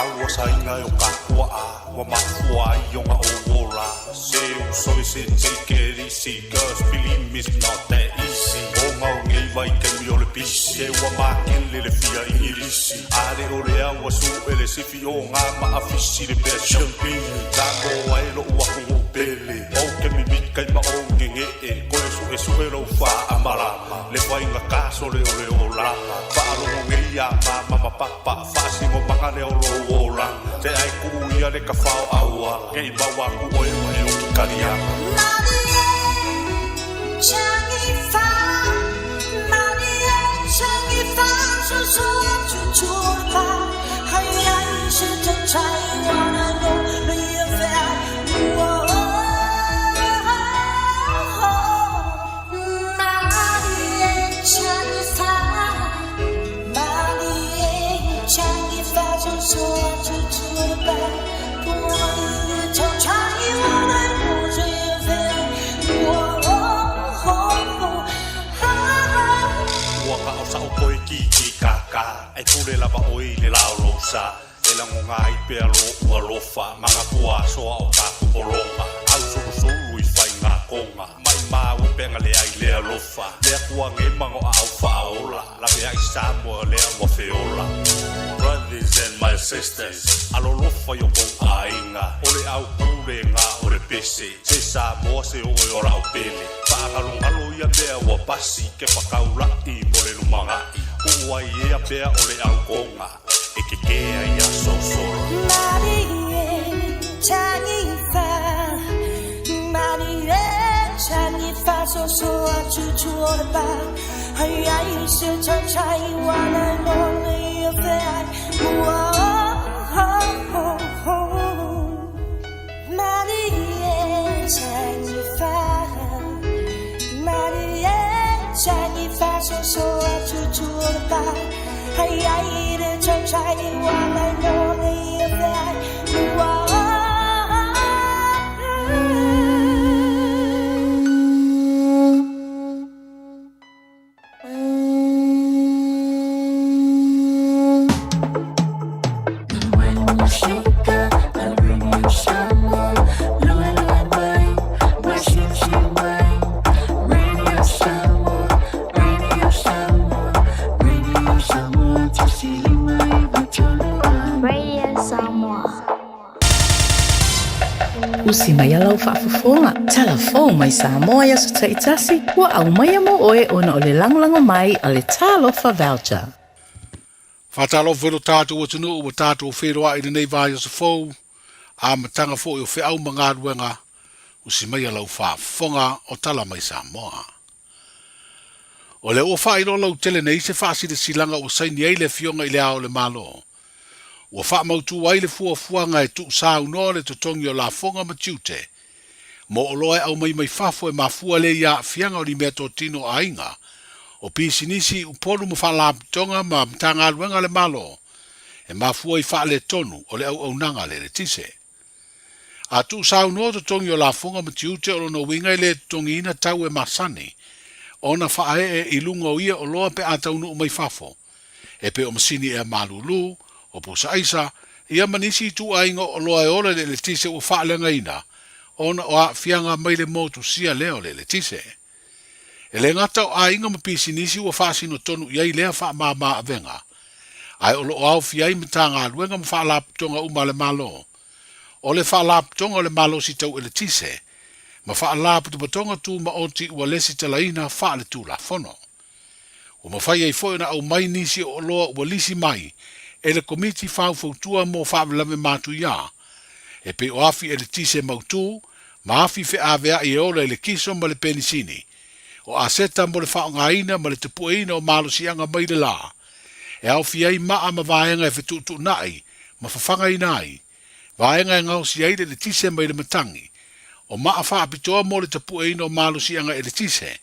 Tau asaina e o ka puaʻa ua mafua ai ona ou ola. Se uso e se take it easy. Girls believe me it's not that easy. Ona o nei vaitaimi o le pisi. E ua makele le fia Igilisi. A le o lea ua suʻe le sifi o ngā maafisi le pea champagne. Samoa e loʻu atunuu pele. Ou te mimita i ma ou gegeʻe. Koe suʻesuʻe lou faamalama. Le faigata sole o le olaga. Faalogo nei iā mama ma papa. Faasino maga lea o lou olaga. Se ai kuu ia le tafao auala. Nei maua aku oe ma e oki kaliaga. Ua na o sa'u koe kīkī kākā, E pule lava ʻoe i le lā o lou sa, E lagona ai pea loʻu alofa Ma nā pua asoa o ka pologa, ʻAusulusulu i faiga koga, Maʻimau e peʻa leai le alofa, Le Akua nei manoʻa au faaola, Laveai Samoa lea ua feola. Brothers and my sisters, Alolofa i o kou ʻaiga, ʻO le ʻau pule ngā o le pese, Se Samoa se oe o la'u pele, Faagalogalo ia mea ua pasi, Ke pakaulaʻi mo le lumanaʻi, Kuʻu ai ea pea o le ʻau koga, E ke kē ai iā sosola. Radio Samoa. Usi mai a lau faafofoga, talafou mai Samoa i aso taitasi, ua aumaia mo oe ona o le lagolago mai a le Talofa Voucher. Faatalofa i lo tatou atunuu ua tatou feiloai i lenei vaiaso fou, amataga foi o feau ma galuega, usi mai a lau faafofoga o Tala Mai Samoa. O lea ua faailoa lautele nei se faasilasilaga ua saini ai le Afioga i Le Ao o le Malo. Ua faamautu ai le fuafuaga e tuusaunoa le totogi o lafoga ma tiute mo oloa e aumai mai fafo e mafua lea i aafiaga o ni meatotino aiga, o pisinisi, Upolu ma faalapotopotoga ma Matagaluega a le Malo e mafua i faaletonu o le auaunaga a le eletise. A tuusaunoa totogi o lafoga ma tiute o lona uiga e le totogiina tau e masani ona faaee i luga o ia oloa pe a taunuu mai fafo, e pei o masini ea malūlū, o pusa aisa, ia ma nisi ituaiga o oloa e ola i le eletise ua faaleagaina ona o aafiaga mai le motusia lea o le eletise. E le gata o aiga ma pisinisi ua faasino tonu i ai lea faamāmā avega, ae o loo aofia ai Matagaluega ma faalapotopotoga uma a le Malo. O le Faalapotopotoga o le Malosi Tau Eletise ma Faalapotopotoga Tumaoti ua lesitalaina faaletulafono. Ua mafai ai foi ona aumai nisi o oloa ua lisi mai e le Komiti Faufautua mo Faalavelave Matuia, e pei o afi eletise mautū ma afi feaveai e ola i le kiso ma le penisini, o aseta mo le faaaogaina ma le tapueina o malosiaga mai le lā, e aofia ai maa ma vaega e fetuutuunai ma fafagaina ai, vaega e gaosia ai le eletise mai le matagi, o maa faapitoa mo le tapueina o malosiaga eletise,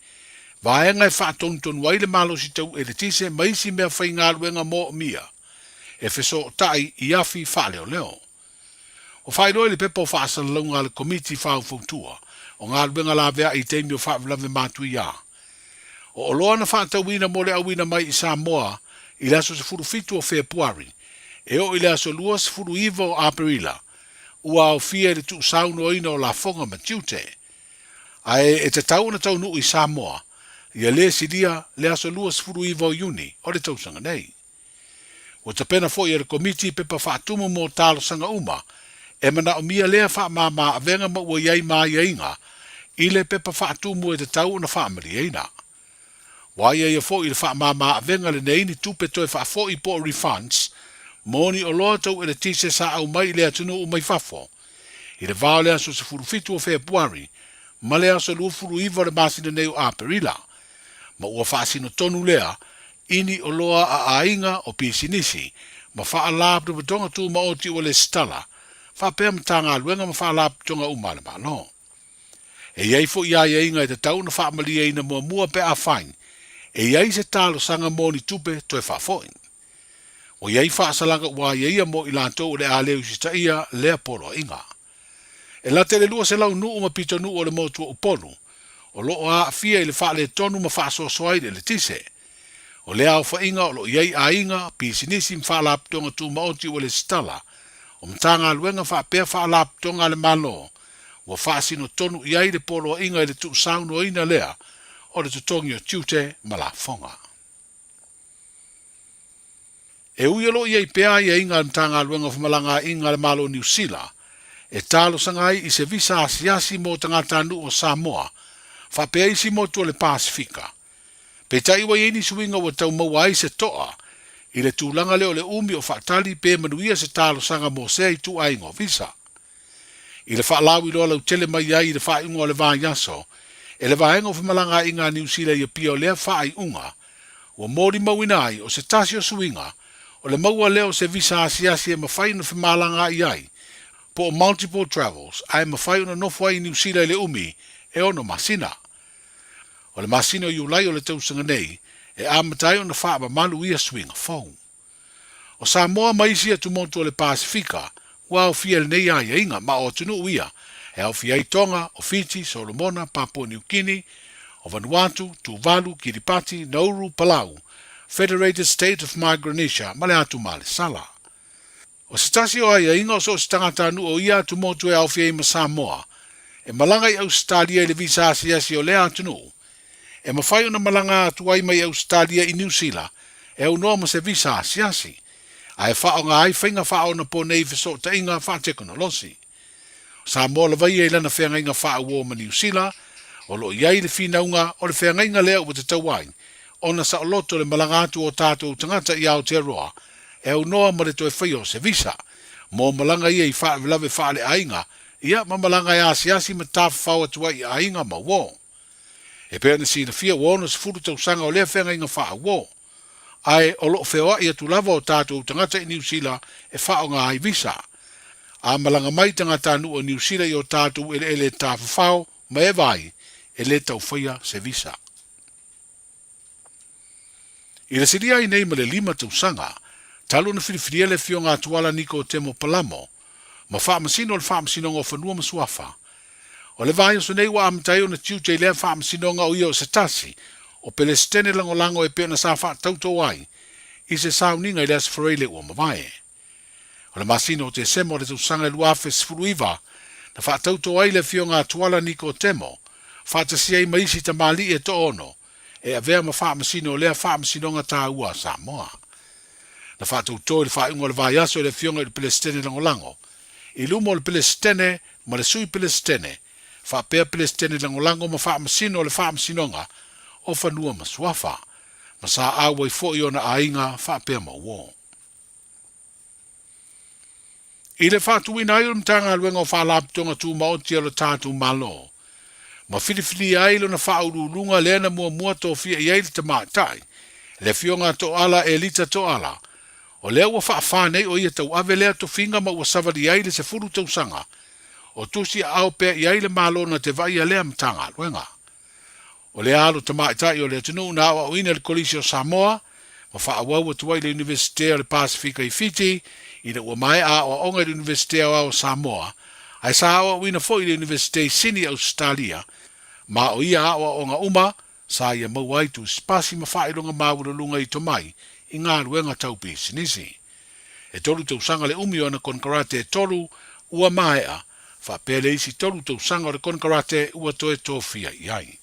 vaega e faatonutonu ai le malosi tau eletise ma isi mea faigaluega moomia e fesootai i afi faaleoleo. Ua faailoa i le pepa o faasalalauga a le Komiti Faufautua o Galuega Laveai i taimi o faalavelave matuia. O oloa na faatauina mo le auina mai i Samoa i le aso 17 o Fepuari, E oo i le aso 29 o Aperila, ua aofia i le tuusaunoaina o lafoga ma tiute. Ae e tatau ona taunuu i Samoa ia le silia le aso 29 o Iuni o le tausaga nei. Ua tapena foi e le Komiti pepa faatumu mo talosaga uma e manaomia lea faamama avega ma ua i ai ma aiaiga i le pepa faatumu e tatau ona faamalieina. Ua aiaia foi i le faamama avega lenei ni tupe toe faafoi po o refunds mo ni oloa tau eletise sa aumai i le atunuu mai fafo i le va o le aso 17 o Fepuari ma le aso 29 o le masina nei o Aperila, ma ua faasino tonu lea i ni oloa a aiga o pisinisi ma faalapotopotoga tumaoti ua lesitala faapea Matagaluega ma faalapotopotoga uma a le Malo. E i ai foi aiaiga e tatau ona faamalieina muamua pe afai e i ai se talosaga mo ni tupe toe faafoi. Ua i ai faasalaga ua aiaia mo i latou o le a le usitaia lea poloaiga. E lata i le 200 nuu ma pitonuu o le motu o Upolu o lo o aafia i le faaletonu ma faasoasoa ai le eletise. O lea aofaiga o lo o i ai aiga, pisinisi ma faalapotopotoga tumaoti ua lesitala, o Matagaluega faapea faalapotopotoga a le Malo ua faasino tonu i ai le poloaiga i le tuusaunoaina lea o le totogi o tiute ma lafoga. E ui o lo o i ai pea aiaiga a le Matagaluega o Femalagaaiga a le Malo o Niu Sila e talosaga ai i se visa asiasi mo tagatanuu o Samoa faapea isi motu o le Pasefika, peitai ua i ai ni suiga ua tau maua ai se toa i le tulaga lea o le umi o faatali pe manuia se talosaga mo sea ituaiga o visa. I le faalauiloa lautele mai ai i le faaiuga o le vaiaso e le Vaega o Femalagaaiga a Niu Sila i Apia o lea faaiuga ua molimauina ai o se tasi o suiga o le maua lea o se visa asiasi e mafai ona femalagaai ai po o multiple travels ae mafai ona nofo ai i Niu Sila i le umi e ono masina. O le masina o Iulai o le tausaga nei e amata ai ona faamamalu ia suiga fou. O Samoa ma isi atumotu o le Pasefika ua aofia i lenei aiaiga, ma o atunuu ia e aofia ai Tonga, o Fiti, Solomona, Papua Niu Kini, o Vanuatu, Tuvalu, Kiripati, Nauru, Palau, Federated States of Micronesia ma le Atu Malesala. O se tasi o aiaiga o so o se tagatanuu o ia atumotu e aofia ai ma Samoa e malaga i Ausetalia i le visa asiasi o lea atunuu, e mafai ona malaga atu ai mai Ausetalia i Niu Sila e aunoa ma se visa asiasi, ae faaaoga ai faiga faaonaponei fesootaiga faatekonolosi. O Samoa lava ia i lana feagaiga faauo ma Niu Sila, o lo o i ai le finauga o le feagaiga lea ua tatau ai ona saoloto le malaga atu o tatou tagata i Aotearoa e aunoa ma le toe faia o se visa mo malaga ia i faalavelave faaleaiga ia ma malaga e asiasi ma tafafao atu ai i aiga ma uo. E pei ona silafia ua 60 tausaga o lea feagaiga faauo, ae o lo o feoai atu lava o tatou tagata i Niu Sila e faaaoga ai visa. A malaga mai tagatanuu o Niu Sila i o tatou eleele tafafao ma e vaai, e le tau faia se visa. I le silia ai nei ma le 5 tausaga, talu ona filifilia le Afioga a Tuala Niko Temo Palamo ma Faamasino o le Faamasinoga o Fanua ma Suafa. O le vaiaso nei ua amata ai ona tiute i lea faamasinoga o ia o se tasi o Pelesitene lagolago e pei ona sa faatautō ai i se sauniga i le Aso Faraile ua mavae. O le masina o Tesema o le tausaga e 2019, na faatautō ai le Afioga a Tuala Niko Temo, faatasi ai ma isi tamalii e toaono, e avea ma faamasino o lea faamasinoga taua a Samoa. Na faatautō i le faaiuga o le vaiaso e le Afioga i le Pelesitene Lagolago, i luma o le Pelesitene ma le Sui Pelesitene, faapea Pelesitene Lagolago ma Faamasino o le Faamasinoga o Fanua ma Suafa, ma sa auai foi ona aiga faapea ma uo. I le faatuina ai o le Matagaluega o Faalapotopotoga Tumaoti a lo tatou Malo, ma filifilia ai lona faauluuluga lea na muamua tofia i ai le tamaitai, le Afioga a Toala Elita Toala, o lea ua faafa nei o ia tauave lea tofiga ma ua savali ai le 10 tausaga o tusi aao pea i ai le Malo na te vaaia lea Matagaluega. O lea alo tamaitai o le atunuu na aoaoina i le Kolisi o Samoa ma faaauau atu ai i le Iunivesite o le Pasefika i Fiti ina ua maea aoaoga i le Iunivesite Aoao o Samoa, ae sa aoaoina foi i le Iunivesite i Sini i Ausetalia, ma o ia aoaoga uma sa ia maua ai tusipasi ma faailoga maualuluga i tomai i galuega tau pisinisi. E tolu tausaga le umi o ana konekarate e tolu ua maea, faapea le isi tolu tausaga o le konekarate ua toe tofia i ai.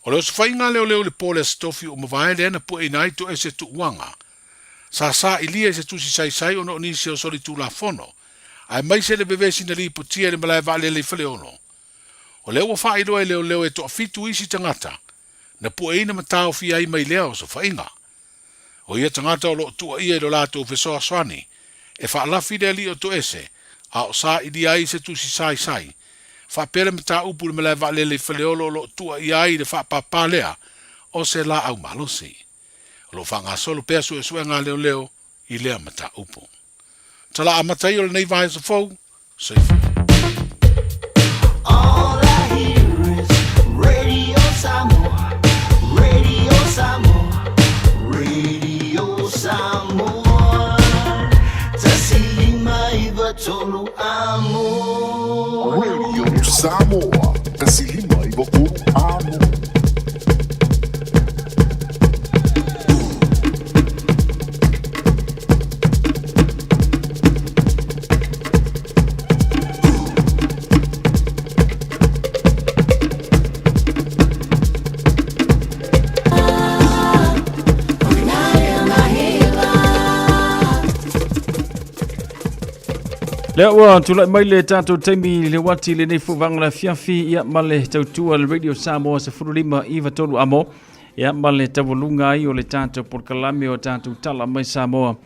O le osofaiga a leoleo i le po o le Aso Tofi ua mavae lea na pueina ai Toese Tuuaga. Sa sailia i se tusi saisai ona o nisi o solitulafono, aemaise le vevesi na lipotia i le malae vaalele i Faleolo. O lea ua faailoa e leoleo e toafitu isi tagata na pueina ma taofia ai mai lea osofaiga. O ia tagata o lo o tuuaia i lo latou fesoasoani e faalafi le alii o Toese a o sailia ai se tusi saisai, faapea le mataupu i le malae vaalele i Faleolo o lo o tuuaia ai i le faapāpā lea o se laau malosi. O lo o faagasolo pea suesuega a leoleo i lea mataupu. Tala amata ia o lenei vaiaso fou, soifua. All I hear is Radio Samoa, Radio Samoa, Radio Samoa. 159 amo. Radio Samoa, 159 amo. Lea ua tulai mai le tatou taimi le uati lenei fuvaga le afiafi ia ma le tautua le Radio Samoa 15 iva tolu amo ia ma le taualuga ai o le tatou polokalame o tatou tala mai Samoa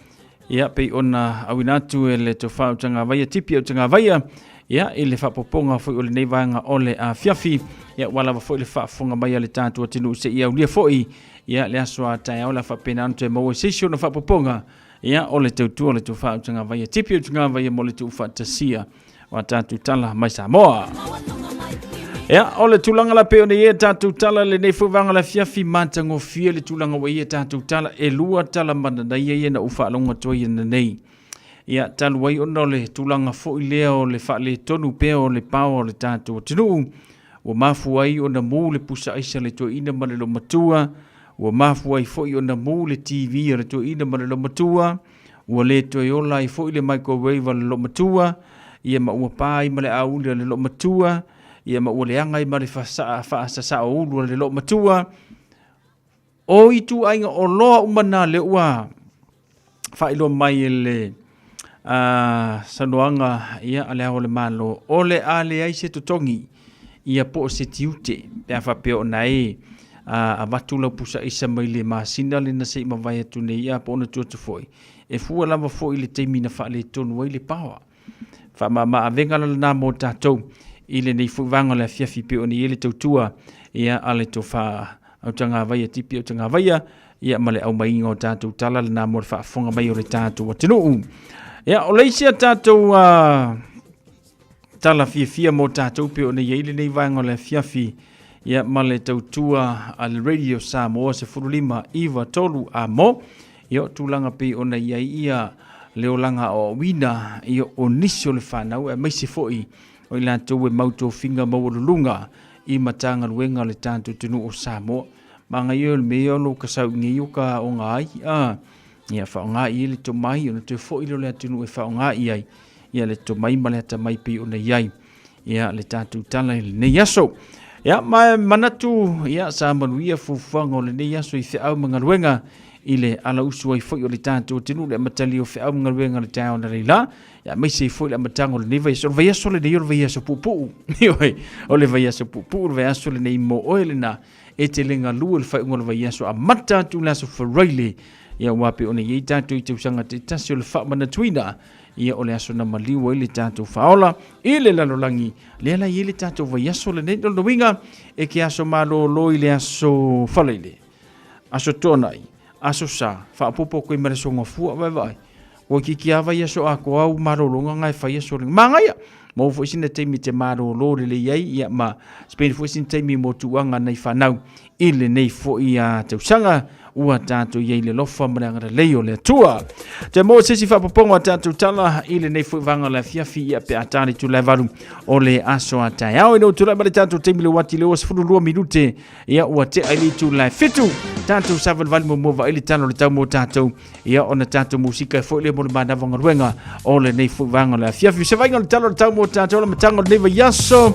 ia pei ona auina atu e le tofa o Tagavaia Tipi o Tagavaia ia i le faapopoga foi o lenei vaega o le afiafi ia ua lava foi le faafofoga mai a le tatou atunuu seia aulia foi ia le aso a taeao la faapena ona toe maua se isi ona faapopoga ia o le tautua o le tofa o Tagavaia Tipi o Tagavaia mo le tuufaatasia o a tatou tala mai Samoa. Ia, o le tulaga la pei ona i ai a tatou tala lenei foi vaega o le afiafi matagofie le tulaga ua i ai a tatou tala e lua tala mananaia ia na ou faalogo atu ai ananei. Ia, talu ai ona o le tulaga foi lea o le faaletonu pea o le paoa o le tatou atunuu, ua mafua ai ona mu le pusa aisa a le toeaina ma le loomatua, ua mafua ai foi ona mu le TV a le toeaina ma le loomatua, Ua le toe ola ai foi le microwave a le loomatua, ia ma ua pa ai ma le auli a le loomatua, ia ma ua leaga ai ma le faasasao ulu a le loomatua. O ituaiga oloa uma na lea ua faailoa mai e le saunoaga ia, a Le Ao o le Malo, o le a leai se totogi ia po o se tiute pe a faapea ona e avatu lau pusa aisa mai le masina lena se i mavae atu nei ia po o ona tua atu foi, e fua lava foi i le taimi na faaletonu ai le paoa. Faamama avega la lena mo tatou i lenei foi vaega o le afiafi pei ona i ai le tautua ia a le tofa Autagavaia Tipi Autagavaia ia ma le aumaiga o tatou tala lena mo le faafofoga mai o le tatou atunuu. Ia, o le isi a tatou Tala fiafia mo tatou pei ona i ai lenei vaega o le afiafi ia ma le tautua a le Radio Samoa 15 9 3 a mo ia o tulaga pei ona i ai ia le olaga aoaoina ia o nisi o le fanau aemaise foi o i latou e mau tofiga maualuluga i Matagaluega a le tatou atunuu o Samoa. Magaia o le mea o lo ka sau nei o ka oga ai a ia faaaoga i ai le tomai ona toe foi lea o le atunuu e faaaoga i ai ia le tomai ma le atamai pei ona i ai ia le tatou tala i lenei aso. Ia, ma manatu, ia, sa manuia fuafuaga o lenei aso i feau ma galuega i le alausu ai foi o le tatou atunuu le amatalia o feau ma galuega o le taeao na leila, ia aemaise ai foi le amataga o lenei vaiaso. O le vaiaso lenei o le vaiaso puupuu. Ioe, o le vaiaso puupuu, le vaiaso lenei mo oe lena e te le galue le faaiuga o le vaiaso amata atu i le aso Faraile, ia aua pei ona i ai tatou i tausaga taitasi o le faamanatuina Ia o le aso na maliu ai le tatou faaola i le lalolagi, lea la i ai le tatou vaiaso lenei. O lona uiga, e ke aso malolo i le aso Falaile, aso Toonai, aso Sa, faaopoopo atu ai ma le aso Gafua, vaevae. Ua itiiti lava vaiaso atoa au malologa na e fai aso lenei. Manaia! Maua foi sina taimi te malolo lelei ai, ia ma spend foi sina taimi mo tuaga nai fanau i lenei foi tausaga. Ua tatou i ai i le alofa ma le agalelei o le Atua. Toe maua se isi faapopoga o tatou tala i lenei foi vaega o le afiafi ia pe a ta le itula e 8 o le aso a taeao. Ina ua tulai mai le tatou taimi le uati le 22 minute ia ua tea i le itula e 7. Tatou savalivali muamua vaai le tala o le tau mo tatou ia ona tatou musika e foi lea mo le manava galuega o lenei foi vaega o le afiafi. Se vaaiga o le tala o le tau mo tatou le amataga o lenei vaiaso.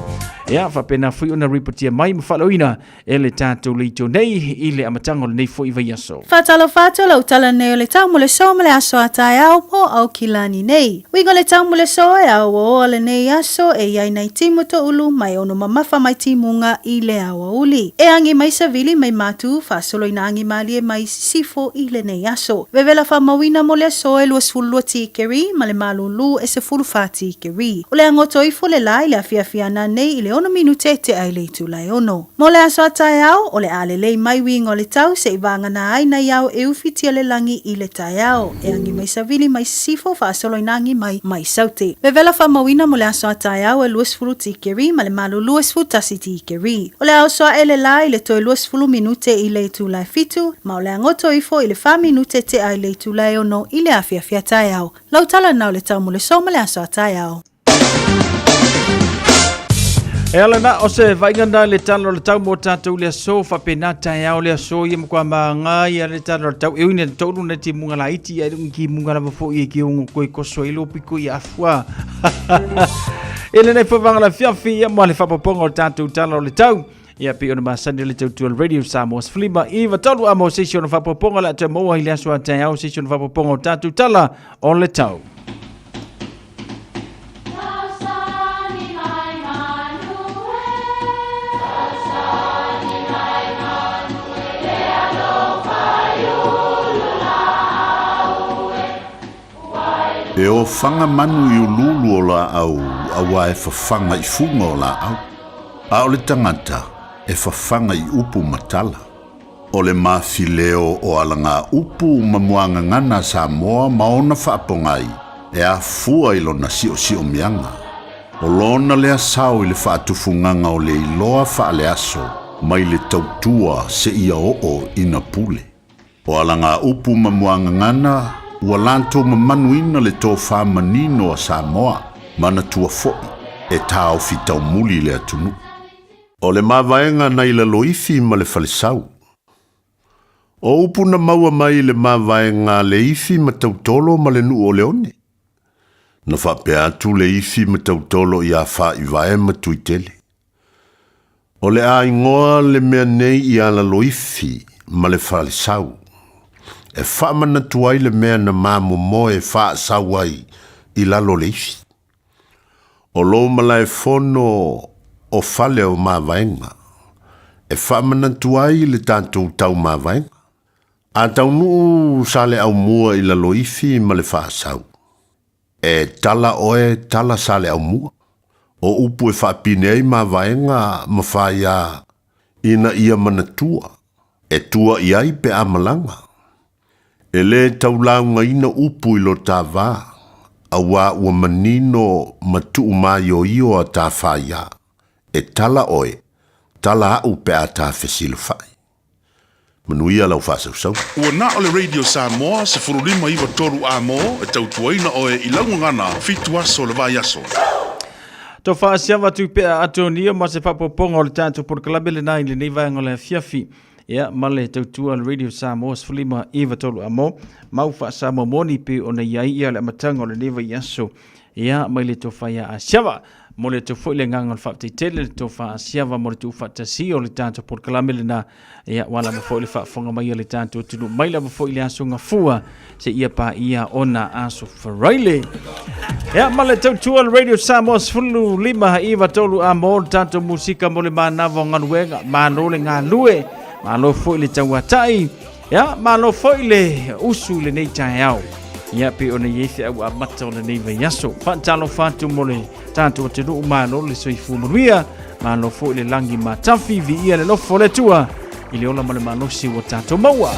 Ia faapena foi ona ripotia mai ma faaleoina e le tatou leitio nei i le amataga o lenei foi vaiaso. Faatalofa atu lau tala nei o le tau mo le so ma le aso a taeao mo Aukilani nei. Uiga o le tau mo le so e aoaoa lenei aso e iai nai timu toulu mai ono mamafa mai timuga i le aoauli. E agi mai savili mai matu faasolo ina agi malie mai sisifo i lenei aso. Vevela faamauina mo le aso e 22 tikeri ma le malūlū e 14 tikeri. O le agoto ifo le la i le afiafi ana nei i le 6 minute tea i le itula e 6. Mo le aso a taeao, o le a lelei mai uiga o le tau seʻi vagana ai nai ao e ufitia le lagi i le taeao. E agi mai savili mai sisifo faasolo ina agi mai mai saute. Vevela faamauina mo le aso a taeao e 20 tikeri ma le malūlū e 11 tikeri. O le a oso aʻe le la i le toe 20 minute i le itula e 7, ma o le a goto ifo i le 4 minute tea i le itula e 6 i le afiafi a taeao. Lau tala na o le tau mo le so ma le aso a taeao. E ala na o se vaaiga na le tala o le tau mo tatou le aso faapena taeao le aso ia matua maga ia le tala o le tau e ui ina toulu na timuga laiti ae le o ni timuga lava foi e ke ogo koe koso ai lou piko i afua e lenei foi vaega o le afiafi ia ma le faaopoopoga o le tatou tala o le tau ia pei ona masani o le tautua o le Radio Samoa 15 93 a mo se isi ona faaopoopoga o le a toe maua i le aso a taeao se isi ona faaopoopoga o tatou tala o le tau. E ofaga manu i uluulu o laau auā e fafaga i fuga o laau, a o le tagata e fafaga i upu ma tala. O le mafileo o alagaupu ma muagagana a Samoa ma ona faapogai e afua i lona siosiomiaga. O lona lea sao i le faatufugaga o le iloa faaleaso mai le tautua seia oo ina pule. O alagaupu ma muagagana ua latou mamanuina le tofa manino a Samoa, manatua foi e taofi taumuli le atunuu. O le mavaega nai Laloifi ma le Falesau. O upu na maua mai i le mavaega a Leifi ma Tautolo ma le nuu o Leone. Na faapea atu Leifi ma Tautolo iā Faaivae ma Tuitele. O le a igoa le mea nei iā Laloifi ma le Falesau, e faamanatu ai le mea na mamomoe faasau ai i lalo o Leifi. O lou malaefono o fale o mavaega, e faamanatu ai le tatou tau mavaega. A taunuu Saleaaumua i Laloifi ma le Faasau, e tala oe tala Saleaaumua. O upu e faapine ai mavaega ma faia ina ia manatua, e tua i ai pe a malaga. E lē taulaugaina upu i lo ta va, auā ua manino ma tuumaioio a ta faiā, e tala oe, tala aʻu pe a ta fesilafai. Manuia lau faasausauga. Ua na o le Radio Samoa 15 93 A mo e tautuaina oe i lau gagana 7 aso o le vaiaso. Tofa Asiava Tupea Atonia ma se faaopoopoga o le tatou polokalame lena i lenei vaega o le afiafi. Ia, ma le tautua le Radio Samoa 15 93 amo, mau faa-Samoa moni pei ona i ai ia le amataga o lenei vaiaso. Ia, mai le tofa ia Asiava. Mo le atu foi le agaga o le faafetai tele le tofa Asiava mo le tuufaatasia o le tatou polokalame lena. Ia, ua lava foi le faafofoga mai a le tatou atunuu mai lava foi le aso Gafua seia paia ona aso Faraile. Ia, ma le tautua le Radio Samoa 15 93 a mo le tatou musika mo le manava o galuega, malo le galue, malo foi le tauatai, ia, malo foi le usu i lenei taeao. Ia, pei ona i ai feau amata o lenei vaiaso. Faatalofa atu mo le tatou atunuu, malo le soifua manuia, malo foi le lagi matafi, viia le alofa o le Atua i le ola ma le malosi ua tatou maua.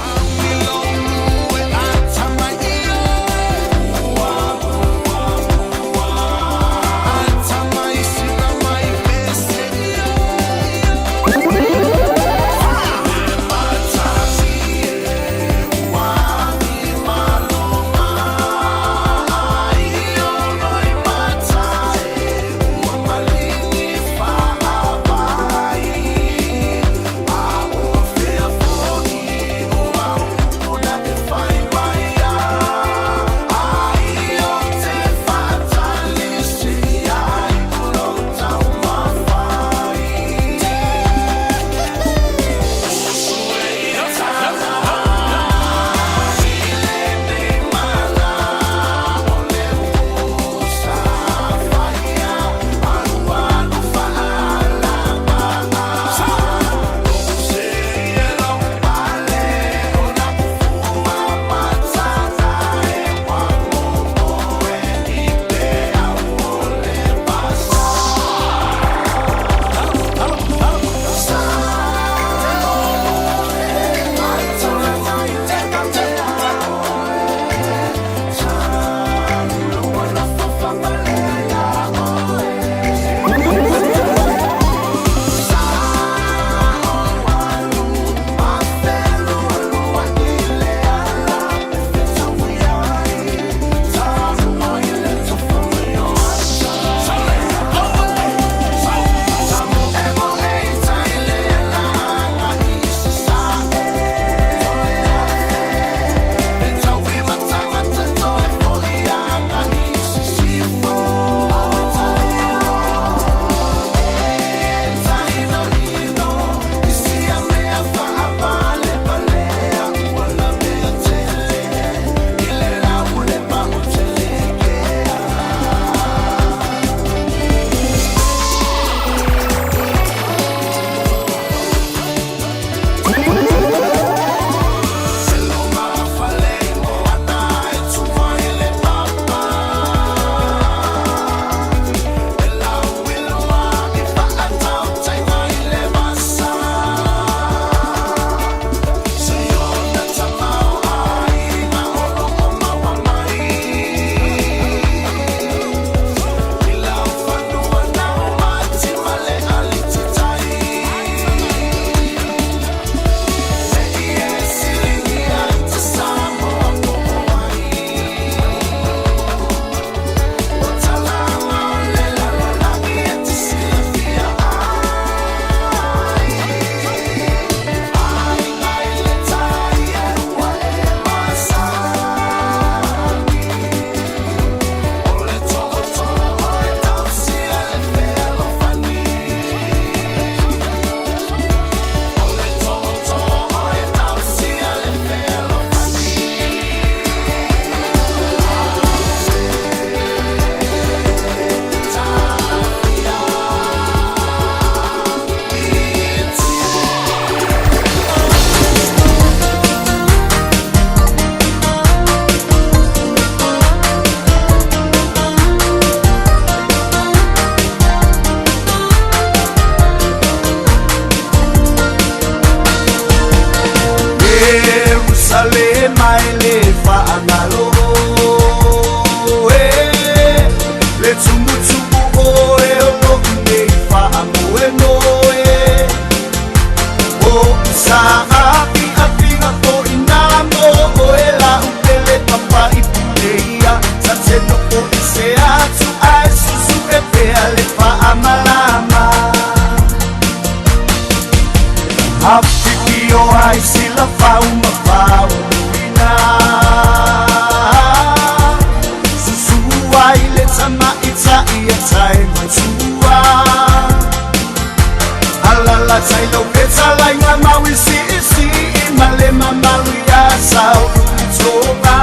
Tsailo fetalaiga mauisiisii ma le mamalu iā Sauluitoga.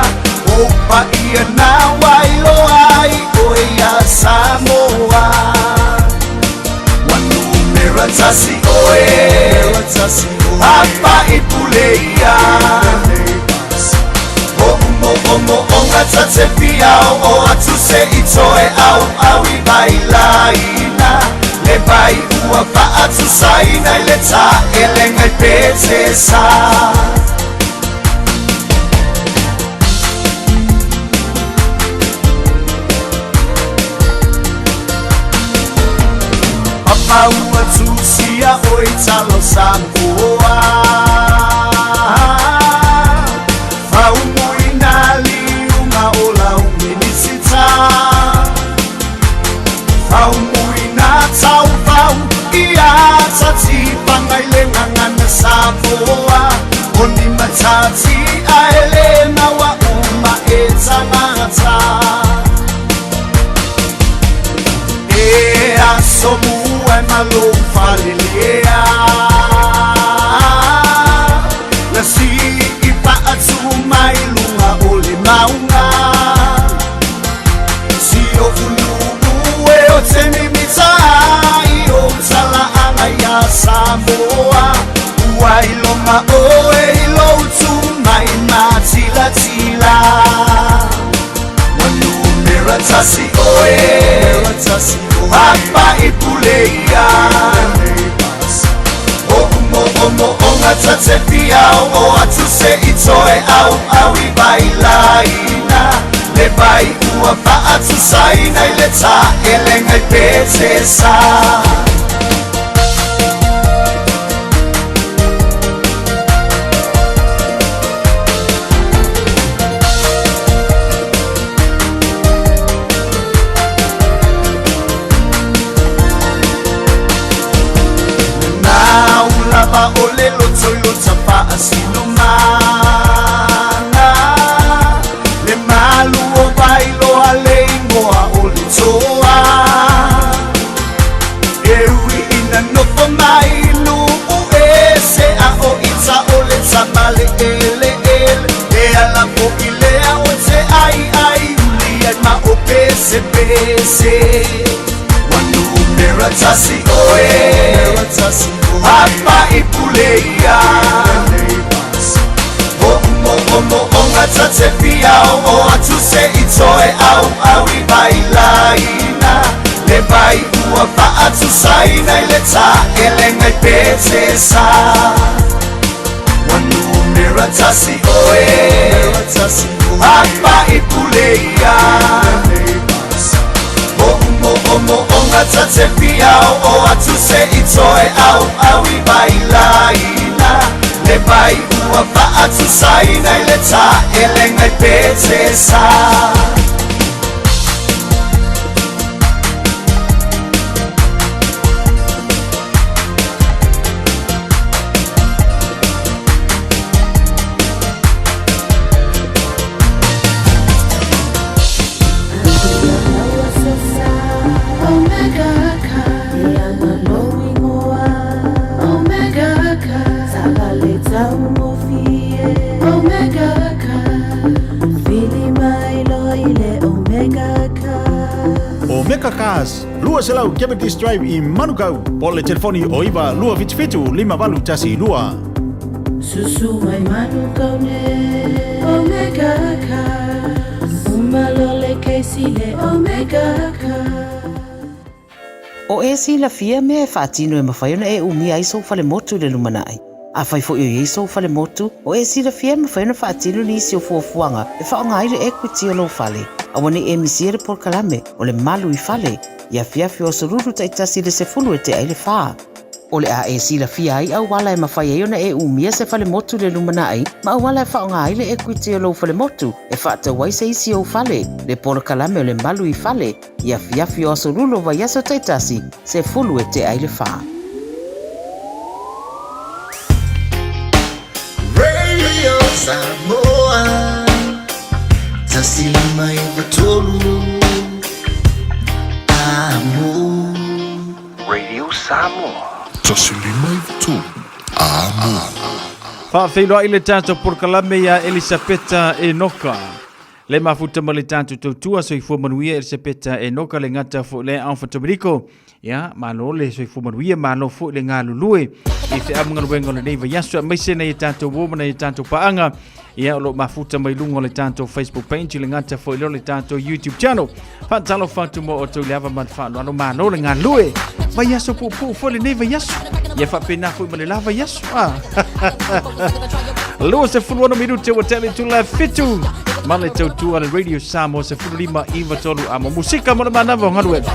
O paia na wailoa ai oe iā Samoa. Ua numera tasi oe, apa'i pule ia. O'u mo'omo'oga ta te fia o'o atu se i toe auau i vailaina. Le vai ua fa'atusaina i le ta'elega i Petesa. Papa ua tusia oe talo Samoa. Faumuina liuga o lau minisita. Faumuina taufau ia tatifaga i le gagana Samoa. O ni matati ae lē maua uma e tagata. E aso mua e malo falelea. Na si'i fa'atu mai luga o le mauga. Si o'u nu'u e o te mimita ai o tala'aga iā Samoa. Ua iloga oe i lou tumai matilatila. Ua numera tasi oe, apa'i pule ia. O'u mo'omo'oga ta te fia o'o atu se i toe auau i vailaina. Le vai ua fa'atusaina i le ta'elega i Petesa. Na ulava o le loto i lo tafa'asinomana. Le malu o vailoa le igoa o le toa. E ui ina nofo mai nu'u ese a o ita o le tama le eleele. E ala fo'i lea o te aiai uli ai ma o pesepese. Ua numera tasi oe, apa'i pule ia. O'u mo'omo'oga ta te fia o'o atu se i toe auau i vailaina. Le vai ua fa'atusaina i le ta'elega i Petesa. Ua numera tasi oe, apa'i pule ia. O'u mo'omo'oga ta te fia o'o atu se i toe auau i vailaina. Le vai ua fa'atusaina i le ta'elega i Petesa. Omega ka Omega ka Omega ka Fili mai lo i le Omega ka. Omega Cars, 200 Cavendish Drive i Manukau. Po le telefoni o 9 277 5812. Susu mai Manukau ne Omega Cars. Umalo le kesi le Omega Cars. O e silafia mea e faatino e mafai ona e umia ai sou falemotu i le lumanai. Afai foi o i ai sou falemotu, o e silafia e mafai ona faatino nisi o fuafuaga e faaaoga ai le equity o lou fale. Aua ne i e misia le polokalame o le Malu i Fale, i afiafi o aso Lulu taitasi i le 10 e tea ai le 4. O le a e silafia ai auala e mafai ai ona e umia se falemotu i le lumanai ma auala e faaaoga ai le equity o lou falemotu e faatau ai se isi ou fale. Le polokalame o le Malu i Fale, i afiafi o aso Lulu o vaiaso taitasi, 10 e tea ai le 4. Radio Samoa 159 Amo. Radio Samoa. 1593 Amo. Faafeiloai le tatou polokalame iā Elisapeta Enoka. Le mafuta ma le tatou tautua soifua manuia Elisapeta Enoka le gata foi le Alpha Tomeriko. Ia, malo le soifua manuia, malo foi le galulue i feamugaluega o lenei vaiaso aemaise nai a tatou uo ma nai a tatou paaga. Ia, o lo o mafuta mai luga o le tatou Facebook page, le gata foi lea o le tatou YouTube channel. Faatalofa atu mo outou i le ava ma le faaaloalo, malo le galulue. Vaiaso puupuu foi lenei vaiaso. Ia faapena foi ma le la vaiaso. Ah. 26 minute ua tele tula fitu ma le tautua le Radio Samoa 15 93 amo musika mo le manava o galuega.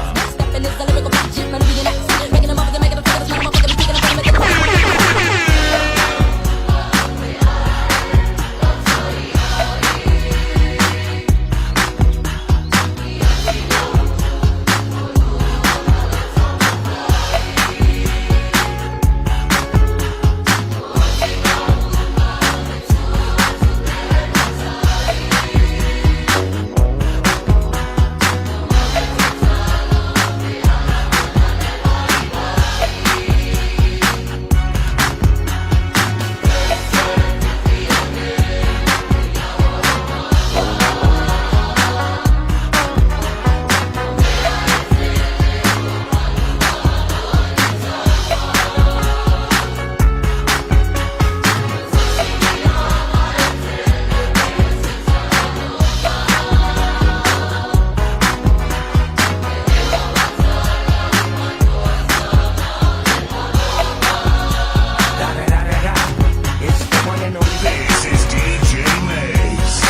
This is DJ Mace.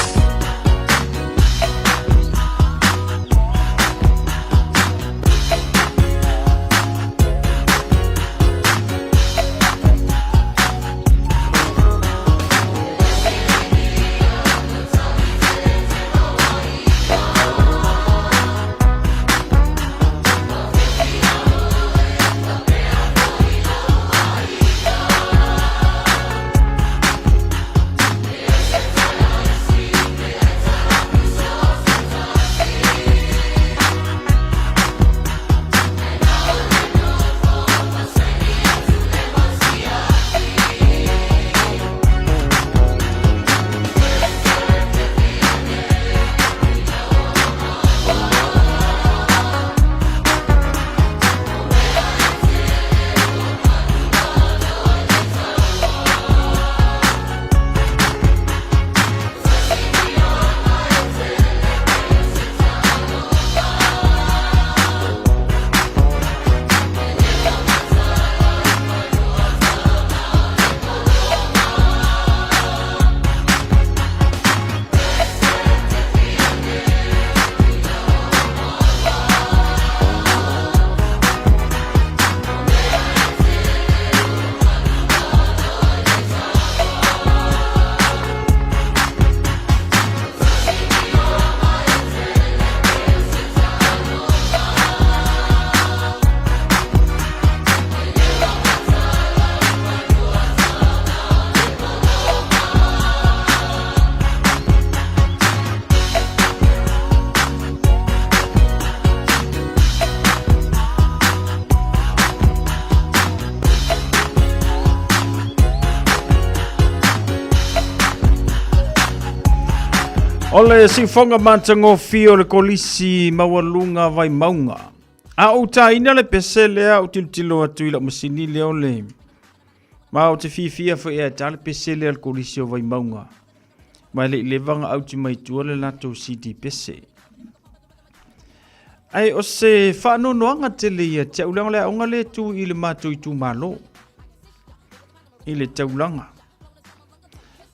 O le siufoga matagofie o le kolisi maualuga Vaimauga. A ou tāina le pese lea ou tilotilo atu i lau masini lea o le ma ou te fiafia foi e tā le pese lea le kolisi o Vaimauga. Ma e le i leva ona auti mai tua le latou CD pese. Ae o se faanoanoaga tele ia te au leaga o le aoga lea e tu i le matou itumalo i le taulaga.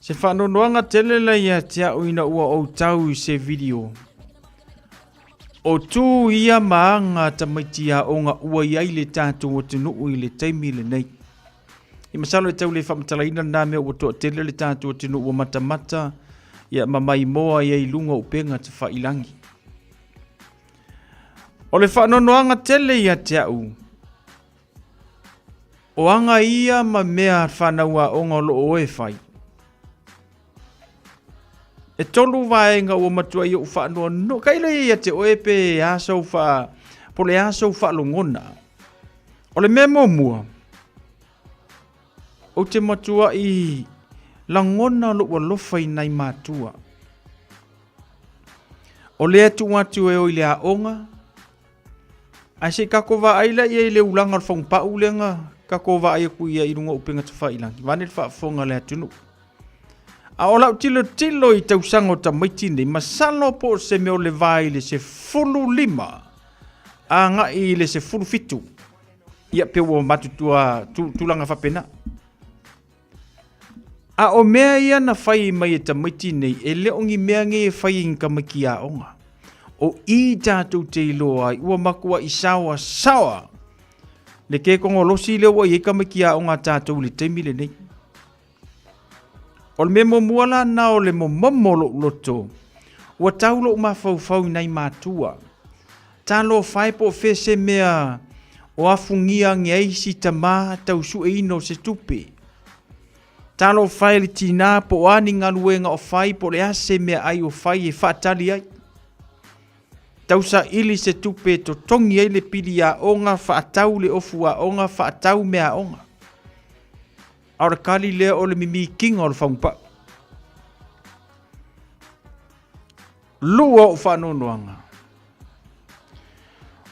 Se faanoanoaga tele la ia te au ina ua ou tau i se video. O tu ia ma aga tamaiti aoga ua i ai le tatou atunuu i le taimi lenei. I masalo e tau le faamatalaina lena mea ua toatele le tatou atunuu ua matamata ia ma maimoa ia i luga o upega tafailagi. O le faanoanoaga tele ia te au, o aga ia ma mea fanau aoga o lo o e fai. E tolu vaega ua matuai ou faanoanoa. Kailo ia ia te oe pe a sou wha, po le a sou whaalogona. O le mea muamua, Ou te matua'i lagona lo'u alofa i nai matua. O lea tuu atu e o i le aoga, ae se i tatou vaai laia i le ulaga o le fagupa'u lea na tatou vaai atu i ai i luga o upega tafailagi, vaeane le faafofoga a le atunuu. A o lau tilotilo i tausaga o tamaiti nei, masalo po o se mea o le va i le 15 agai i le 17. Ia, pe ua matutua tulaga faapena. A o mea ia na fai mai e tamaiti nei, e le o ni mea nei e fai e ni tamaiti aoga. O i tatou te iloa ai, ua matuai saoasaoa le tekonolosi lea ua i ai tamaiti aoga a tatou i le taimi lenei. O le mea muamua la na o le momomo o lou loto, ua tau lou mafaufau i nai matua. Talofa e po o fea se mea o afugia ane ai si tama tau sueina o se tupe. Talofa e le tinā po o a ni galuega o fai po o le a se meaai o fai e faatali ai. Tau saili se tupe e totogi ai le pili aoga, faatau le ofu aoga, faatau meaaoga. A o le kali lea o le mimikiga o le fagupau. Lua ou faanoanoaga.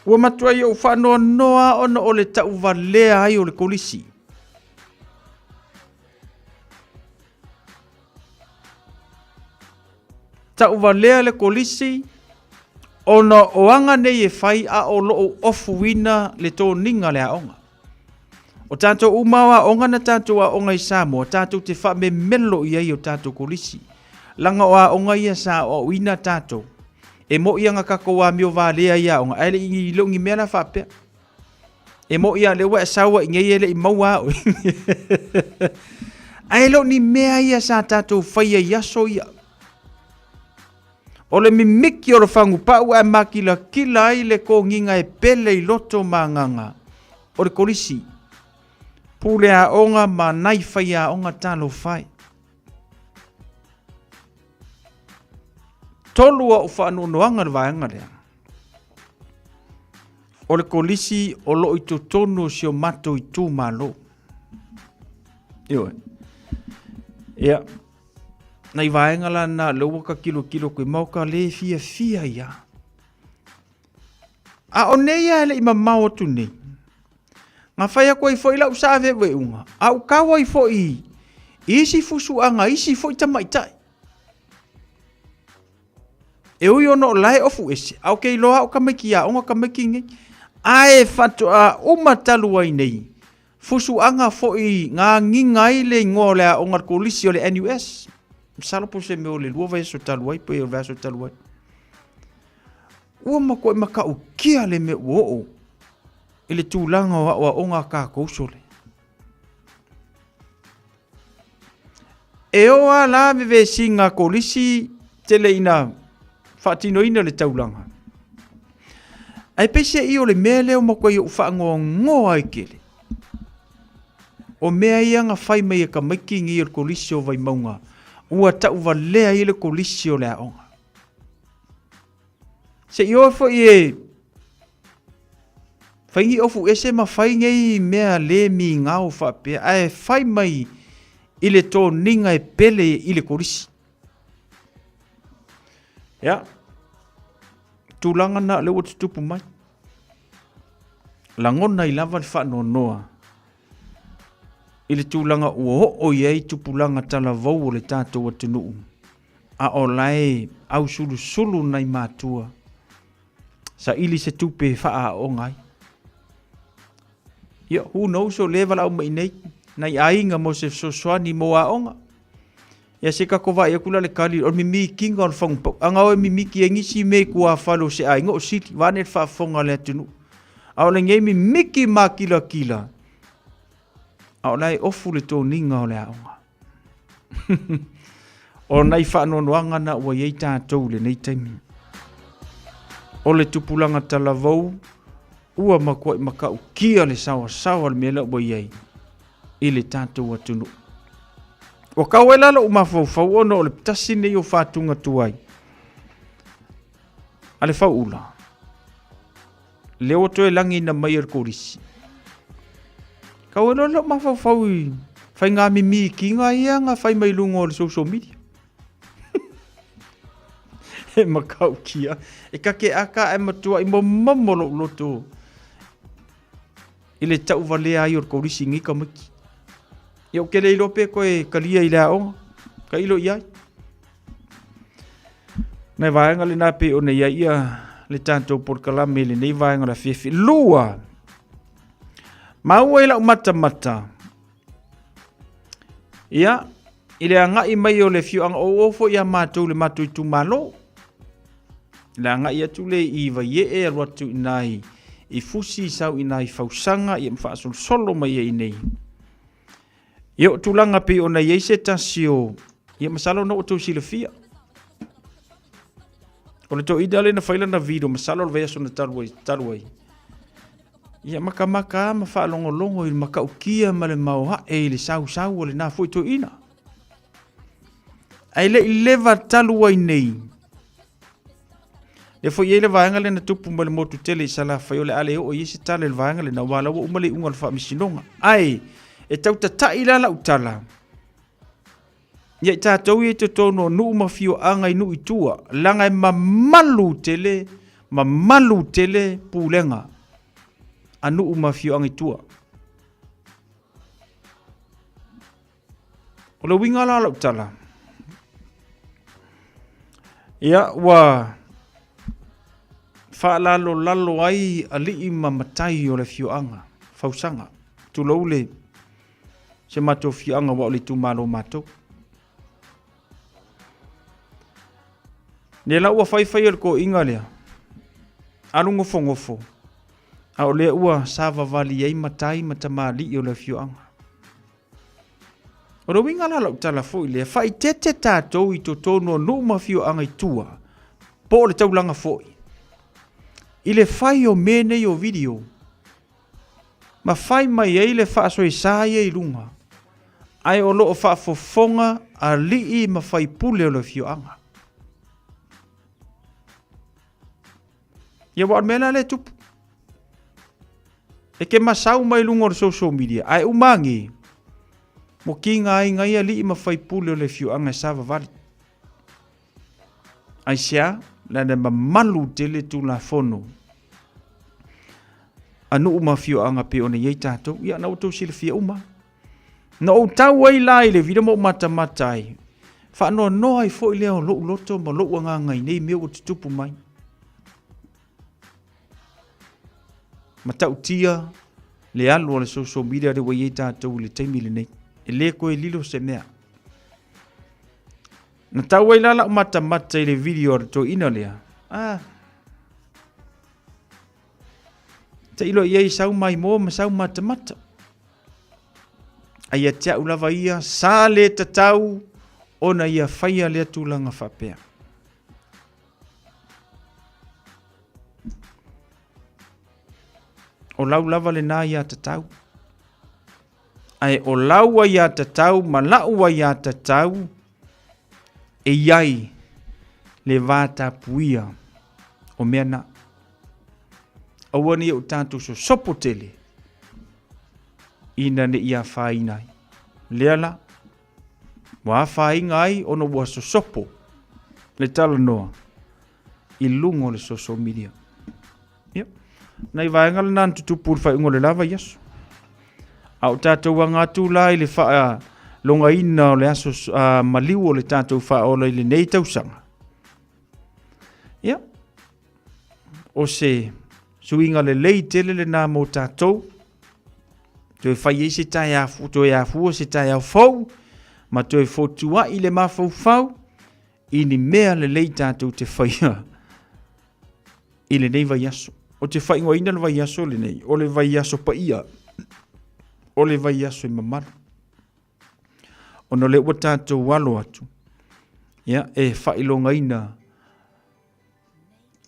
Ua matuai ou faanoanoa ona o le tauvalea ai o le kolisi. Tauvalea le kolisi ona o aga nei e fai a o loo ofuina le toniga le aoga. O tatou uma o aoga na tatou aoga i Samoa, tatou te faamemelo i ai o tatou kolisi. Laga o aoga ia sa aoaoina tatou. E mo'i aga tatou amio valea i aoga, ae le i le o ni mea la faapea. E mo'i a lea ua e sau ai nei e le i maua au. Ae le o ni mea ia sa tatou faia i aso ia. O le mimiki o le fagupa'u ae makilakila ai le kogiga e pele i loto ma agaga o le kolisi, pule aoga ma nai faiaoga talofa e. Tolu a'u faanoanoaga i le vaega lea. O le kolisi o lo o i totonu o si o matou itumalo. Ioe. Ia. Nai vaega la na lea ua ka tilotilo atu i maoka le fiafia ia. A o nei a e le i mamao atu nei. Na fai atu ai foi lau saave'ue'uga, a ou tau ai foi i isi fusuaga isi foi tamaitai. E ui ona o la e ofu ese, a o ke iloa au tamaiti aoga tamaiti nei. Ae faatoa uma talu ai nei, fusuaga foi na agiga ai le igoa o le aoga le kolisi o le NUS. Masalo po o se mea o le lua vaiaso talu ai, pe o le vaiaso talu ai. Ua matuai matautia le mea ua oo i le tulaga o aoaoga a tatou sole. E o a la vevesiga a kolisi tele ina faatinoina le taulaga. Ae peiseai o le mea lea ua matuai ou faanoanoa ai tele, o mea ia na fai mai e tamaiti nei o le Kolisi o Vaimauga, ua tauvalea ai le Kolisi o le aoga. Se i o foi e fai ni ofu ese ma fai nei mea le migao faapea, ae fai mai i le toniga e pele i le kolisi. Ia, tulaga na lea ua tutupu mai. Lagona ai lava le faanoanoa i le tulaga ua oo i ai tupulaga talavou o le tatou atunuu, a o la e ausulusulu nai matua saili se tupe e faaaooga ai. Ia, who knows, o lea e valaau mai nei nai aiga mo se fesoasoani mo aoga. Ia se tatou vaai atu la le kali, o le mimikiga o le fagupau. A gao e mimiki ai nisi mea i tuafale o se aiga o sili, vaeane le faafofoga a le atunuu. A o lenei mimiki makilakila, a o la e ofu le toniga o le aoga. O nai faanoanoaga na ua i ai tatou i lenei taimi. O le tupulaga talavou ua matuai matautia le saoasaoa o le mea lea ua i ai i le tatou atunuu. Ua tau ai la lou mafaufau ona o le tasi lenei o fatuga tuai a le fauula lea ua toe lagiina mai e le kolisi. Tau ai loa lou mafaufau i. Faigamimikiga ia na fai mai luga o le social media. E matautia. E ta te aka ae matuai momomo lou loto i le tauvalea ai o le kolisi i nei tamaiti. Ia ou te le iloa pe toe talia i le aoga, tailo i ai. Nai vaega lena pei ona i ai ia le tatou polokalame i lenei vaega o le afiafi. Lua, maua i lau matamata, ia, i le agai mai o le afioaga o o foi ia matou le matou itumalo. Le agai atu le i Vaiee alu atu i nai i Fusi sau i nai Fausaga ia ma faasolosolo mai ai nei. Ia o tulaga pei ona i ai se tasi o ia masalo na outou silafia. O le toeaina lea na fai lana video masalo o le vaiaso na talu ai, talu ai. Ia makamaka lava ma faalogologo i le matautia ma le maoae i le sausau o lena foi toeaina. Ae le i leva talu ai nei, lea foi i ai le vaega lea na tupu mai le motu tele i Salafai, o le a le oo i ai se tala i le vaega lena, aua o la ua uma le iuga o le faamasinoga. Ae e tau tata'i la lau tala, ia i tatou ia i totonu o nuu ma afioaga i nuu i tua, leaga e mamalu tele, mamalu tele pulega a nuu ma afioaga i tua. O le uiga la o lau tala, ia ua faalalolalo ai alii ma matai o le afioaga, Fausaga, tulou le se matou afioaga aua o le itumalo matou. Lea la ua faifai e le toeaina lea, alu nofonofo, a o lea ua savavali ai matai ma tamalii o le afioaga. O le uiga la o lau tala foi lea, faaeteete tatou i totonu o nuu ma afioaga i tua, po o le taulaga foi, i le fai o mea nei o video, ma fai mai ai le faasoesa ia i luga, ae o lo o faafofoga alii ma faipule o le afioaga. Ia, aua o le mea la lea e tupu. E te masau mai luga o le social media, ae uma ane, ua tigaina ai alii ma faipule o le afioaga e savavali. Aisea? Leaga e mamalu tele Tulafono a nuu ma afioaga pei ona i ai tatou. Ia, na outou silafia uma. Na ou tau ai la i le vila ma ou matamata ai, faanoanoa ai foi lea o lou loto ma lou agaga i nei mea ua tutupu mai. Matautia le alu o le social media lea ua i ai tatou i le taimi lenei. E le toe lilo se mea. Na tau ai la lau matamata i le video a le toeaina lea. Ah. Tailo i ai sau maimoa ma sau matamata. A ia te au lava ia, sa le tatau ona ia faia lea tulaga faapea. O lau lava lena ia tatau. Ae o lau aiatatau ma la'u aiatatau e i ai le va tapuia o mea na. Aua ne i o tatou sosopo tele ina ne i afaina ai. Lea la, ua afaina ai ona ua sosopo le talanoa i luga o le social media. Ia, nai vaega lena na tutupu i le faaiuga o le la vaiaso. A o tatou aga atu la i le faalogaina o le aso maliu o le tatou faaola i lenei tausaga. Ia, o se suiga lelei tele lena mo tatou. Toe fai ai se taeao, toe afua se taeao fou ma toe fotuai le mafaufau i ni mea lelei tatou te faia i lenei vaiaso. Ou te faaigoaina le vaiaso lenei, o le vaiaso paia, o le vaiaso e mamalu. Ona o lea ua tatou alo atu, ia, e faailogaina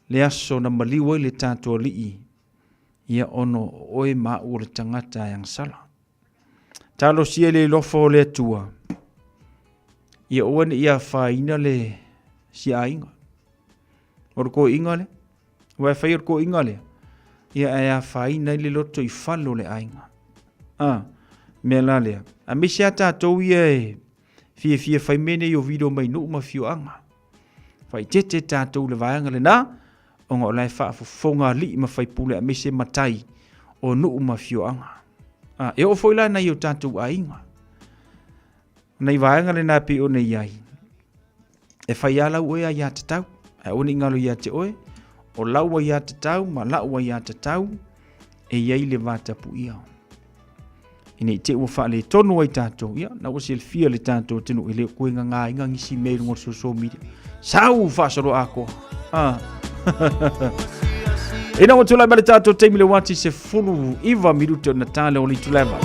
le aso na maliu ai le tatou Alii, ia, ona o oe ma au o le tagata e agasala. Talosia i le alofa o le Atua, ia aua ne i afaina le siaaiga. O le toeaiga lea, aua e fai o le toeaiga lea, ia ae afaina ai le loto i fale o le aiga. Ah. Mea la lea, aemaise lava tatou ia e fiafia fai mea nei o video mai nuu ma afioaga. Faaeteete tatou i le vaega lena, ona o la e faafofoga alii ma faipule aemaise matai o nuu ma afioaga. A, e oo foi la i nai o tatou aiga. O nai vaega lena e pei ona i ai, e fai lava lau oe aiatatau, ae aua ne i galo ia te oe, o lau aiatatau ma la'u aiatatau e i ai le vatapuia. Ina i te i ua faaletonu ai tatou, ia, na ua silafia le tatou atunuu e le o toe gagāina nisi mea i luga o le social media. Sau faasolo atoa. Ah. Ina ua tulai mai le tatou taimi le uati 19 minute o Natale o le ituleva.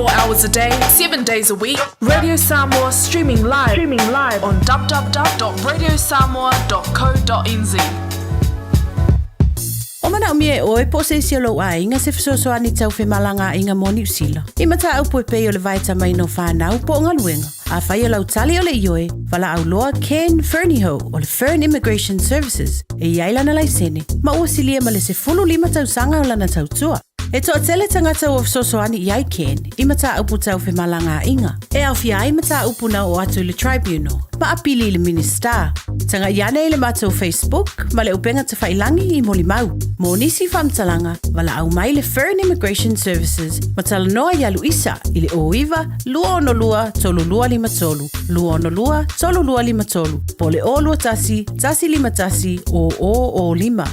Hours a day, 7 days a week. Radio Samoa streaming live, streaming live on www.radiosamoa.co.nz. O manaomia e oe po o se isi o lou aiga se fesoasoani tau femalagaaiga mo Niu Sila. I mataupu e pei o le vaetamaina o fanau po o galuega. Afai o lau tali o le ioe, valaau loa Ken Fernihough o le Fern Immigration Services e i ai lana laisene ma ua silia ma le 15 tausaga o lana tautua. E toatele tagata ua fesoasoani i ai Ken i mataupu tau femalagaaiga, e aofia ai mataupu na oo atu i le Tribunal ma apili i le Minisita. Tagai ane i le matou Facebook ma le upega tafailangi i molimau. Mo nisi faamatalaga, valaau mai le Fern Immigration Services ma talanoa ia Luisa i le 09 262 3253, 262 3253 po o le 021 151 0005.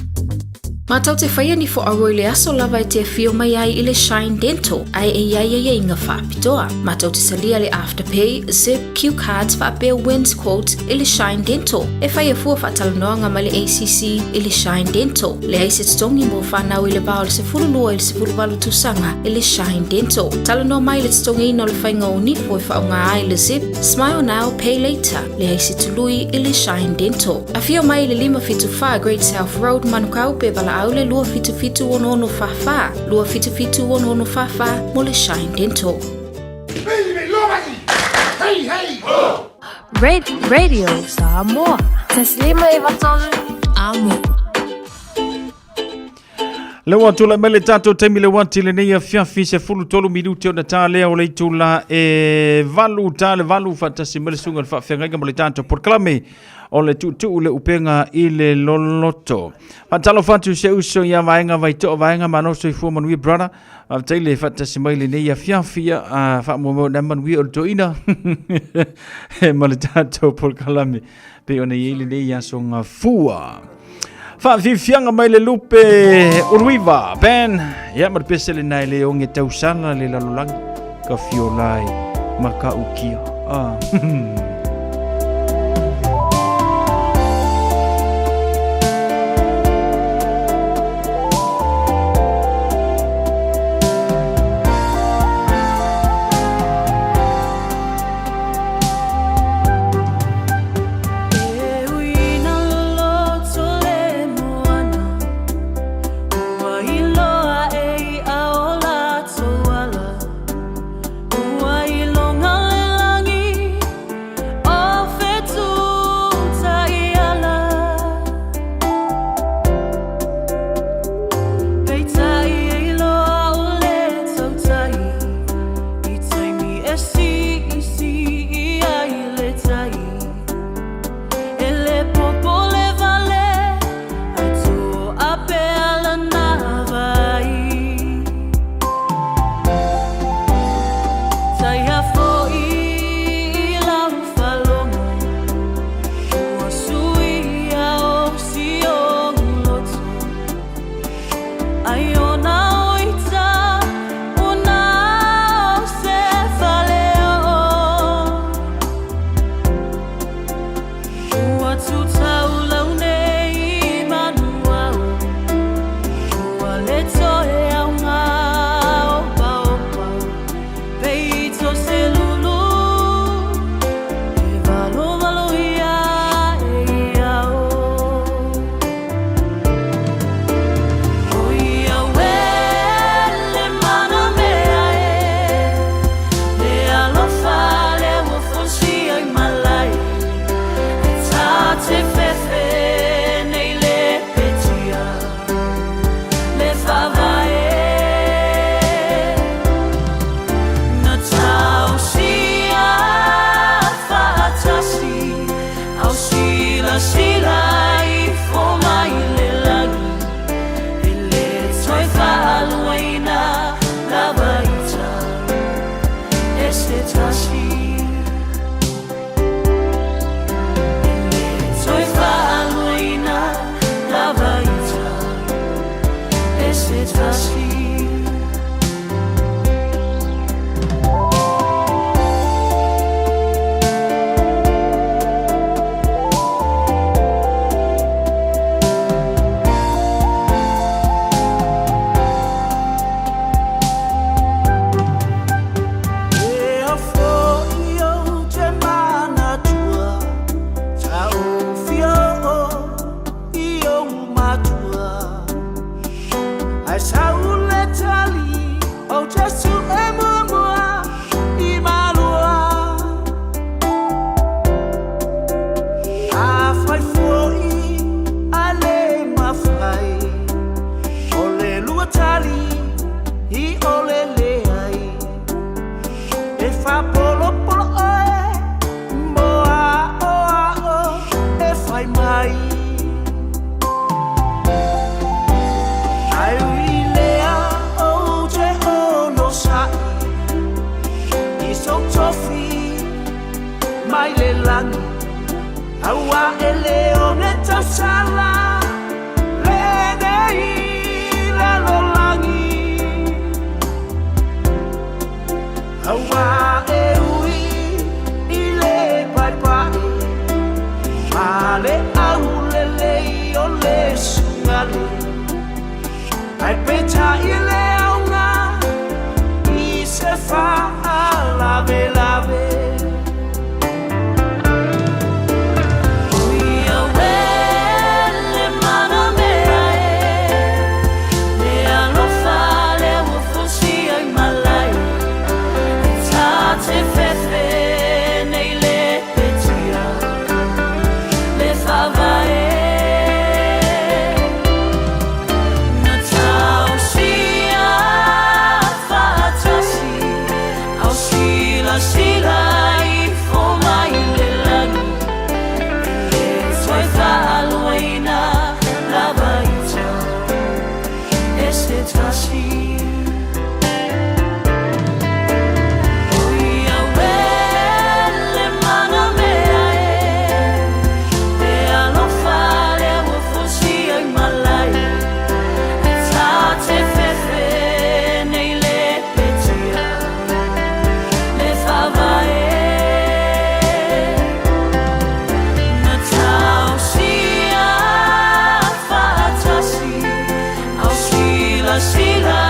Matou te faia ni fo'auo i le aso lava e te afio mai ai i le Shine Dental ae e i ai aiaiga faapitoa. Matou te salia le Afterpay, Zip, Cue Cards faapea Wins Quotes i le Shine Dental. E faia fua faatalanoaga ma le ACC i le Shine Dental. Leai se totogi mo fanau i le va o le 12 i le 18 tausaga i le Shine Dental. Talanoa mai i le totogiina o le faiga o nifo e faaaoga ai le Zip, Smile Now, Pay Later. Leai se tului i le Shine Dental. Afio mai i le 574 Great South Road, Manukau pe valaau le 277 6644, 277 6644 mo le Shine Dental. Radio Samoa. 153 Amo. Le ua tulai mai le tatou taimi le uati lenei afiafi 13 minute ona ta lea o le itula e valu ta le valu faatasi mai le susuga i le faafeagaiga ma le tatou polokalame o le tuutuu le upega i le loloto. Faatalofa atu se uso ia vaega vaitoa vaega malo soifua manuia brother. Faafetai le faatasi mai lenei afiafi a faamoemoe na manuia o le toeaina ma le tatou polokalame pei ona i ai lenei aso gafua. Faafiafiaga mai le lupe uluiva Ben ia ma le pese lena e le oge tausala le lalolagi ka fiolai ma ka ukia. Ah. i le auga i se faalavelave. Oi auē le mana mea e, le alofa lea ua fosia i malae, e ta te fefe nei le petia le faavae. Na tausia faatasi, ao silasila ifo mai le lagi, e le toe faaluaina lava ita e se tasi. Oi auē le mana mea e, le alofa lea ua fosia i malae, e ta te fefe nei le petia le faavae. Na tausia faatasi, ao silasila.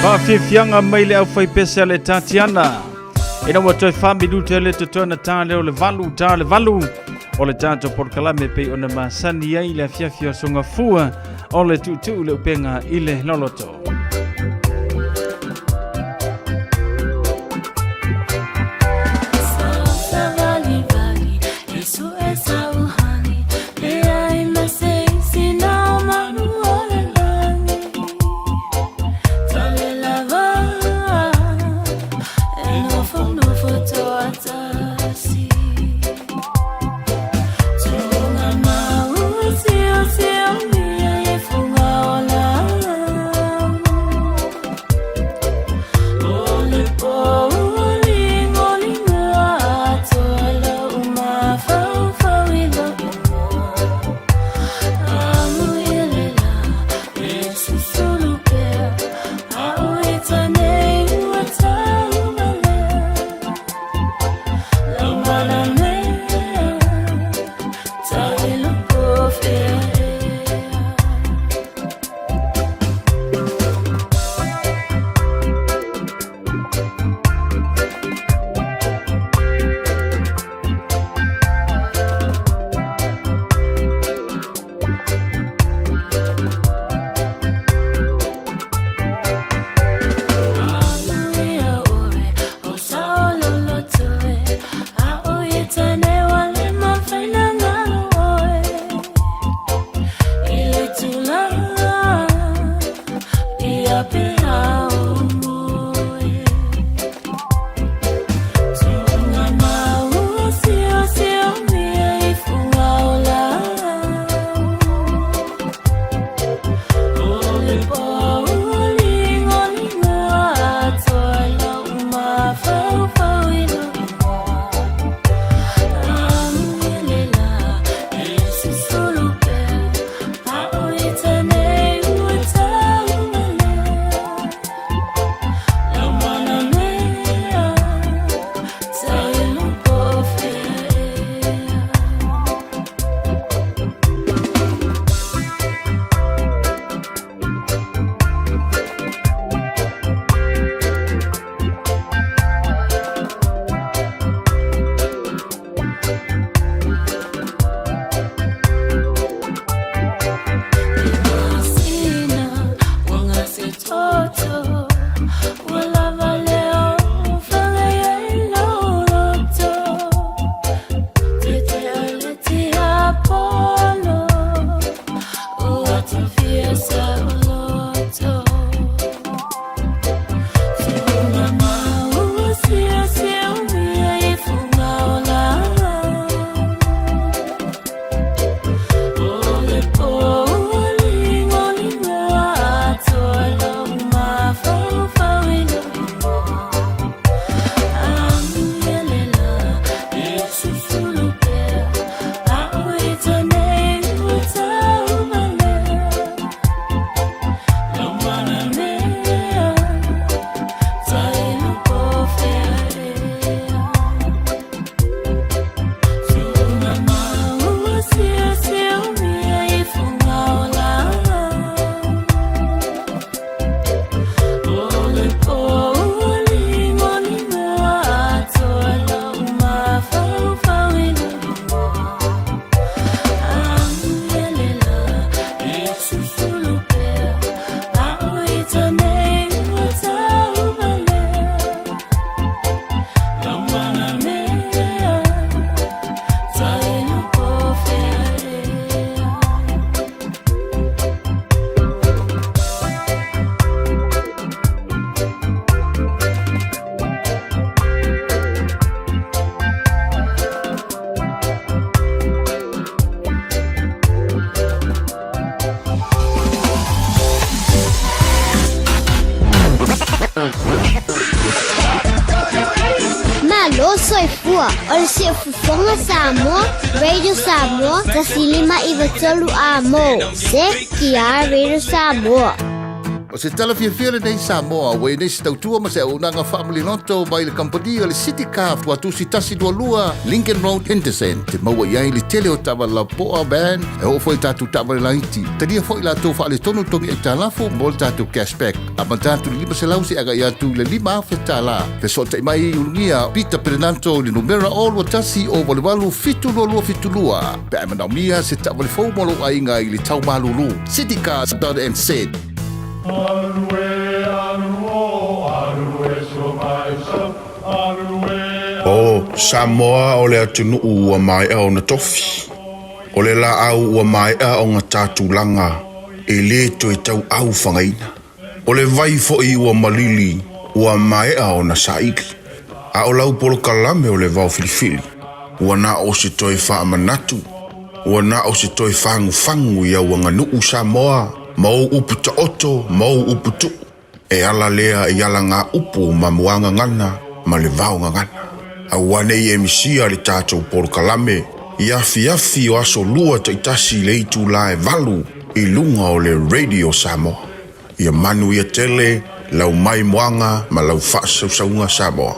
Faafiafiaga mai le aufaipese a le Tatiana. Ina ua toe 4 minute le totoe ona ta lea o le 8, ta le 8 o le tatou polokalame pei ona masani ai le afiafi o sogafua o le tuutuu le upega i le loloto. Malo soifua o le Siufofoga Samoa, Radio Samoa, 105 93 A mo. CKR Radio Samoa. O se tala fiafia lenei Samoa ua i nei se tautua ma se auaunaga faamaliloto mai le kamupani o le City Car Tuatusi 122 Lincoln Road Henderson e te maua i ai le tele o taavale lapopoa, van, e oo foi i tatou taavale laiti. Talia foi latou faaletonu togi aitalafu mo le tatou cash back. Amata atu i le 500 seia agai atu i le $5,000. Fesootai mai i Ulugia Peter Perenanto i le numera 021 088 7272 pe a e manaomia se taavale fou mo lou aiga i le tau malulu. Citycars.nz. O Samoa o le atunuu ua maea ona tofi. O le laau ua maea ona ta tulaga e le toe tauau fagaina. O le vai foi ua malili ua maea ona saili. A o lau polokalame o le vao filifili, ua na o se toe faamanatu, ua na o se toe fagufagu i au aganuu Samoa ma ou upu taoto ma ou upu tuu, e ala lea i alagaupu ma muagagana ma le vaogagana. Aua ne i e misia le tatou polokalame i afiafi o aso Lua taitasi i le itula e 8 i luga o le Radio Samoa. Ia manuia tele lau maimoaga ma lau faasausauga Samoa.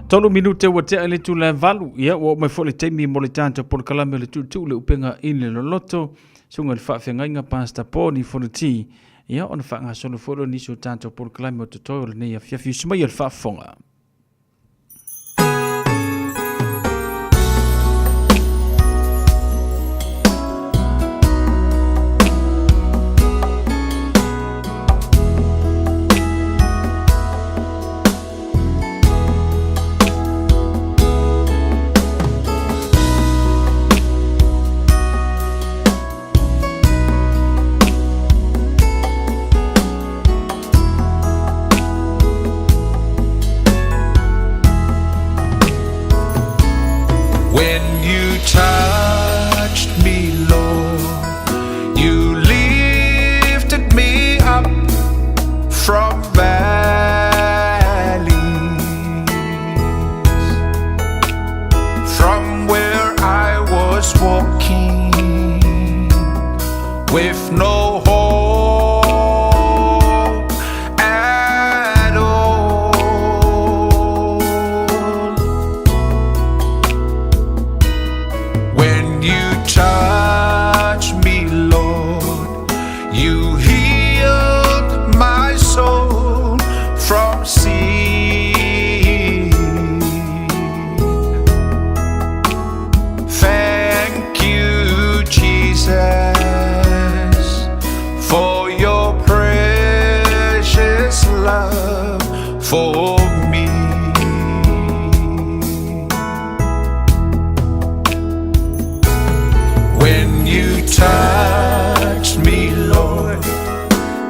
Tolu minute ua tea i le itula e 8, ia ua oo mai foi le taimi mo le tatou polokalame o le tuutuu le upega i le loloto, susuga i le faafeagaiga Pastor Paul Fonoti, ia ona faagasolo foi lea o nisi o tatou polokalame o totoe o lenei afiafi. Usu mai o le faafofoga. When you touched me, Lord, you lifted me up from valleys, from where I was walking with no hope at all. When you touch me, Lord, you healed my soul from sin. Thank you, Jesus, for your precious love for me. When you touched me, Lord,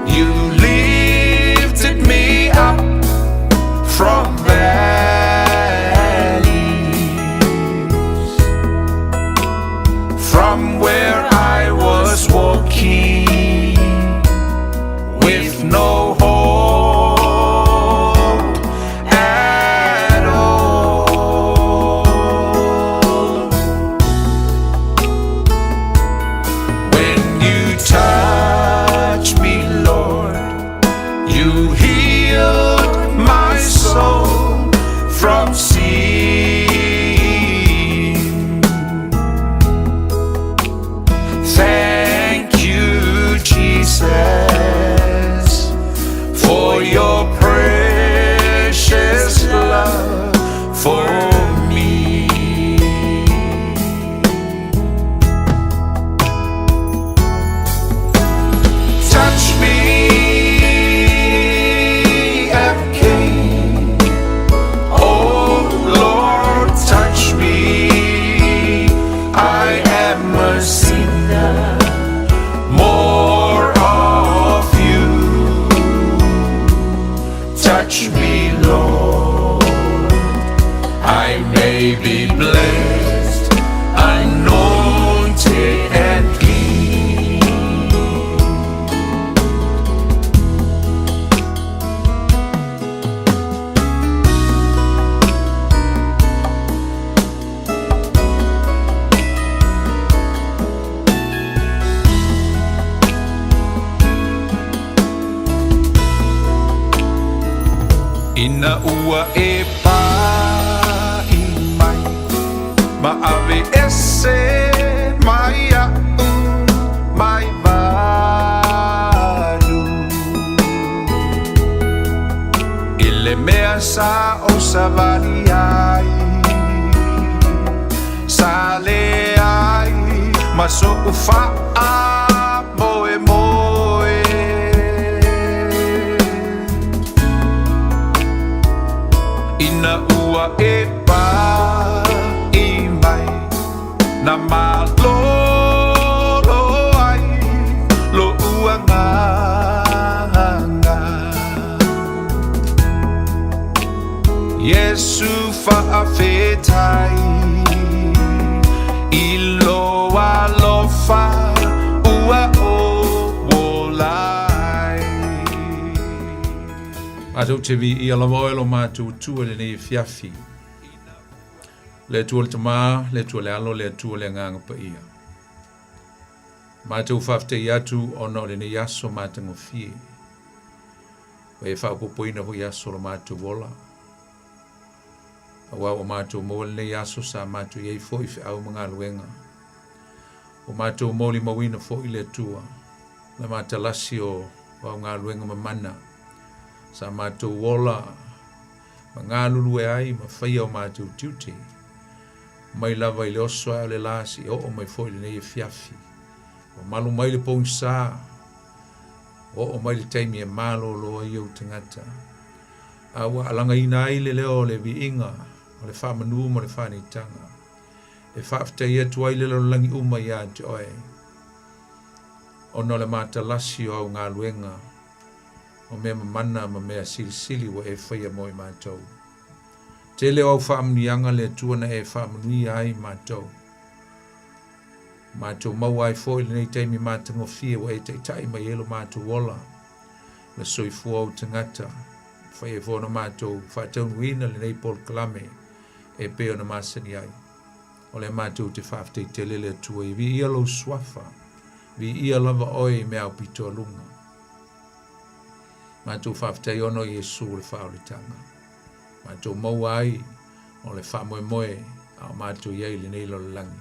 you lifted me up from valleys, from where I was walking with no hope at all. When you touch me, Lord, you healed my soul from sin. Thank you, Jesus, for your precious love for me. Touch me again. Oh Lord, touch me. I am a sinner. More of you. Touch me, Lord. I may be blessed, anointed and clean. Ina ua e paʻi mai ma ave ese mai iaʻu mai malu I le mea sa ou savali ai Sa leai ma soʻu faamoemoe. Ina ua e paʻi mai na malolo ai loʻu agaga. Iesu faafetai i lou alofa ua ou ola ai. Matou te viia lava oe lo matou Atua i lenei afiafi. Le Atua le Tama, le Atua le Alo, le Atua le Agaga Paia. Matou faafetai atu ona o lenei aso matagofie. Ua e faaopoopoina foi aso o lo matou ola. Aua ua matou maua lenei aso sa matou i ai foi i feau ma galuega. Ua matou molimauina foi le Atua, le matalasi o au galuega mamana sa matou ola ma galulue ai ma faia o matou tiute, mai lava i le oso ae o le la seia oo mai foi i lenei afiafi. Ua malu mai le pogisa, ua oo mai le taimi e malolo ai ou tagata, a ua alagaina ai le leo o le viiga, o le faamanu ma le faanitaga, e faafetai atu ai le lalolagi uma ia te oe, ona o le matalasi o au galuega, o mea mamana ma mea silisili ua e faia mo i matou. Tele o au faamanuiaga le Atua na e faamanuia ai matou. Matou maua ai foi lenei taimi matagofie ua e taitai mai ai lo matou ola, le soifua o ou tagata, fai ai foi ona matou faataunuuina lenei polokalame e pei ona masani ai. O lea matou te faafetai tele le Atua ia viia lou suafa, viia lava oe i mea aupito a luga. Matou faafetai ona o Iesu le faaolitaga. Matou maua ai o le faamoemoe a o matou i ai i lenei lalolagi.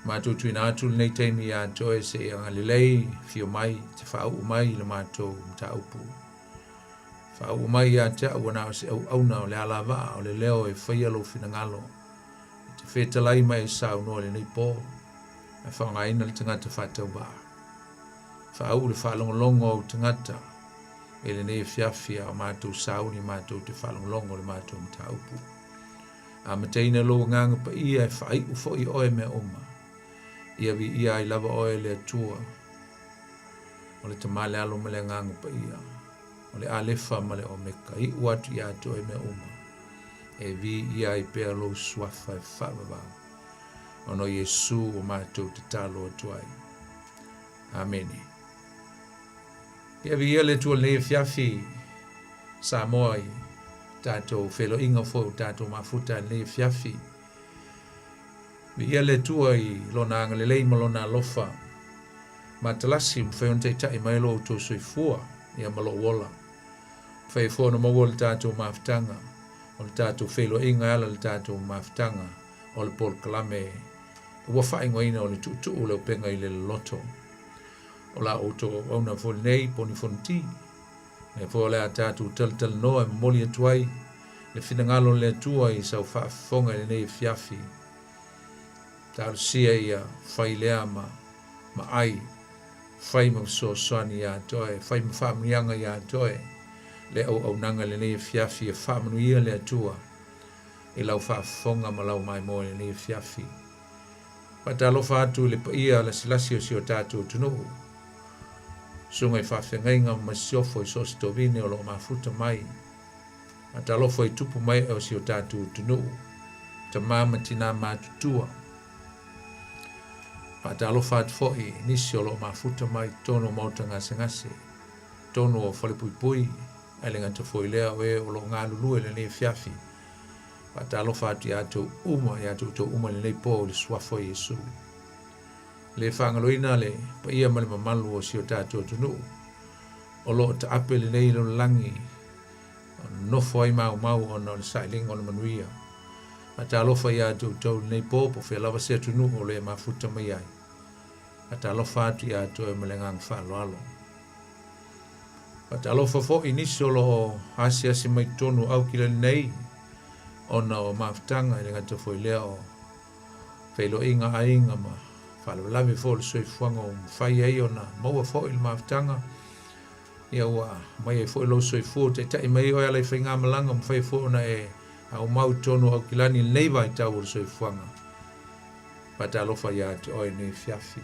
Matou tuuina atu lenei taimi ia te oe se i agalelei, afio mai, te faauu mai i le matou mataupu. Faauu mai ia te au ua na o se auauna o le alavaa o le leo e faia lou finagalo. E te fetalai ma e saunoa i lenei po, ae faaaogaina le tagata faatauvaa. Faauu le faalogologo a ou tagata i lenei afiafi a o matou sauni matou te faalogologo i le matou mataupu. Amataina lou agaga paia e faaiu foi oe mea uma. Ia viia ai lava oe le Atua, o le Tama le Alo ma le Agaga Paia, o le Alefa ma le Omeka, iu atu ia te oe mea uma, e viia ai pea lou suafa e faavavau, ona o Iesu ua matou tatalo atu ai. Amene. Ia viia le Atua i lenei afiafi, Samoa i tatou feiloaiga foi o tatou mafuta i lenei afiafi. Viia le Atua i Lona agalelei ma Lona alofa matalasi ua mafai ona taitai mai lo outou soifua ia ma lou ola. Mafai ai foi ona maua le tatou mafutaga o le tatou feiloaiga e ala i le tatou mafutaga o le polokalame ua faaigoaina o le tuutuu o le upega i le loloto. O la outou auauna foi lenei, Poni Fonoti. Lea foi o le a tatou talatalanoa e momoli atu ai le finagalo o le Atua i sau faafofoga i lenei afiafi. Talosia ia fai lea ma, ma ai, fai ma fesoasoani ia te oe, fai ma faamanuiaga ia te oe le auaunaga i lenei afiafi e faamanuia le Atua i lau faafofoga ma lau maimoa i lenei afiafi. Faatalofa atu i le paia lasilasi o si o tatou atunuu. Susuga i faafeagaiga ma masiofo i so o se tovine o lo o mafuta mai. Faatalofa i tupu mae'e o si o tatou atunuu, tama ma tinā matutua. Faatalofa atu foi i nisi o lo o mafuta mai i totonu o maota gasegase, totonu o falepuipui, ae le gata foi i lea o e o lo o galulue i lenei afiafi. Faatalofa atu ia outou uma, ia outou uma i lenei po i le suafa o Iesu. Le faagaloina le paia ma le mamalu o si o tatou atunuu o lo o taape lenei lalolagi. O nofo ai maumau ona o le sailiga o le manuia. Faatalofa iā te outou i lenei po, po o fea lava se atunuu o lo e mafuta mai ai. Faatalofa atu iā te oe ma le agaga faaaloalo. Faatalofa foi i nisi o lo o asiasi mai totonu o Aukilani nei ona o mafutaga e le gata foi lea o feiloaiga aiga ma faalavelave foi o le soifuaga ua mafai ai ona maua foi le mafutaga ia ua aumai ai foi lou soifua ua taitai mai ai oe ala i faigamalaga ua mafai foi ona e aumau i totonu o Aukilani i lenei vaitau o le soifuaga. Faatalofa ia te oe nei afiafi.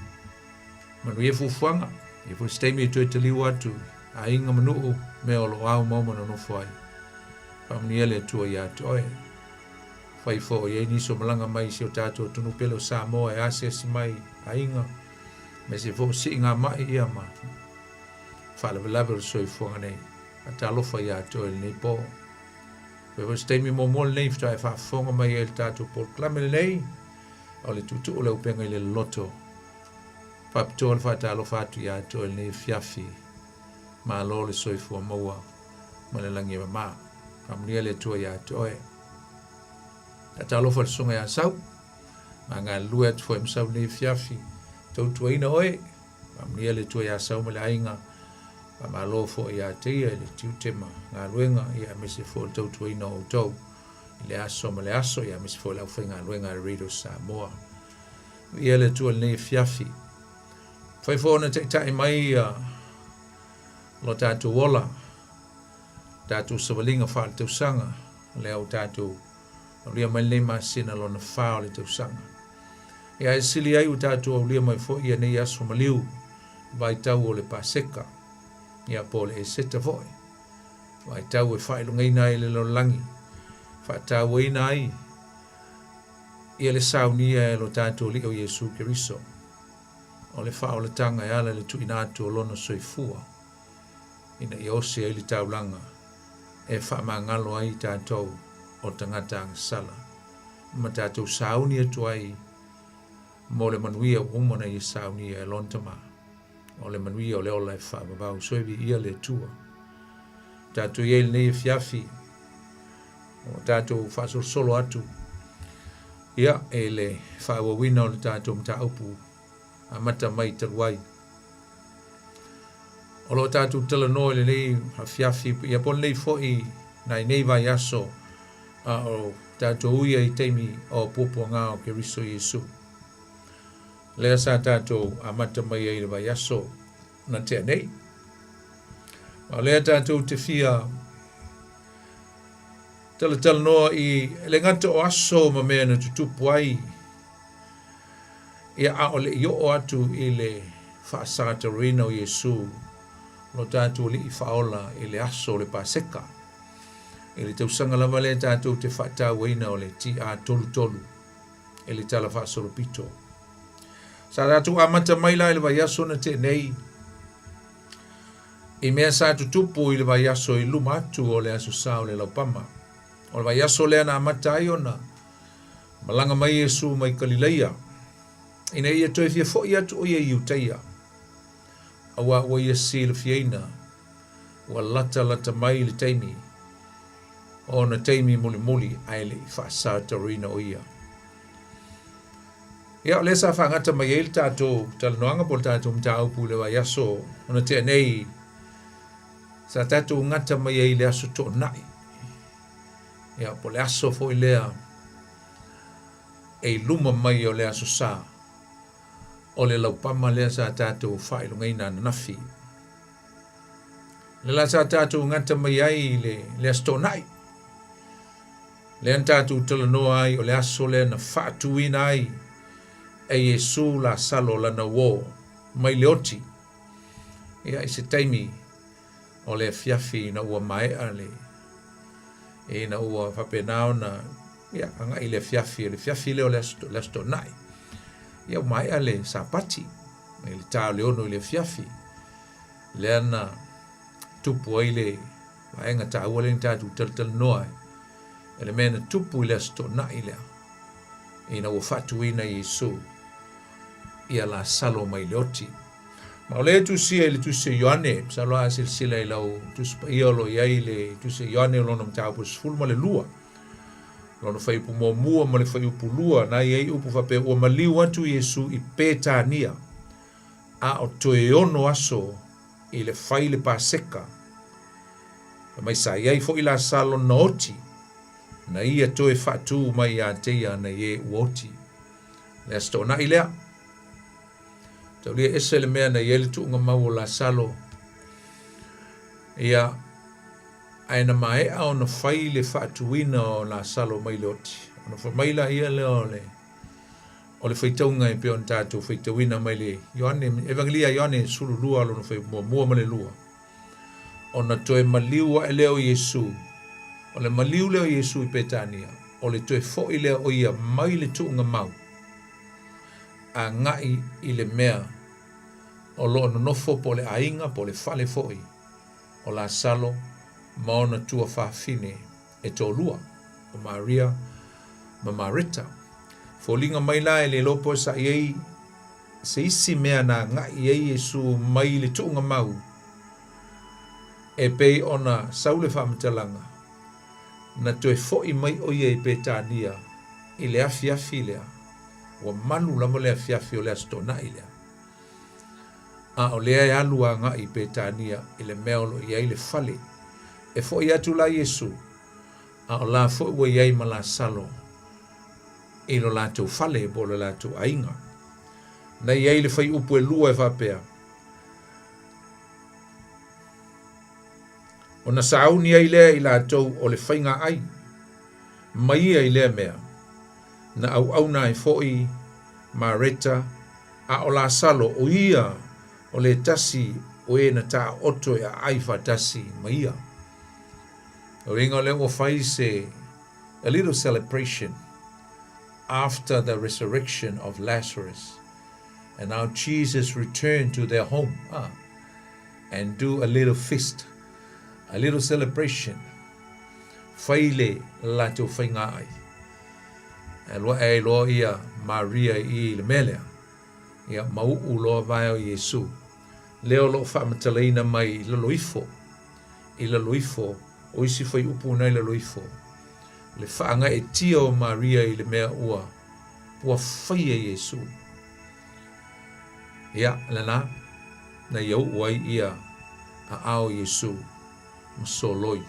Manuia fuafuaga, ia foi se taimi e toe taliu atu i aiga ma nuu, mea o lo o aumau ma nonofo ai. Faamanuia le Atua ia te oe. Fai foi o i ai nisi o malaga mai i si o tatou atunuu pele o Samoa e asiasi mai aiga, aemaise foi o siigamai ia ma faalavelave o le soifuaga nei. Faatalofa ia te oe i lenei po. Fai foi se taimi muamua lenei faatoa e faafofoga mai ai i le tatou polokalame lenei, o le tuutuu o le upega i le loloto. Faapitoa le faatalofa atu ia te oe i lenei afiafi. Malo le soifua maua ma le lagi e mama. Faamanuia le Atua ia te oe. Faatalofa i le susuga ia Sau. Ma galulue atu foi ma Sau i lenei afiafi. Tautuaina oe. Faamanuia le Atua ia Sau ma le aiga. Faamalo foi ia te ia i le tiute ma galuega, ia aemaise foi o le tautuaina o outou i le aso ma le aso, ia aemaise foi o le aufaigaluega a le Radio Samoa. Viia le Atua i lenei afiafi. Fai foi ona taitai mai ia lo tatou ola, tatou savaliga faaletausaga, lea ua tatou aulia mai lenei masina lona fa o le tausaga. Ia e sili ai ua tatou aulia mai foi ia nei aso maliu, vaitau o le Paseka, ia po o le Eseta foi, vaitau e faailogaina ai le lalolagi, faatauaina ai ia le saunia e lo tatou Alii o Iesu Keriso, o le faaolataga e ala i le tuuina atu o Lona soifua, ina ia osi ai le taulaga e faamagalo ai i tatou o tagata agasala, ma tatou sauni atu ai mo le manuia ua uma ona ia saunia e Lona Tama, o le manuia o le ola e faavavau. Soe viia le Atua. Tatou i ai i lenei afiafi, o tatou faasolosolo atu ia e le faaauauina o le tatou mataupu amata mai talu ai. O lo o tatou talanoa i lenei afiafi, ia po o lenei foi nai nei vaiaso, a o tatou uia i taimi o puapuaga o Keriso Iesu. Lea sa tatou amata mai ai i le vaiaso na tea nei. Ma o lea tatou te fia talatalanoa i le gata o aso ma mea na tutupu ai, ia a o le i oo atu i le faasataroina o Iesu lo tatou Alii Faaola i le aso o le Paseka, i le tausaga lava lea tatou te faatauaina o le TA33 i le Tala Faasolopito. Sa tatou amata mai la i le vaiaso na tea nei, i mea sa tutupu i le vaiaso i luma atu o le Aso Sa o le Laupama. O le vaiaso lea na amata ai ona malaga mai Iesu mai Kalileia, ina ia toe fia fo'i atu o ia i Iutaia, auā ua ia silafiaina ua latalata mai le taimi ona taimi mulimuli ae le i faasataroina o ia. Ia, o lea sa faagata mai ai le tatou talanoaga po o le tatou mataupu i le vaiaso ona tea nei, sa tatou gata mai ai i le aso Toonai. Ia, po o le aso foi lea e i luma mai o le aso Sa, o le laupama lea sa tatou faailogaina ananafi. Le la sa tatou gata mai ai i le, le aso Toonai. Lea na tatou talanoa ai o le aso lea na faatuina ai e Iesu Lasalo lana uō mai le oti. Ia, i se taimi o le afiafi ina ua maea le, ina ua faapena ona, ia, agai i le afiafi, o le afiafi lea o le aso, le aso Toonai. Ia, ua maea le Sapati, i le ta o le 6 i le afiafi, lea na tupu ai le vaega taua lea na tatou talatalanoa ai, e le mea na tupu i le Aso Toonai lea, ina ua faatuina Iesu ia Lasalo mai le oti. Ma o lea e tusia i le Tusi o Ioane, masalo a silasila i lau Tusi Paia o lo o i ai le Tusi o Ioane o lona mataupu e 12, lona fuaiupu muamua ma le fuaiupu lua, na i ai upu faapea, Ua maliu atu Iesu i Petania, a o toe ono aso i le fai le Paseka. Fai mai sa i ai foi Lasalo na oti, na ia toe faatū mai ia te ia nai e ua oti. Le Aso Toonai lea. Taulia ese le mea na i ai le tuuga mau o Lasalo. Ia, ae na maea ona fai le faatuina o Lasalo mai le oti. Ona fai mai la ia lea o le o le faitauga e pei ona tatou faitauina mai le Ioane, Evangelia Ioane 12 lona fai muamua ma le lua. Ona toe maliu ae lea o Iesu, o le maliu lea o Iesu i Petania, o le toe foi lea o ia mai le tuuga mau, agai i le mea o lo o nonofo po o le aiga po o le fale foi o Lasalo ma ona tuafafine e toalua, o Maria ma Mareta. Foliga mai la e le iloa po o sa i ai se isi mea na agai i ai Iesu mai le tuuga mau e pei ona sau le faamatalaga, na toe foi mai ʻo ia i Petania i le afiafi lea, ua malu lava le afiafi o le Aso Toonai lea. A o lea e alu agai i Petania i le mea o lo o i ai le fale. E foi atu la Iesu, a o la foi ua i ai ma Lasalo i lo latou fale po o lo latou aiga. Na i ai le faiupu e lua e faapea, Ona sauni ai lea i latou o le faiga ai mai ia i lea mea, na auauna ai foi Mareta, a o Lasalo o ia o le tasi o e na taoto e aai faatasi ma ia. O le uiga o lea ua fai se a little celebration after the resurrection of Lazarus and now Jesus returned to their home ah, and do a little feast, a little celebration. Fai le latou faiga ai. E alu ae ai loa ia Maria i le mea lea. Ia mau'u loa vae o Iesu. Lea o lo o faamatalaina mai i lalo ifo, i lalo ifo, o isi fuaiupu na i lalo ifo, le faagaeetia o Maria i le mea ua, ua faia Iesu. Ia, lena, na ia u'u ai ia aao o Iesu ma soloi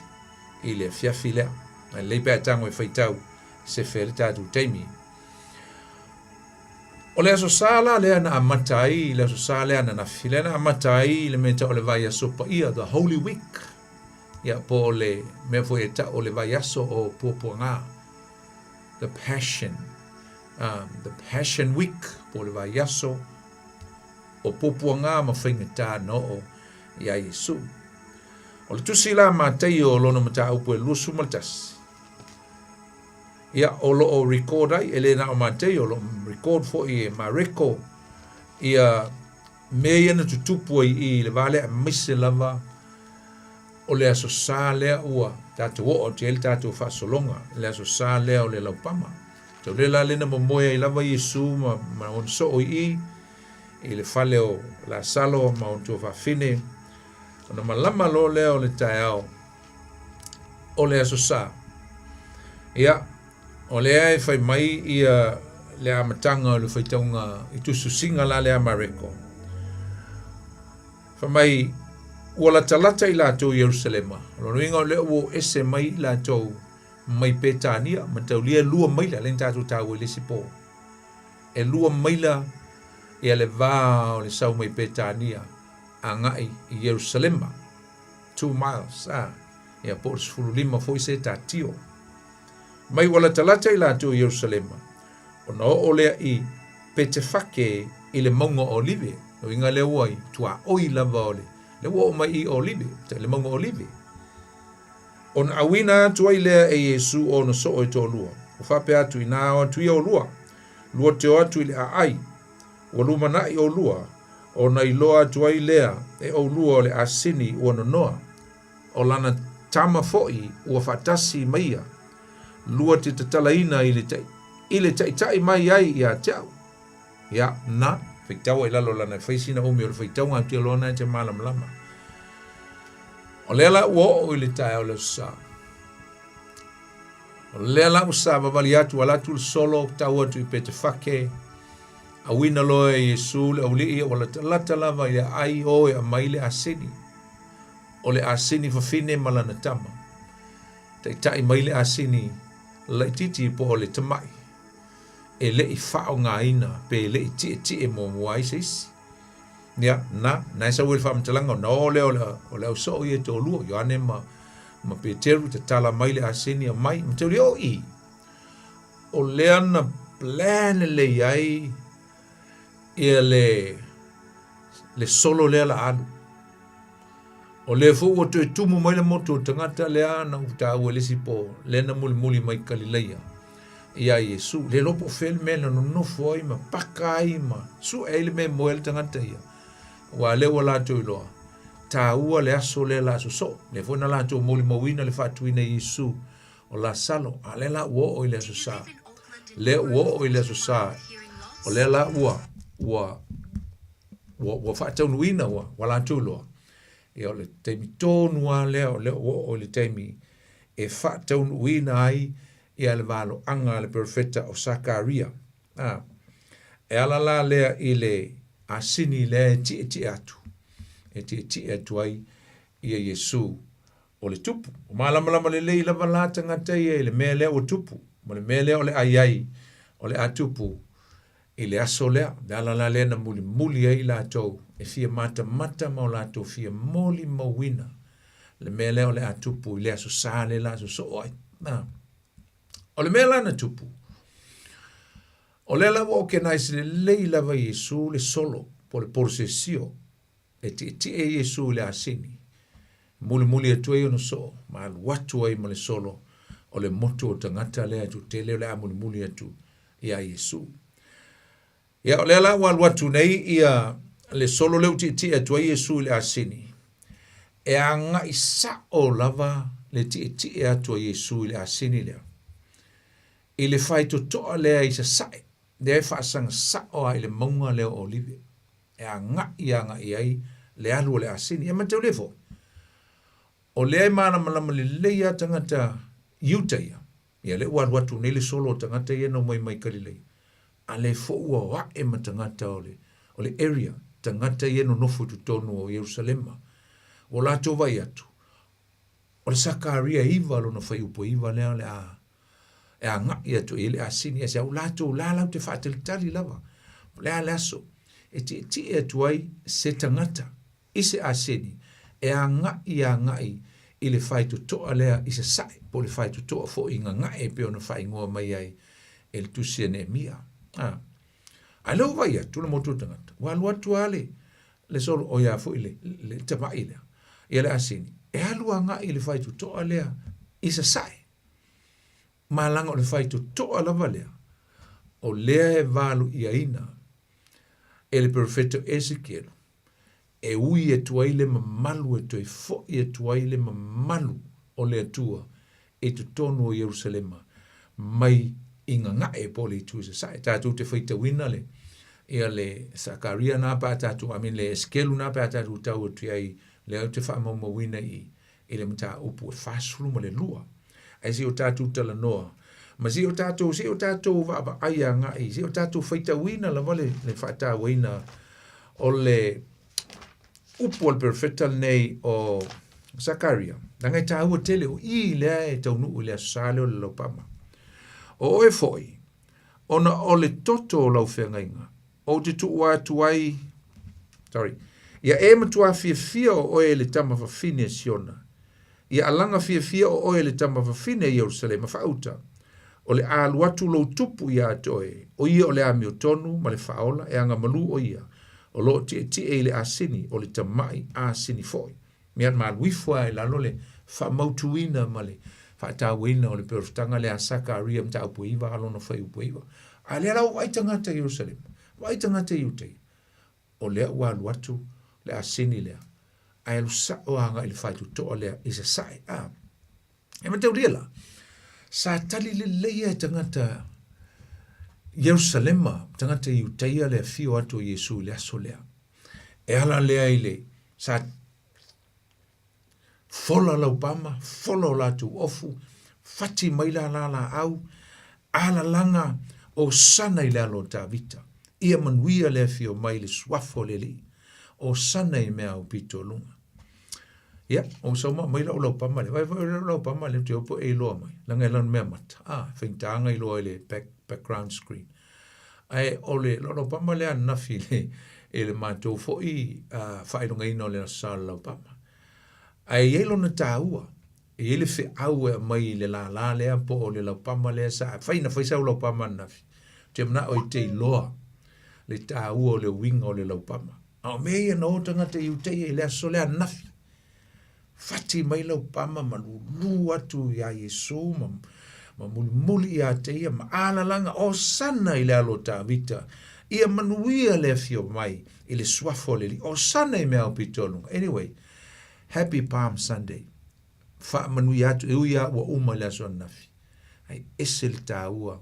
i le afiafi lea. Ae lelei pe a tago e faitau sefe ai le tatou taimi. O le Aso Sa la lea na amata ai, le Aso Sa lea ananafi, lea na amata ai le mea tau o le vaiaso paia, the Holy Week, ia po o le mea foi e tau o le vaiaso o Puapuaga, the Passion, um, the Passion Week, po o le vaiaso o Puapuaga ma faigata na oo iā Iesu. O le tusi la a Mataio o lona mataupu e 21, ia, o lo o record ai, e le na o Mataio, o lo o record foi e Mareko, ia mea ia na tutupu ai i le va lea, aemaise lava o le Aso Sa lea ua tatou oo atu i ai le tatou faasologa, le Aso Sa lea o le Laupama. Tau le la lea na momoe ai lava Iesu ma, ma ona soo i i, i le fale o Lasalo ma ona tuafafine, ona malama loa lea o le taeao o le Aso Sa. Ia, o lea e fai mai ia le amataga o le faitauga i tusitusiga la lea a Mareko. Fai mai, ua latalata i latou i Ierusalema. O lona uiga o lea ua o ese mai i latou mai Petania, mataulia e lua maila, lea na tatou taua i le isi po. E lua maila ia le va o le sau mai Petania agai i Ierusalema. 2 miles, a, ia po o le 15 foi se tatio. Mai ua latalata i latou i Ierusalema, ona oo lea i Petefake i le mauga o Olive, o uiga lea ua i tuaoi lava o le, lea ua oo mai i Olive, le mauga o Olive. Ona auina atu ai lea e Iesu o ona soo e toalua, ua faapea atu, Inā o atu ia olua, lua te o atu i le aai, ua lumanai olua, ona iloa atu ai lea e ʻolua o le asini ua nonoa, o lana tama foʻi ua faatasi ma ia, lua te tatalaina i le, i le taʻitaʻi mai ai iā te a'u. Ia, na. Faitaua i lalo lana e fai sina umi o le faitauga atu ia loa na e te malamalama. O lea la ua oo i le taeao o le Aso Sa. O lea la ua savavali atu, ala atu le solo, tau atu i Petefake, auina loa e Iesu le aualii ua latalata lava i le aai o e aumai le asini. O le asini fafine ma lana tama. Taitai mai le asini laititi po o le tamai e le i faaaogaina pe le i tietie muamua ai se isi. Ia, na, na e sau ai le faamatalaga, ona o lea o le, o le ausoo ia e toalua, Ioane ma, ma Peteru, tatala mai le asini aumai, ma tau o i. O lea na plan lelei ai ia le, le solo lea la alu. O lea foi ua toe tumu mai le motu o le tagata lea na ou taua i le isi po, lea na mulimuli mai Kalileia iā Iesu. Le iloa po o fea le mea na nonofo ai ma paka ai ma sue ai le mea e moe ai le tagata ia. Aua lea ua latou iloa, taua le aso lea la sosoo. Lea foi na latou molimauina le faatuina e Iesu o Lasalo, a lea la ua oo i le Aso Sa. Lea ua oo i le Aso Sa, o lea la ua, ua, ua, ua faataunuuina, ua, ua latou iloa. Ia o le taimi tonu lava lea o lea ua oo i le taimi e faataunuuina ai ia le valoaga a le perofeta o Sakaria. A, e ala la lea i le asini lea e tietie atu, e tietie atu ai ia Iesu o le tupu. O malamalama lelei lava la tagata ia i le mea lea ua tupu, ma le mea lea o le a i ai, o le a tupu I le aso lea, le ala la lea na mulimuli ai latou e fia matamata ma o latou fia molimauina le mea lea o le a tupu i le Aso Sa lea la sosoo ai. Na. O le mea la na tupu, o lea la ua okenais lelei lava Iesu le solo po le polosesio e tietie Iesu i le asini, mulimuli atu ai ona soo ma alu atu ai ma le solo o le motu o tagata lea e toatele o le a mulimuli atu iā Iesu. Ia, o lea la ua alu atu nei ia le solo lea ua tietie atu ai Iesu i le asini, e agai sao lava le tietie atu a Iesu i le asini lea, i le faitotoa lea i sasae, lea e faasaga sao lava i le mauga lea o Olive, e agai agai ai le alu o le asini. E mataulia foi, o lea e malamalama lelei lava tagata Iuta ia, Ia lea ua alu atu nei le solo o tagata ia na omai mai Kalileia, a lea foi ua o ae ma tagata o le, o le area, tagata ia e nonofo i totonu o Ierusalema. Ua latou vaai atu, o le Sakaria iva lona fuaiupu e iva lea o le a e agai atu i ai le asini, aisea? Ua latou la latou te faatalitali lava, o le a le aso e tietie atu ai se tagata i se aseni e agai agai i le faitotoa lea i sasae, po o le faitotoa foi i gagae e pei ona faaigoa mai ai e le tusi a Neemia. A. A lea ua vaai atu le motu o tagata, ua alu atu lava le, le solo, o ia foi le, le tamai lea, ia le aseni, e alu agai i le faitotoa lea i sasae. Ma leaga o le faitotoa lava lea, o lea e valuiaina e le perofeta Esekielu, e ui atu ai le mamalu e toe foʻi atu ai le mamalu o le Atua i totonu o Ierusalema mai i gagae po o le itu i sasae. Tatou te faitauina le ia le Sakaria na pe a tatou, I mean le Esekelu na pe a tatou tau atu i ai, lea ou te faamaumauina i i le mataupu e 42. Ae se i o tatou talanoa, ma se i o tatou, se i o tatou vaavaai agai, se i o tatou faitauina lava le, le faatauaina o le upu a le perofeta lenei o Sakaria, leaga e taua tele o i lea e taunuu i le Aso Sa lea o le Laupama. O oe foi, ona o le toto o lau feagaiga, ou te tuua atu ai, sorry, ia e matuā fiafia o oe e le tama fafine a Siona, ia alaga fiafia o oe e le tama fafine a Ierusalema faauta, o le a alu atu lou tupu ia te oe, o ia o le amiotonu ma le faaola e agamalu o ia, o lo o tietie i le asini, o le tamai asini foi. Mea malu ifo lava i lalo le faamautuina ma le faatauaina o le perofetaga lea a Sakaria mataupu e iva a lona fuaiupu e iva. A lea la ua vaai tagata i Ierusalema, vaai tagata i Iuteia, o lea ua alu atu le asini lea, ae alu sao agai i le faitotoa lea i sasae. A, e mataulia la, sa tali lelei lava e tagata. Ierusalema, tagata Iutaia le afio atu o Iesu i le aso lea. E ala lea i le sa fola laupama, fola o latou ofu, fati mai la la laau, alalaga Hosana i le alo o Tavita. Ia manuia le afio mai i le suafa o le Alii. Hosana i mea aupito o luga. Ia, o sau ma mai lau laupama lea. Vai foi lau laupama lea, te opo e iloa mai. Langa e lana mea mata. Ah, faigata iloa i le back, background screen. Ae o le lau laupama lea ananafi i le, i le matou foi uh, faailogaina o le Aso Sa o le Laupama. Ae i ai lona taua, e i ai le feau e aumai i le lālā lea po o le laupama lea sa fai na fai sau laupama ananafi. Ou te manao e te iloa le taua o le uiga o le laupama. A o mea ia na o tagata Iutaia i le aso lea ananafi. Fati mai laupama ma lūlū atu iā Iesu ma, ma mulimuli iā te ia ma alalaga Hosana i le alo o Tavita. Ia manuia le afio mai i le suafa o le Alii. Hosana i mea aupito o luga. Anyway, happy Palm Sunday. Faamanuia atu e ui lava ua uma i le aso ananafi. Ae ese le taua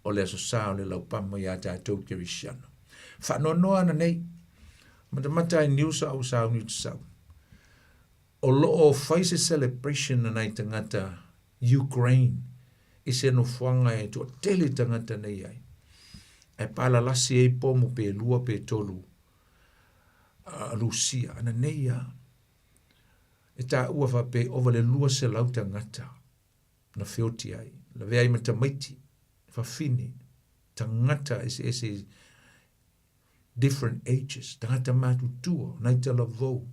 o le Aso Sa o le Laupama iā tatou Kerisiano. Faanoanoa ana nei, matamata ai news a ou sauni ou te sau. O lo o fai se celebration a nai tagata Ukraine i se nofoaga e toatele tagata nei ai. Ae palalasi ai pomu pe lua pe tolu a Rusia. Ana nei a e taua faapea ova le 200 tagata na feoti ai. Lavea ai ma tamaiti, fafine, tagata eseese different ages, tagata matutua, nai talavou,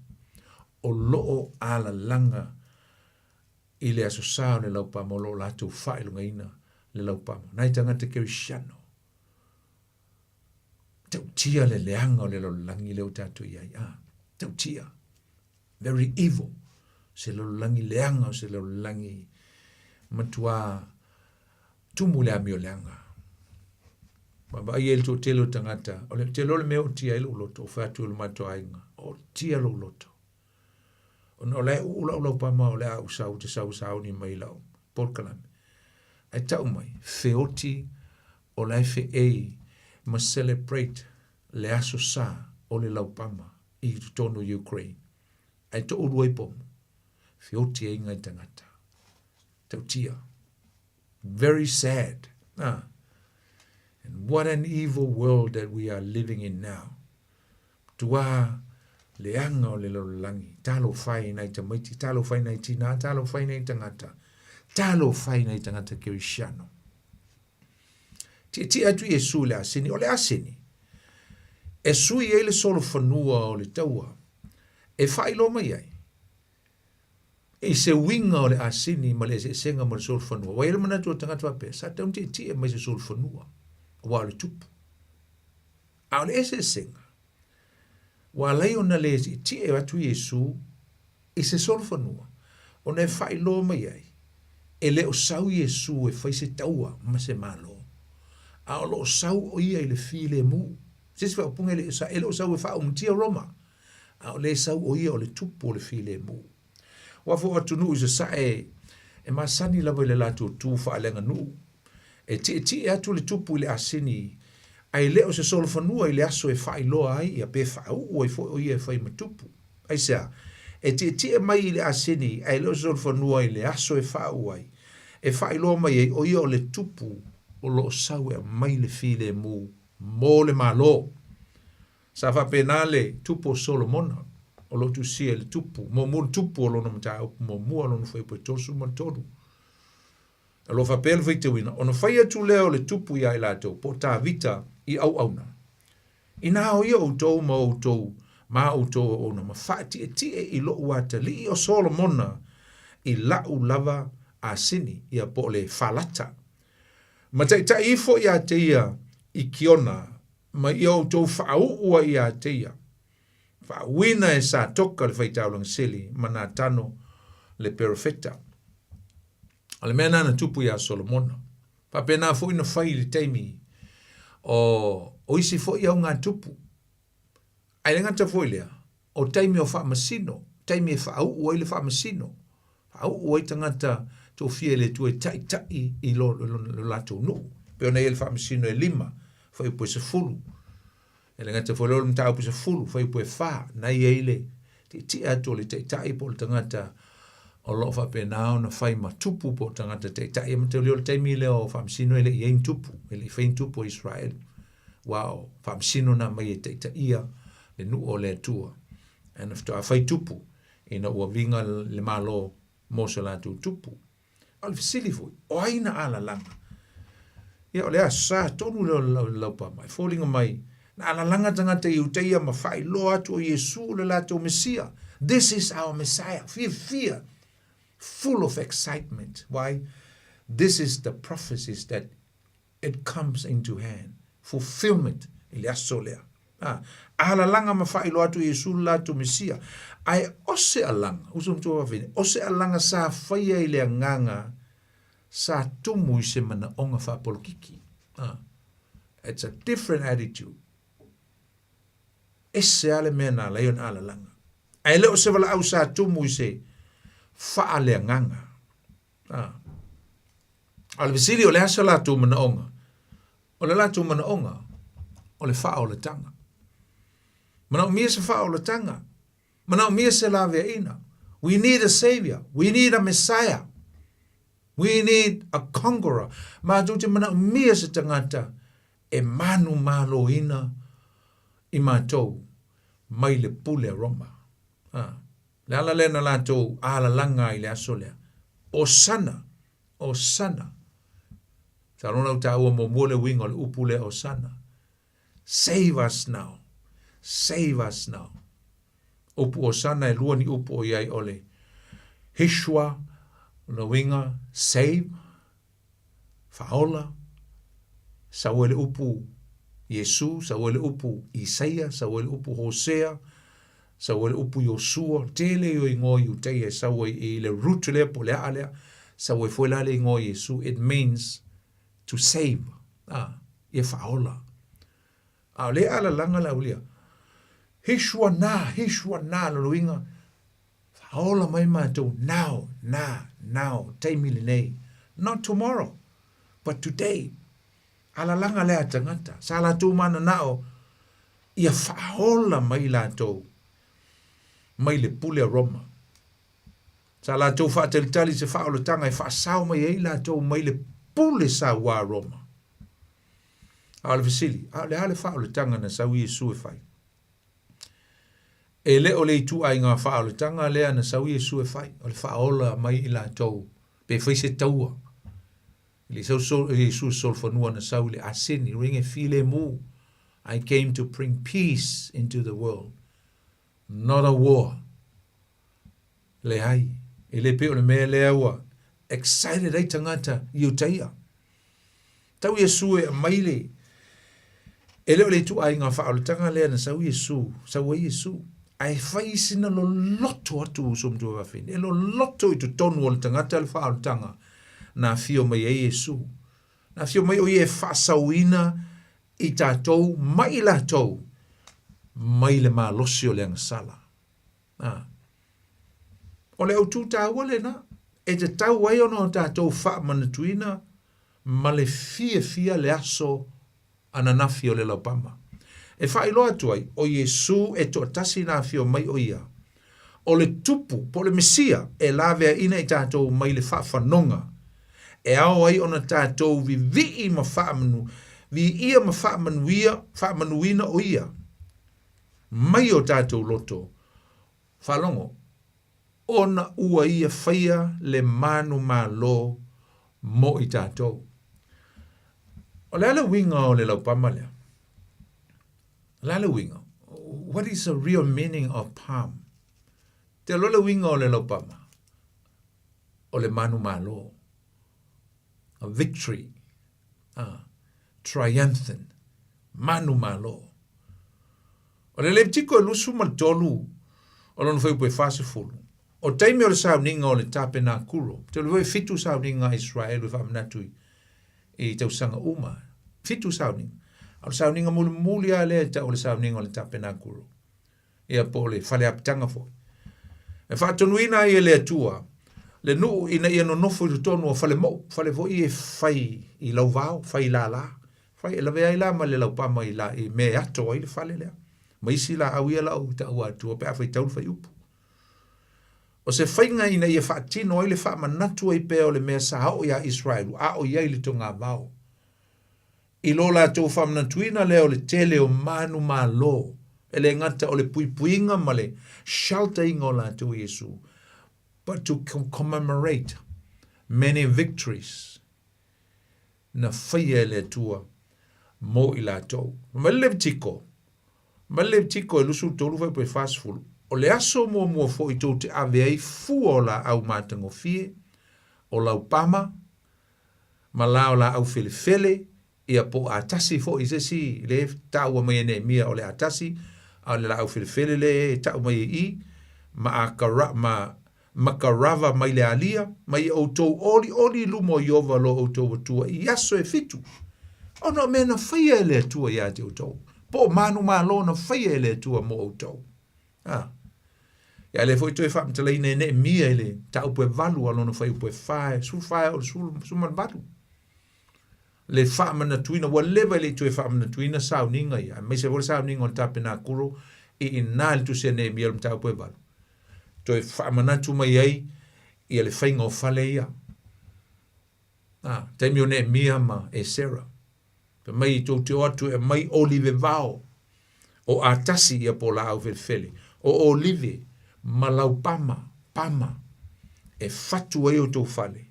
o lo o alalaga i le Aso Sa o le Laupama o lo o latou faailogaina le Laupama. Nai tagata Kerisiano, tautia le leaga o le lalolagi lea ua tatou i ai. Ah, tautia. Very evil. Se lalolagi leaga o se lalolagi matua tumu le amio leaga. Vaavaai ai le toatele o tagata, o le tele o le mea o tia ai lou loto, o fai atu i lo matou aiga, o tia lou loto. Ona o la e uu lau laupama o le a ou sau, te sau sauni mai lau polokalame. Ae tau mai, feoti o la e feei ma celebrate le aso sa o le laupama i totonu o Ukraine. Ae toʻulua ai pomu, feoti ai ngai tagata. Tautia. Very sad. Ah. And what an evil world that we are living in now. Tuā leaga o le lalolagi, talofa e nai tamaiti, talofa e nai tinā, talofa e nai tagata, talofa e nai tagata kerisiano. Tietie atu Iesu i le asini, o le asini, e sui ai le solofanua o le taua, e faailoa mai ai, i se uiga o le asini ma le eseesega ma le solofanua. Ua i ai le manatu o le tagata faapea, sa tatau ona tietie mai se solofanua, aua o le tupu. A o le eseesega, ua ala ai ona le tietie atu Iesu i se solofanua, ona e faailoa mai ai, e le o sau Iesu e fai se taua ma se Malo, a o lo o sau o ia i le filemu. Se isi faaupuga e le e le o sau e faaaumatia Roma, a o le sau o ia o le tupu o le filemu. Ua foi o atunuu i sasae e masani lava i le latou tu faaleaganuu. E tietie atu le tupu i le asini, ae le o se solofanua i le aso e faailoa ai ia pe faauu ai foi o ia e fai ma tupu. Aisea? E tietie mai i le asini, ae le o se solofanua i le aso e faauu ai, e faailoa mai ai o ia o le tupu o lo o sau e aumai le filemu mo le Malo. Sa faapena le tupu o Solomona, o lo o tusia i le tupu, muamua le tupu o lona mataupu muamua, lona fuaiupu e 33. O lo o faapea le faitauina, ona fai atu lea o le tupu iā i latou, po o Tavita i auauna. Inā o ia outou ma outou ma outou auauna ma faatietie i loʻu atalii o Solomona i laʻu lava asini, ia po o le falata. Ma taitai ifo iā te ia i Kiona ma ia outou faauu ai iā te ia. Faauuina e Satoka le faitaulaga sili ma Natano le perofeta. O le mea lena na tupu iā Solomona. Faapena foi na fai i le taimi o, o isi foi augatupu. Ae le gata foi lea, o taimi o faamasino, taimi e faauu ai le faamasino, faauu ai tagata tofia e le Atua e taitai i lo, lo, lo latou nuu. Pei ona i ai le faamasino e lima. Fuaiupu e 10. E le gata foi lea o le mataupu 10, fuaiupu e 4, na i ai le tietie atu o le taitai po o le tagata o lo o faapena ona fai ma tupu po o tagata taitai. E mataulia o le taimi lea o faamasino e le i ai ni tupu, e le i faia ni tupu o Israel. Aua o faamasino na aumai e taitaia le nuu o le Atua. Ae na faatoa fai tupu ina ua viga le Malo mo so latou tupu. A o le fesili foi, o ai na alalaga? Ia, o le Aso Sa tonu lea o le laupama, e foliga mai, na alalaga tagata Iutaia ma faailoa atu o Iesu o le latou Mesia. This is our Messiah. Fiafia. Full of excitement. Why? This is the prophecies that it comes into hand. Fulfillment i le aso lea. A, alalaga ma faailoa atu Iesu le latou Mesia. Ae o se alaga, uso matua fafine, o se alaga sa faia i le agaga sa tumu i se manaoga faapolokiki. A, it's a different attitude. Ese lava le mea na ala ai ona alalaga. Ae le o se valaau sa tumu i se faaleagaga. A. A o le fesili, o le a se latou manaoga? O le latou manaoga, o le faaolataga. Manaomia se faaolataga. Manaomia se laveaiina. We need a savior. We need a messiah. We need a conqueror. Matou te manaomia se tagata e manumaloina i matou mai le pule a Roma. A. Le ala lea na latou alalaga ai i le aso lea. Osana! Osana! Sa lona u taua muamua le uiga o le upu lea Osana. Save us now. Save us now. Upu Osana e lua ni upu o iai o le Hishua, lona uiga save, faaola, sau ai le upu Iesu, sau ai le upu Isaia, sau ai le upu Hosea, sau ai le upu Iosua, tele ia o igoa Iutaia e sau ai i le root lea po o le aa lea, sau ai foi la le igoa Iesu, it means to save, a, ia faaola. A o lea alalaga le aulia, Hishua na, Hishua na, lona uiga, Faaola mai matou now, na, now, taimi lenei. Not tomorrow, but today. Alalaga lea a tagata. Sa latou mananao ia faaola mai latou mai le pule a Roma. Sa latou faatalitali se faaolataga e faasao mai ai latou mai le pule sauā a Roma. A o le fesili, a o le a le faaolataga na sau Iesu e fai? E le o le ituaiga faaolataga lea na sau Iesu e fai, o le faaola mai i latou, pe fai se taua. E le i sau Iesu i solofanua na sau i le aseni, uiga e filemu. I came to bring peace into the world, not a war. Leai, e le pei o le mea lea ua excited ai tagata i Iutaia. Tau Iesu e aumai le, e le o le ituaiga faaolataga lea na sau Iesu, sau ai Iesu, ae fai sina loloto atu uso matua fafine, e loloto i totonu o le tagata le faaolataga na afio mai ai Iesu. Na afio mai o ia e faasauina i tatou ma i latou mai le malosi o le agasala. Ā. O le autū tāua lena, e tatau ai ona o tatou faamanatuina ma le fiafia le aso ananafi o le laupama. E faailoa atu ai, o Iesū e toatasi na afio mai o Ia, o le Tupu, po o le Mesia, e laveaina i tatou mai le faafanoga, e ao ai ona tatou vivii ma faamanu, viia ma faamanuia, faamanuina o Ia. mai o tatou loto, faalogo, ona ua ia faia le manumalo mo i tatou. O le a le uiga o le laupama lea? O le a le uiga? What is the real meaning of palm? Te aloa le uiga o le laupama? O le manumalo. A victory. Ah, triumphant. Manumalo. O le Levitiko e 23 o lona fuaiupu e 40, o taimi o le sauniga o le tapenakuro, te foi e fitu sauniga a Israelu e faamanatu i, i tausaga uma, fitu sauniga. A o le sauniga mulimuli lava lea e tau o le sauniga o le tapenakuro, ia po o le faleapitaga foi. E faatonuina ai e le Atua le nuu ina ia nonofo i totonu o fale mou, fale foi e fai i lauvao, fai i lala, Fai e lawe ai la ma le laupama i la i mea e ato ai le fale lea. Ma isi laau ia lau i taua atua pe a faitau le fuaiupu. O se faiga ina ia faatino ai le faamanatu ai pea o le mea sa oo iā Iseraelu a o i ai i le togavao. I lo latou faamanatuina lea o le tele o manumalo, e le gata o le puipuiga ma le shelter-iga o latou i Iesu, but to commemorate many victories na faia e le Atua mo i latou. Mai le Levitiko, mai le Levitiko e 23 fuaiupu e 40, O le aso muamua foi tou te ave ai fua o laau matagofie, o laupama, ma la o laau felefele, ia po o atasi foi se isi le taua mai e Neemia o le atasi, a o le laau felefele le e tau mai e i, ma akara, ma makarava mai le alia, ma ia outou olioli i luma o Ieova lo outou Atua i aso e fitu, ona o mea na faia e le Atua iā te outou, po o manumalo na faia e le Atua mo outou. A. Ia lea foi toe faamatalaina e Neemia i le mataupu e valu a lona fuaiupu e fa, e 14 e oo i le 18. Le faamanatuina, ua leva e le i toe faamanatuina sauniga ia, aemaise foi le sauniga o le tapenakulo i ina i le tusi a Neemia i le mataupu e valu. Toe faamanatu mai ai ia le faiga o fale ia. A, taimi o Neemia ma Esera. Fai mai tou te o atu e aumai olive vao, o atasi ia po o laau felefele, o olive ma laupama, pama, e fatu ai outou fale.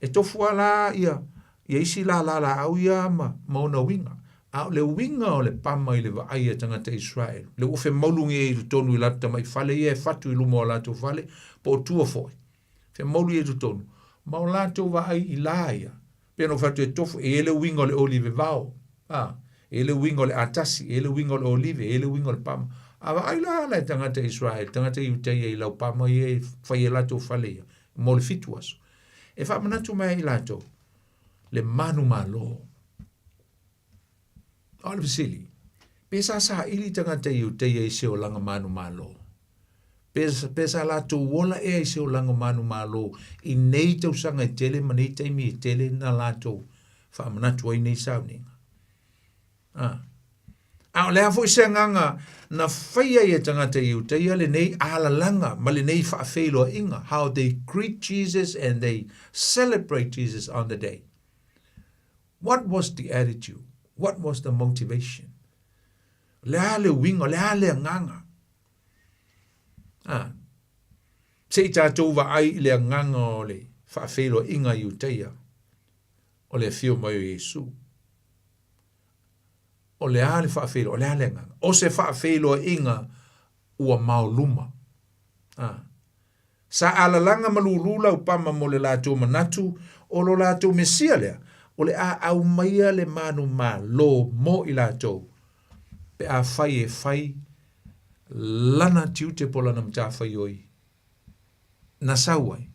E tofu lava la ia, ia isi lālā laau ia ma, ma ona uiga. A o le uiga o le pama i le vaai a tagata Israel, le ua femaulugi ai i totonu i latou tamai fale ia e fatu i luma o latou fale, po o tua foi. Femaulu ia i totonu, ma o latou vaai i la ia. Pei ona ou fai atu e tofu, e i ai le uiga o le olive vao, a, e i ai le uiga o le atasi, e i ai le uiga o le olive, e i ai le uiga o le pama. A vaai la la e tagata Israel, tagata Iutaia i lau pama ia e fai e latou fale ia, mo le fitu aso. E faamanatu mai ai i latou, le manumalo. A o le fesili, pe sa saili tagata Iutaia i se olaga manumalo? Pe, pe sa latou ola ea i se olaga manumalo i nei tausaga e tele ma nei taimi e tele na latou faamanatu ai nei sauniga? A. A o le a foi se agaga na fai ai e tagata Iutaia lenei alalaga ma lenei faafeiloaiga, how they greet Jesus and they celebrate Jesus on the day. What was the attitude? What was the motivation? O le a le uiga, o le a le agaga? A. Se i tatou vaai i le agaga o le faafeiloaiga Iutaia o le afio mai o Iesu. O le a le faafeiloa, o le a le agaga? O se faafeiloaiga ua maoluma. A. Sa alalaga ma lūlū laupama mo le latou manatu o lo latou Mesia lea, o le a aumaia le manumalo mo i latou, pe afai e fai lana tiute po o lana matafaioi na sau ai.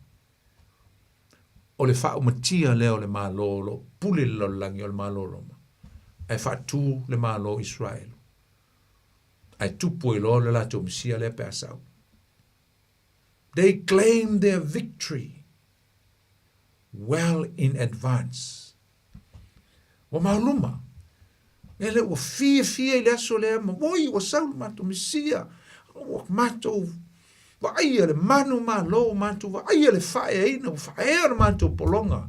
O le faaumatia lea o le Malo o lo o pule le lalolagi o le Malo o Roma, ae faatu le Malo o Israelo, ae tupu ai loa le latou Mesia lea pe a sau. They claim their victory well in advance. Ua maoluma. E le ua fiafia i le aso lea ma oi ua sau le matou Mesia. Ua matou vaaia le manu malo, matou vaaia le faaeaina, ua faaea le matou pologa.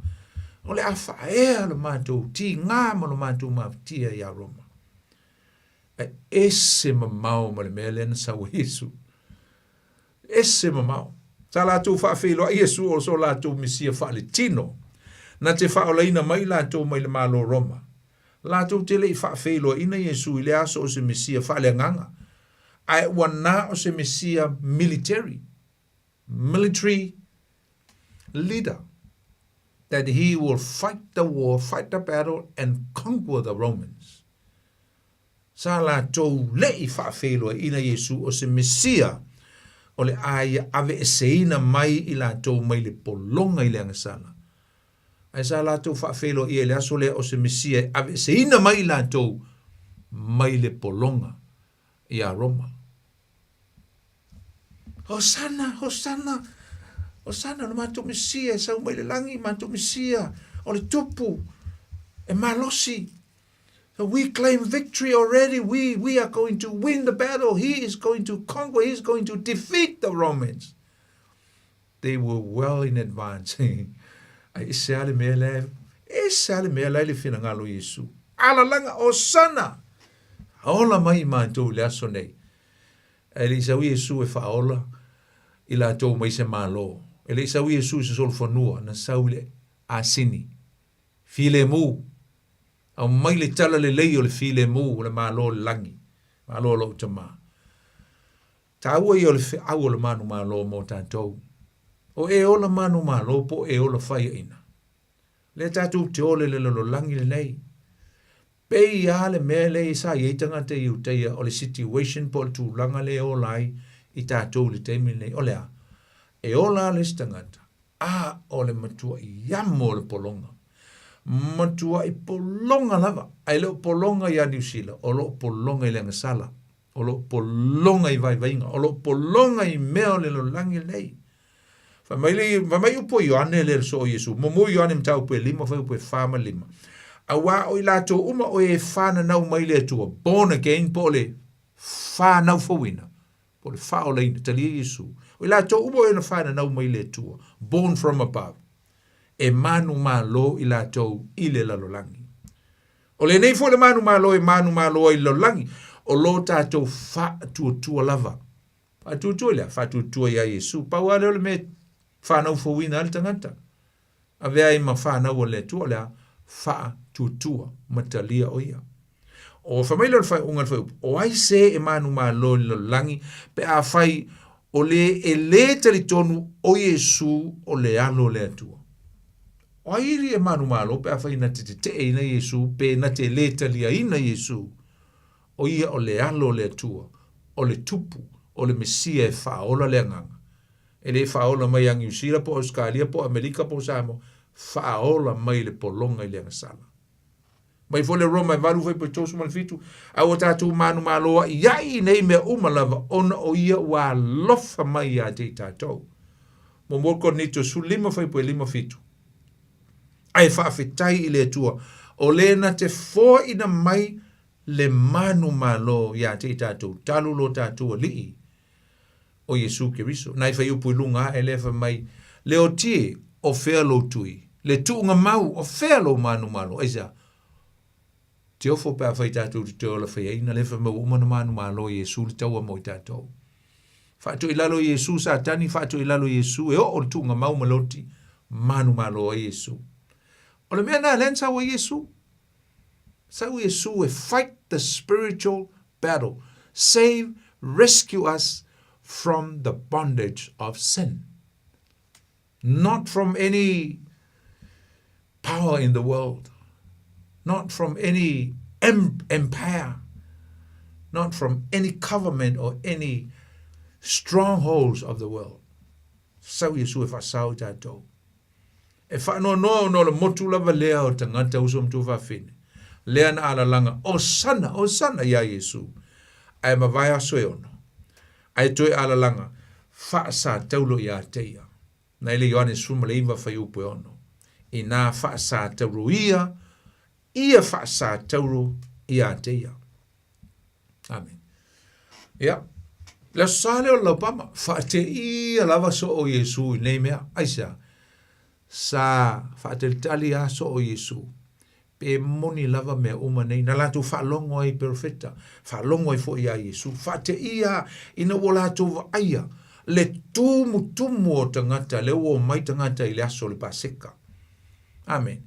O le a faaea le matou tigā ma le matou mafatia iā Roma. Ae ese mamao ma le mea lea na sau ai Iesu. Ese mamao. Sa latou faafeiloai Iesu o so latou Mesia faaletino, na te faaolaina mai latou mai le Malo Roma. Latou te le i faafeiloaiina Iesu i lea aso o se Mesia faaleagaga, ae ua na o se Mesia military, military leader, that he will fight the war, fight the battle and conquer the Romans. Sa latou leʻi faafeiloaiina Iesu o se Mesia o le a ia aveeseina mai i latou mai le pologa i le agasala. Ae sa latou faafeiloaia i le aso lea o se Mesia e aveeseina mai i latou mai le pologa iā Roma. Hosana, Hosana, Hosana, o le matou Mesia e sau mai le lagi, matou Mesia o le Tupu e malosi. So we claim victory already. We, we are going to win the battle. He is going to conquer. He is going to defeat the Romans. They were well in advance. Ai e se ale mea le, e se ale mea lai le finagalo Iesu. Alalaga, Osana! Ola mai i mātou i le aso nei. E le i sau Iesu e whaola i lātou mai se malo. E le i sau Iesu i se solofanua, na sau i le asini. Filemu. Aumai le tala lelei o le filemu o le Malo o le lagi, Malo o lou Tama. Taua ia o le feau o le manumalo mo tatou. O e ola manumalo po o e ola faiaina. Lea tatou te ole le lalolagi lenei. Pei a le mea lea sa i ai tagata i Iutaia o le situation po o le tulaga lea e ola ai i tatou i le taimi lenei. O le a? E ola a le isi tagata, a o le matuaʻi amo o le pologa. Matuaʻi pologa lava, a e le o pologa iā Niu Sila, o lo o pologa i le agasala, o lo o pologa i vaivaiga, o lo o pologa i mea o le lalolagi lenei. Fai mai le, fai mai upu o Ioane le so o Iesu, muamua Ioane mataupu e 5, fuaiupu e 4 ma 5. Auā o i latou uma o e fananau mai le Atua, born again, po o le fanau fouina, po o le faaolaina, talia Iesu. O i latou uma o e na fananau mai le Atua, born from above, e manumalo i latou i le lalolagi. O lenei foi le manumalo e manumalo ai i le lalolagi, o lo tatou faatuatua lava. Faatuatua i le a? Faatuatua iā Iesu. Pau lava lea o le mea e fanau fouina ai le tagata. Avea ai ma fanau a le Atua, o le a? Faatuatua ma talia o ia. O fai mai lea o le faaiuga o le fuaiupu, o ai se e manumalo i le lalolagi pe afai o le e lē talitonu o Iesu o le Alo o le Atua? O ai e manumalo pe afai na te teteʻeina Iesu pe na te lē taliaina Iesu o ia o le Alo o le Atua, o le Tupu, o le Mesia e faaola le agaga? E lē faaola mai ia Niusila po o Ausekalia po o Amerika po o Samoa, faaola mai le pologa i le agasala. Mai foi le Roma e 8 fuaiupu 37, a ua tatou manumalo aʻiaʻi i nei mea uma lava ona o ia ua alofa mai iā te i tatou. Muamua Korinito 15 fuaiupu 57. Ae faafetai i le Atua, o le na te foaina mai le manumalo iā te i tatou talu lo tatou Alii o Iesu Keriso. Nai fuaiupu i luga aʻe lea fai mai, Le otie, o fea lou tui? Le tuuga mau, o fea lou manumalo? Aisea? Te ofo pe afai tatou te toe ola faiaina, lea fai mai ua uma ona manumalo e Iesu le taua mo i tatou. Faatoʻi lalo Iesu Satani, faatoʻi lalo Iesu, e oo le tuuga mau ma loti, manumalo ai Iesu. O le mea na lea na sau ai Iesu. Sau Iesu e fight the spiritual battle, save, rescue us from the bondage of sin. Not from any power in the world, not from any empire, not from any government or any strongholds of the world. Sau Iesu e faasao i tatou. E faanoanoa ona o le motu lava lea o tagata uso ma tuafafine, lea na alalaga, Osana, Osana iā Iesu, ae mavae aso e ono, ae toe alalaga, faasataulo iā te ia. Na i le Ioane 19 fuaiupu e ono, inā faasataulo ia, ia faasataulo iā te ia. Amen. Ia, le aso sa lea o le laupama, faateia lava so o Iesu i nei mea. Aisea? Sa faatalitali a so o Iesu. Pe moni lava mea uma nei, na latou faalogo ai i perofeta, faalogo ai foi iā Iesu. Faateia ina ua latou vaaia le tumutumu o tagata, lea ua omai tagata i le aso o le Paseka. Amen.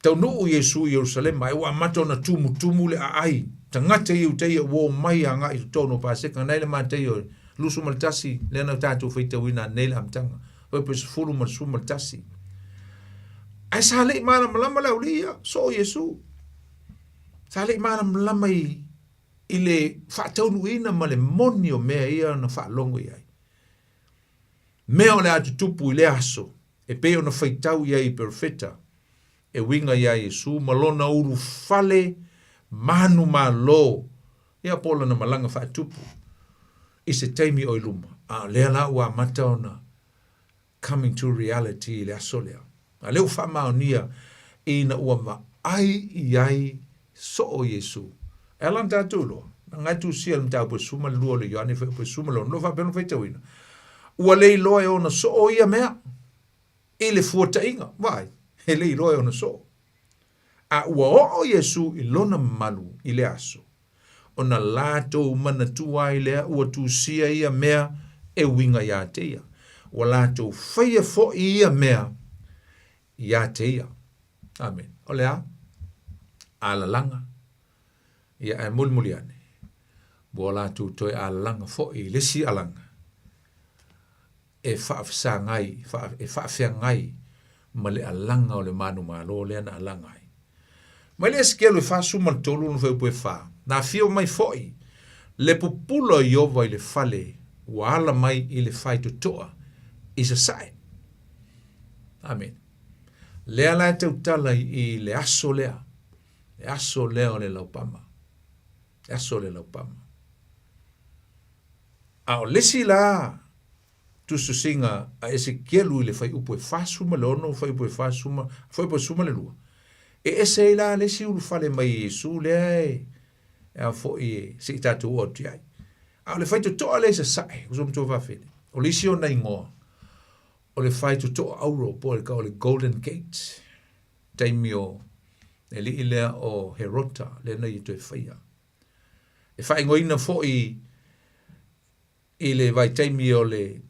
Taunuu Iesu i Ierusalema, ae ua amata ona tumutumu le aai. Tagata Iutaia ua omai agai i totonu o Paseka, na i le Mataio 21, lea na tatou faitauina anei le amataga, fuaiupu e 10 ma le 11. Ae sa le i malamalama le aualii ia, soo Iesu. Sa le i malamalama i, i le faataunuuina ma le moni o mea ia na faalogo i ai. Mea o le a tutupu i lea aso, e pei ona faitau i ai i Perofeta, e uiga iā Iesu ma lona ulufale manumalo, ia po o lana malaga faatupu i se taimi o i luma, a o lea la ua amata ona coming to reality i le aso lea. A lea ua faamaonia ina ua vaai i ai Soo Iesu. E ala ona tatou iloa, na ngai tusia le mataupu e suma le lua o le Ioane fuaiupu e suma le ono, faapea ona faitauina, ua le iloa e ona soo ia mea i le fuataiga, vaai, e le iloa e ona soo. A ua oo Iesu i lona mamalu i le aso, ona latou manatua ai lea ua tusia ia mea e uiga iā te ia. Ua latou faia foi ia mea iā te ia. Amene. O le a? Alalaga. Ia ae mulimuli ane, ua latou toe alalaga foi i le isi alaga e faafesagai, e faafeagai ma le alaga o le manumalo lea na alaga ai. Mai le Esekielu e 43 lona fuaiupu e 4, na afio mai foi le pupula o Ieova i le fale ua ala mai i le faitotoa i sasae. Amene. Lea la e tautala i le aso lea, le aso lea o le laupama. Le aso o le laupama. A o le isi la tusitusiga a Esekielu i le fuaiupu e 46, fuaiupu e 40, fuaiupu e 12, e ese ai la le isi ulufale mai e Iesu lea e a foi e se i tatou oo atu i ai. A o le faitotoa lea i sasae, uso matua faafele, o le isi ona igoa, o le faitotoa auro po o le o le Golden Gate, taimi o le alii lea o Herota lea na ia toe faia. E faaigoaina foi i le vaitaimi o le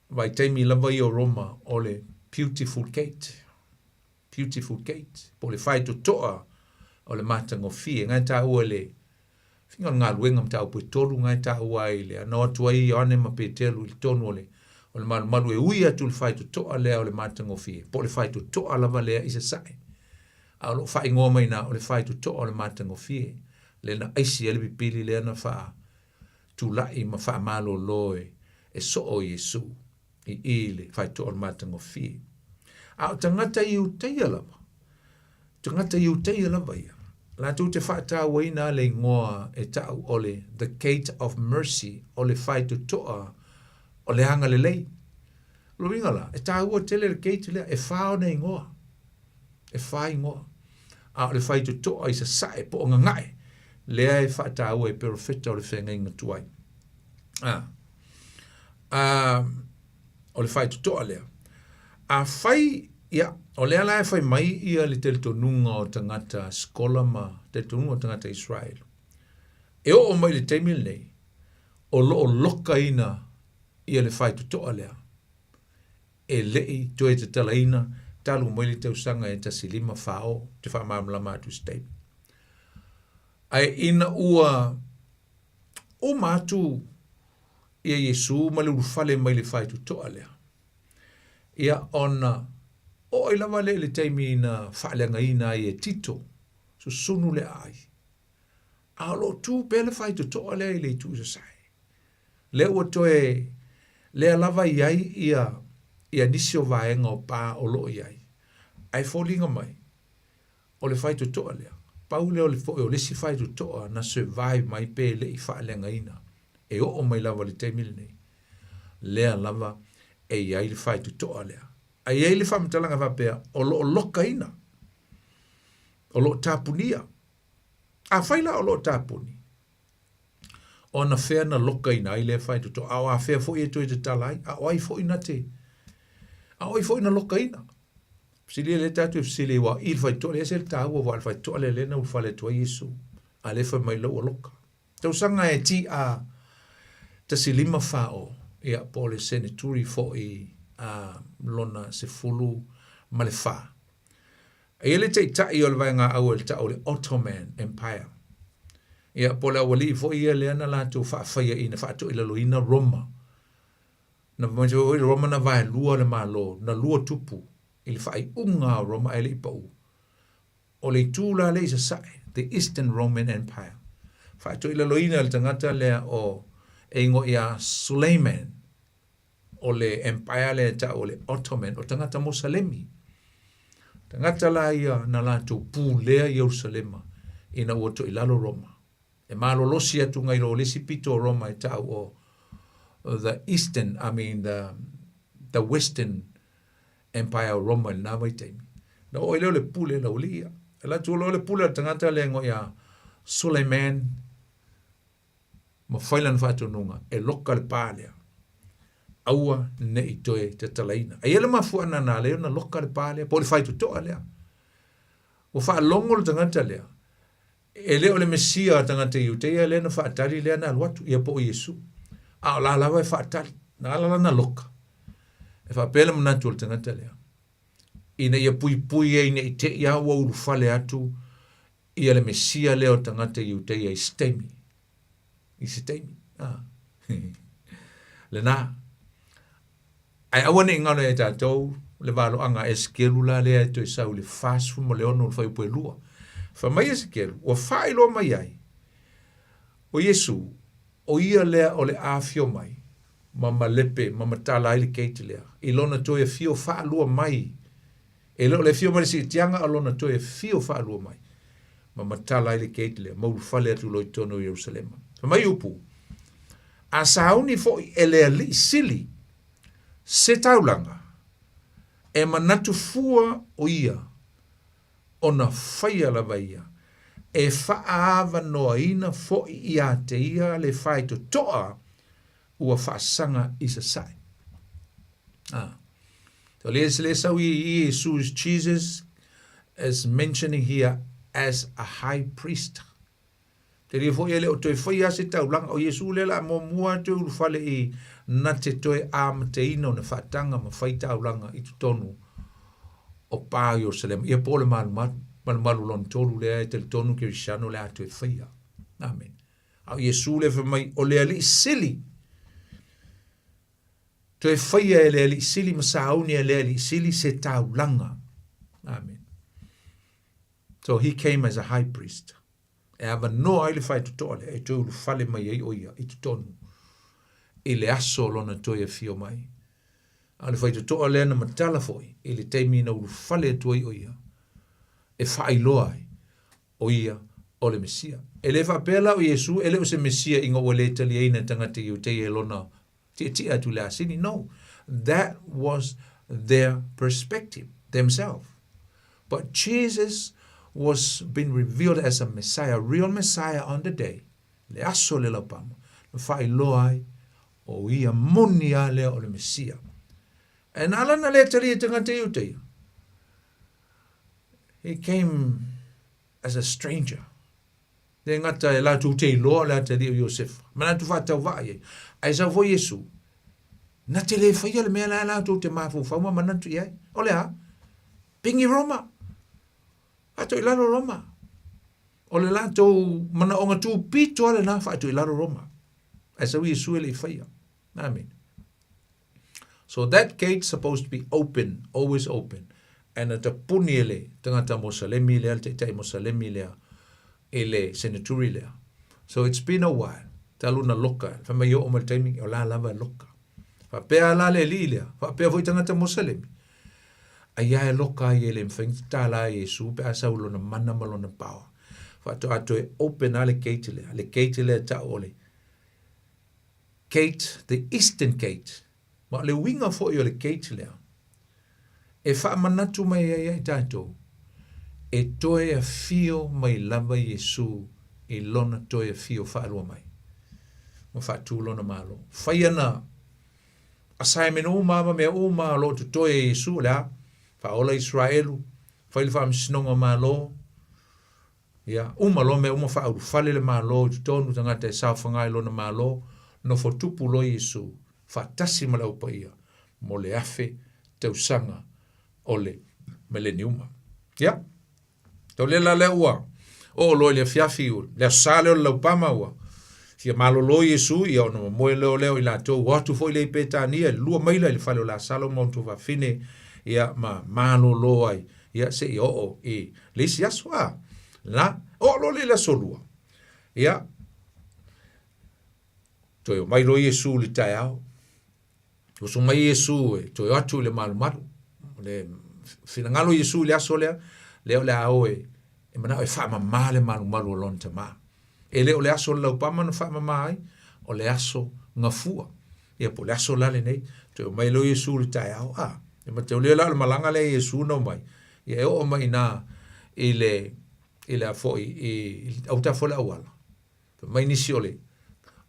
vaitaimi lava ia o Roma o le Beautiful Gate, Beautiful Gate, po o le faitotoa o le matagofie. Ngai taua i le finga o le galuega mataupu e tolu ngai taua ai le ana o atu ai Ioane ma Petelu i totonu o le o le malumalu e ui atu i le faitotoa lea o le matagofie, po o le faitotoa lava lea i sasae. A o lo o faaigoa mai i ina o le faitotoa o le matagofie, lea na aisi ai le pipili lea na faa tulai ma faamalolo e soo Iesu i i le faitoa o le matagofie. A o tagata Iutaia lava, tagata Iutaia lava ia, latou te faatauaina le igoa e ta'u o le The Gate of Mercy, o le faitotoa o le agalelei. O le uiga la, e taua tele le gate lea, e fa ona igoa. E fa igoa. A o le faitotoa i sasae po o gagae, lea e faataua e perofeta o le feagaiga tuai. A, a, o le faitotoa lea. A fai, ia, o lea la e fai mai ia le talitonuga o tagata sikola ma talitonuga o tagata Israel. E oo mai le taimi lenei, o lo o lokaina ia le faitotoa lea. E le i toe tatalaina talu mai le tausaga e 1540 te faamalamalama atu i se taimi. Ae ina ua uma atu ia Iesu ma le ulufale mai le faitotoa lea, ia ona oo ai lava lea i le taimi na faaleagaina ai e Tito, susunu le aai. A o lo o tu pea le faitotoa lea i le itu i sasae. Lea ua toe lea lava i ai ia ia nisi o vaega o pa o lo o i ai. Ae foliga mai, o le faitotoa lea, pau lea o le foi o le isi faitotoa na survive mai pe le i faaleagaina e oo mai lava i le taimi lenei. Lea lava e i ai le faitotoa lea. Ae i ai le faamatalaga faapea, o lo o lokaina, o lo o tapunia. Afai la o lo o tapuni, O anafea na lokaina ai lea faitotoa, a o afea foi e toe tatala ai, a o ai foi na te, a o ai foi na lokaina. Fesili lea tatou e fesili ai, aua i le faitotoa lea, e ese le taua, aua o le faitotoa lea lea na ulufale atu ai Iesu, a lea fai mai la ua loka. Tausaga e TA 1540, ia, po o le seneturi foi a lona 14. E i ai le taitai o le vaega au e ta'u o le Ottoman Empire. Ia, po o le aualii foi ia lea na latou faafaiaina, faatoilaloina Roma. Na fai mai foi Roma na vaelua le Malo, na lua tupu i le faaiuga o Roma ae le i pau. O le itu la lea i sasae, the Eastern Roman Empire. Faatoilaloina e le tagata lea o e igoa ia Suleiman. O le empire lea e ta'u o le Ottoman, o tagata Mosalemi. Tagata la ia na latou pulea Ierusalema ina ua to'i lalo Roma. E malolosi atu ngai lo le isi pito o Roma e ta'u o the Eastern, I mean the, the Western Empire o Roma i lena vaitaimi. Na oo ai lea o le pule a le aualii ia. E alu atu loa le pule a le tagata lea e igoa ia Suleiman ma fai lana faatonuga e loka le pa lea. Aua ne i toe tatalaina. Aia le mafuaaga na ala ai ona loka le pa lea, po o le faitotoa lea. Ua faalogo le tagata lea, e le o le Mesia a tagata Iuteia lea na faatali lea na alu atu, ia po o Iesu. A o la lava e faatali. Na ala la na loka. E faapea le manatu o le tagata lea, ina ia puipui ai ne i te i a ua ulufale atu ia le Mesia lea o tagata Iuteia i se taimi. I se taimi. Ah. Lena. Ae aua ne i galo ia tatou le valoaga a Esekielu la lea e toe sau i le 46 o le fuaiupu e lua. Fai mai Esekielu, ua faailoa mai ai, o Iesu, o ia lea o le a afio mai ma malepe ma matala ai le gate lea, i lona toe afio faalua mai. E le o le afio mai le siitiaga a o lona toe afio faalua mai ma matala ai le gate lea, ma ulufale atu loa i totonu o Ierusalema. Fai mai upu, A sauni foi e le Alii Sili se taulaga, e manatu fua o ia ona faia lava ia, e faaavanoaina foi ia te ia le faitotoa ua faasaga i sasae. Ah. So let's, let's how Jesus, Jesus is mentioning here as a high priest. Te ria foi e le o toe whai a se taulanga o Iesu le la muamua atu e ulufale i na te toe amateina o na whaatanga ma whai taulanga i totonu o pā o Ierusalema. Ia po le malumalu, malumalu lona tolu lea e talitonu Kerisiano le a toe whaia. Amen. A o Iesu le fai mai, o le Alii Sili. Toe faia e le Alii Sili ma sauni e le Alii Sili se taulaga. Amen. So he came as a high priest. E avanoa ai le faitotoa lea e toe ulufale mai ai o ia i totonu i le aso o lona toe afio mai. A o le faitotoa lea na matala foi i le taimi na ulufale atu ai o ia e faailoa ai o ia o le Mesia. E le faapea la o Iesu e le o se Mesia ina ua le taliaina e tagata Iuteia e lona tietie atu i le asini. No, that was their perspective, themselves. But Jesus was been revealed as a Messiah, a real Messiah on the day, le aso le laupama, na faailoa ai o ia moni a lea o le Mesia. E na ala na le talia e tagata Iuteia. He came as a stranger. Le gata e latou te iloa o le atalii o Iosefa. Manatu faatauvaa i ai. Ae sau foi Iesu, na te le faia le mea la latou te mafaufau ma manatu i ai. O le a? Pingi Roma. Faatoi i lalo Roma. O le latou manaoga tupito lava lena, faatoi i lalo Roma. Ae sau Iesu e le i faia. Amen. So that gate supposed to be open, always open. And na tapuni e le tagata Mosalemi lea, le taitai Mosalemi lea, i le senaturi lea. So it's been a while, talu na loka, fai mai oo mai le taimi, o la lava e loka. Faapea la le alii lea, faapea foi tagata Mosalemi. Aia e loka ai e le mafai ona tatala ai e Iesu pe a sau lona mana ma lona power. Faatoa toe open a le gate lea, le gate lea tau o le Gate, the Eastern Gate. Ma o le uiga foi o le gate lea, e faamanatu mai ai ia i tatou, e toe afio mai lava Iesu i Lona toe afio faalua mai, ma faatu Lona Malo. Fai ana assignment uma ma mea uma o lo o totoe e Iesu, o le a? Faaola Israelu, fai le faamasinoga Malo, Ia, uma loa mea uma faaulufale le Malo i totonu tagata e saofaga i lona Malo, nofo tupu loa Iesu faatasi ma le Au Paia mo le afe tausaga o le Mileniuma. Ia, tau lea la lea ua oo loa i le afiafi, le Aso Sa lea o le Laupama ua fia malolo Iesu, ia ona momoe loa lea o i latou, o atu foi lea i Petania, i le lua maila i le fale o Lasalo ma ona tuafafine, ia ma malolo ai. Ia, se i oo i le isi aso, a. La, oo loa lea i le aso lua. Ia, toe omai loa Iesu i le taeao. Usu mai Iesu e toe o atu i le malumalu. Le finagalo Iesu i le aso lea, lea o le a o e, e manao e faamama le malumalu o lona tamā. E le o le aso o le laupama na faamama ai, o le aso gafua. Ia po o le aso la lenei, toe omai loa Iesu i le taeao, a, e mataulia la o le malaga lea a Iesu na omai, ia e oo mai i ina i le. i le a foi i autafa o le auala. Fai mai nisi o le,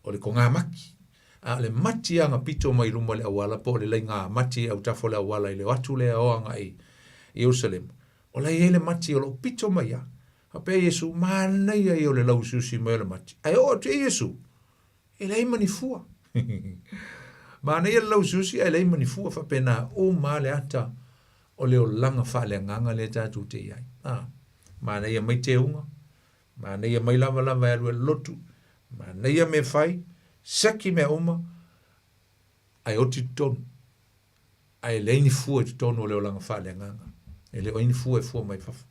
o le kogamaki. A o le mati aga pito mai luma o le auala po o le laiga mati i autafa o le auala i le o atu lea o agai i Ierusalema, o la e i ai le mati o lo o pito mai lava. Faapea Iesu, manaia ia o le lauusiusi mai o le mati. Ae oo atu i ai Iesu, e leai ma ni fua. Manaia le lauusiusi ae leai ma ni fua. Faapena uma lava le ata o le olaga faaleagaga lea tatou te i ai. A, manaia mai teuga, manaia mai lavalava e alu e lotu, manaia mea fai, seki mea uma, ae oti i totonu. Ae leai ni fua i totonu o le olaga faaleagaga. E le o i ai ni fua e fua mai fafo.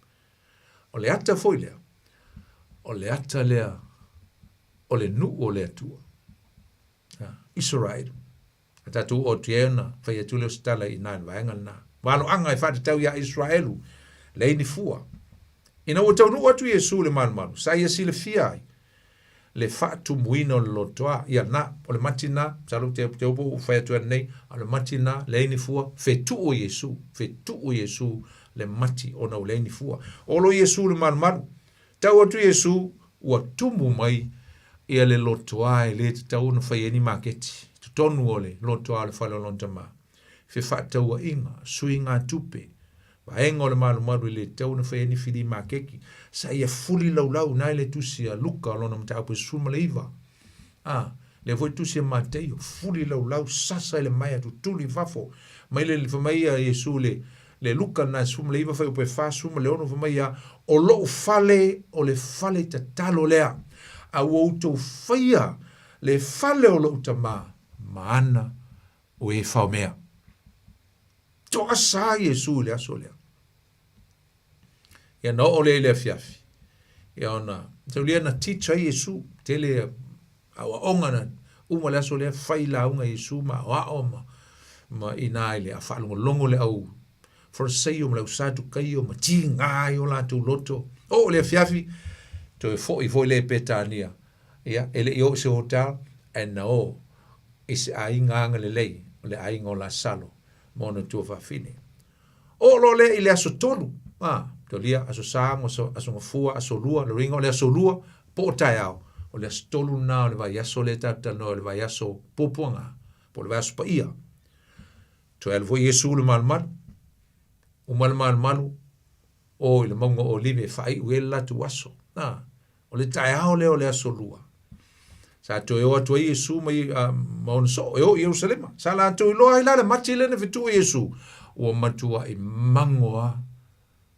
O le ata foi lea, o le ata lea o le nuu o le Atua. Isaraelu. A tatou oo atu i ai ona fai atu lea o se tala i ina i le vaega lena. Valoaga e faatatau iā Isaraelu, leai ni fua. Ina ua taunuu atu Iesu i le malumalu, sa ia silafia ai le faatumuina o le lotoa. Ia lena, o le mati lena, masalo te, te upu ua fai atu ananei, a o le mati lena, leai ni fua, fetuu Iesu, fetuu Iesu le mati ona ua leai ni fua. Olo Iesu i le malumalu, tau atu Iesu, ua tumu mai ia le lotoa e le tatau ona fai ai ni maketi, totonu o le lotoa o le fale o lona tama. Fefaatauaiga, suigatupe, vaega o le malumalu e le tatau ona fai ai ni fili makeki, sa ia fuli laulau na i le tusi a Luka o lona mataupu e 19. A, lea foi tusi a Mateio, fuli laulau, sasa i le maea, tutuli i fafo. Mai le, fai mai ia Iesu le, le Luka na 19 fuaiupu e 46, fai mai ia, o lou fale o le fale tatalo lea, a ua outou faia le fale o lou tama ma ana o e faomea. Toasa ai Iesu i le aso lea. Ia na oo lea i le afiafi. Ia ona, taulia na teach ai Iesu, tele aoaoga na uma le aso lea, fai lauga Iesu ma aoao ma, ma ina i le a faalogologo le au Fariseio ma le au Sadukaio ma tiga ai o latou loto. Oo le afiafi, toe foi foi lea i Petania. Ia, e le i oo i se hotel, ae na o i se aiga agalelei, o le aiga o Lasalo ma ona tuafafine. Oo loa lea i le aso tolu, a, tolia, aso sa, aso, aso gafua, aso lua, le uiga o le aso lua, po o taeao, o le aso tolu lena o le vaiaso lea tatou talanoa o le vaiaso puapuaga, po o le vaiaso paia. Toe alu foi Iesu i le malumalu, uma le malumalu, o i le mauga o Olive e faaiu ai le latou aso. A, O le taeao lea o le aso lua, sa toe o atu ai Iesu ma, uh, ma ona soo e o i Ierusalema. Sa latou iloa ai la le mati lea na fetuu i Iesu. Ua matuai mago a.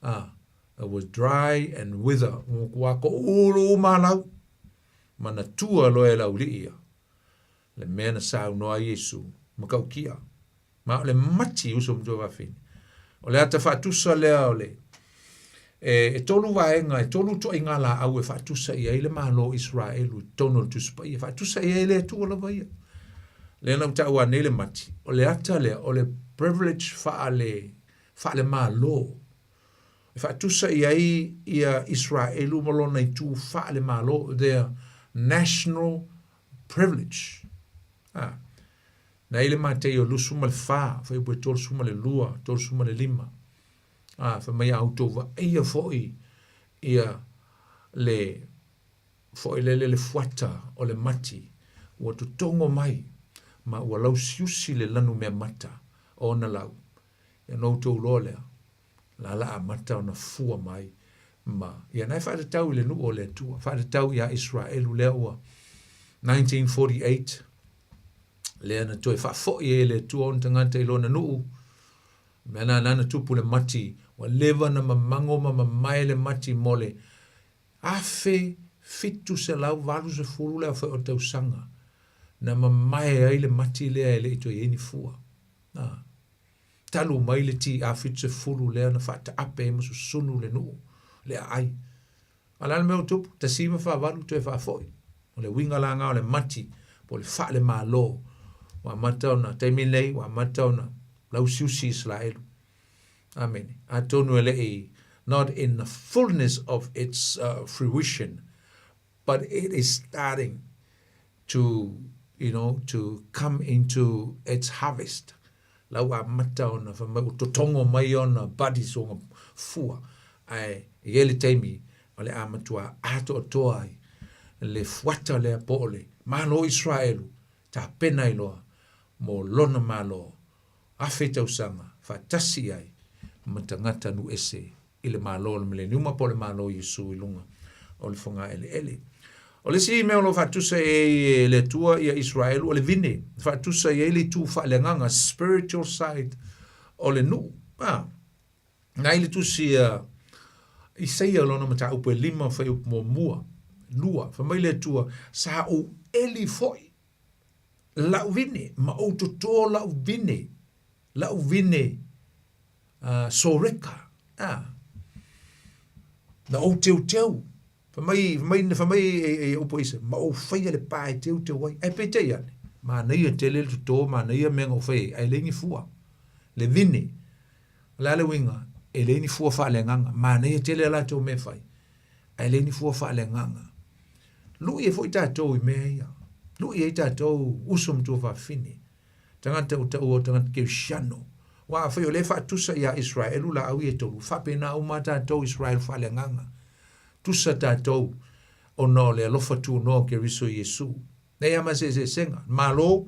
Ah, it was dry and wither. Ua matua ko ulu uma lau. Manatua loa e le aualii ia. Le mea na saunoa ai Iesu, matautia. Ma o le mati uso ma tuafafine. O le ata faatusa lea o le e, e tolu vaega, e tolu ituaiga laau e faatusa i ai le Malo o Iseraelu i totonu o le Tusi Paia. Faatusa i ai le Atua lava ia. Lea na ou taua nei le mati, o le ata lea, o le privilege faale, faale-Malo. E faatusa i ai ia Iseraelu ma lona itu faale-Malo, their national privilege. Ah. Na i le Mateio 24, fuaiupu e 32, 35. A, fai mai a outou vaaia foi ia le foi lele le fuata o le mati ua totogo mai ma ua lausiusi le lanu meamata o ona lau, ia ona outou iloa lea, la la amata ona fua mai ma ia na e faatatau i le nuu o le Atua, faatatau iā Iseraelu lea ua 1948 lea na toe faafoi ai e le Atua ona tagata i lona nuu. Mea na na tupu le mati, ua leva na mamago ma mamae le mati mo le 1780 le aofai o tausaga na mamae ai le mati lea e le i toe i ai ni fua. Na, talu mai le TA70 lea na faataape ai ma susunu le nuu, le aai. A o le a le mea ua tupu? 1948 toe faafoi. O le uiga la lena o le mati po o le faalemalo ua amata ona, taimi lenei ua amata ona lausiusi Isaraelu. Amene. Atonu e le i not in the fullness of its uh, fruition, but it is starting to, you know, to come into its harvest. La ua amata ona fai mai ua totogo mai ona buddies ona fua. Ae i ai le taimi O le a matuā atoatoa ai le fuata lea po o le Malo o Israelu tapena ai loa mo lona Malo afe tausaga faatasi ai ma tagata nuu ese i le Malo o le Mileniuma po o le Malo o Iesu i luga o le fogaeleele. O le isi mea o lo o faatusa i ai e le Atua ia Israelu o le vine, faatusa i ai le itu faaleagaga, spiritual side o le nuu. A, na i le tusi a Isaia lona mataupu e lima fuaiupu muamua, lua, fai mai le Atua, sa ou eli foi la'u vine ma ou totō la'u vine, la'u vine uh, Soreka. Ah. Na ou teuteu. Fai mai, fai mai, fai mai e, e, e upu isa, ma ou faia le pā e teuteu ai. Ai peitai ane, manaia tele le totō, manaia mea na ou fai ai, ae leai ni fua. Le vine, o le a le uiga, e leai ni fua faaleagaga. Manaia tele a latou mea e fai, ae leai ni fua faaleagaga. Lui ai foi tatou i mea ia. Lui ai tatou uso ma tuafafine. Tagata ua taua o tagata Kerisiano. Aua afai o lea e faatusa ia Israelu laau ia e tolu, faapena uma tatou Israelu faaleagaga. Tusa tatou ona o le alofa tunoa o Keriso Iesu. Nei lava ma se eseesega. Malo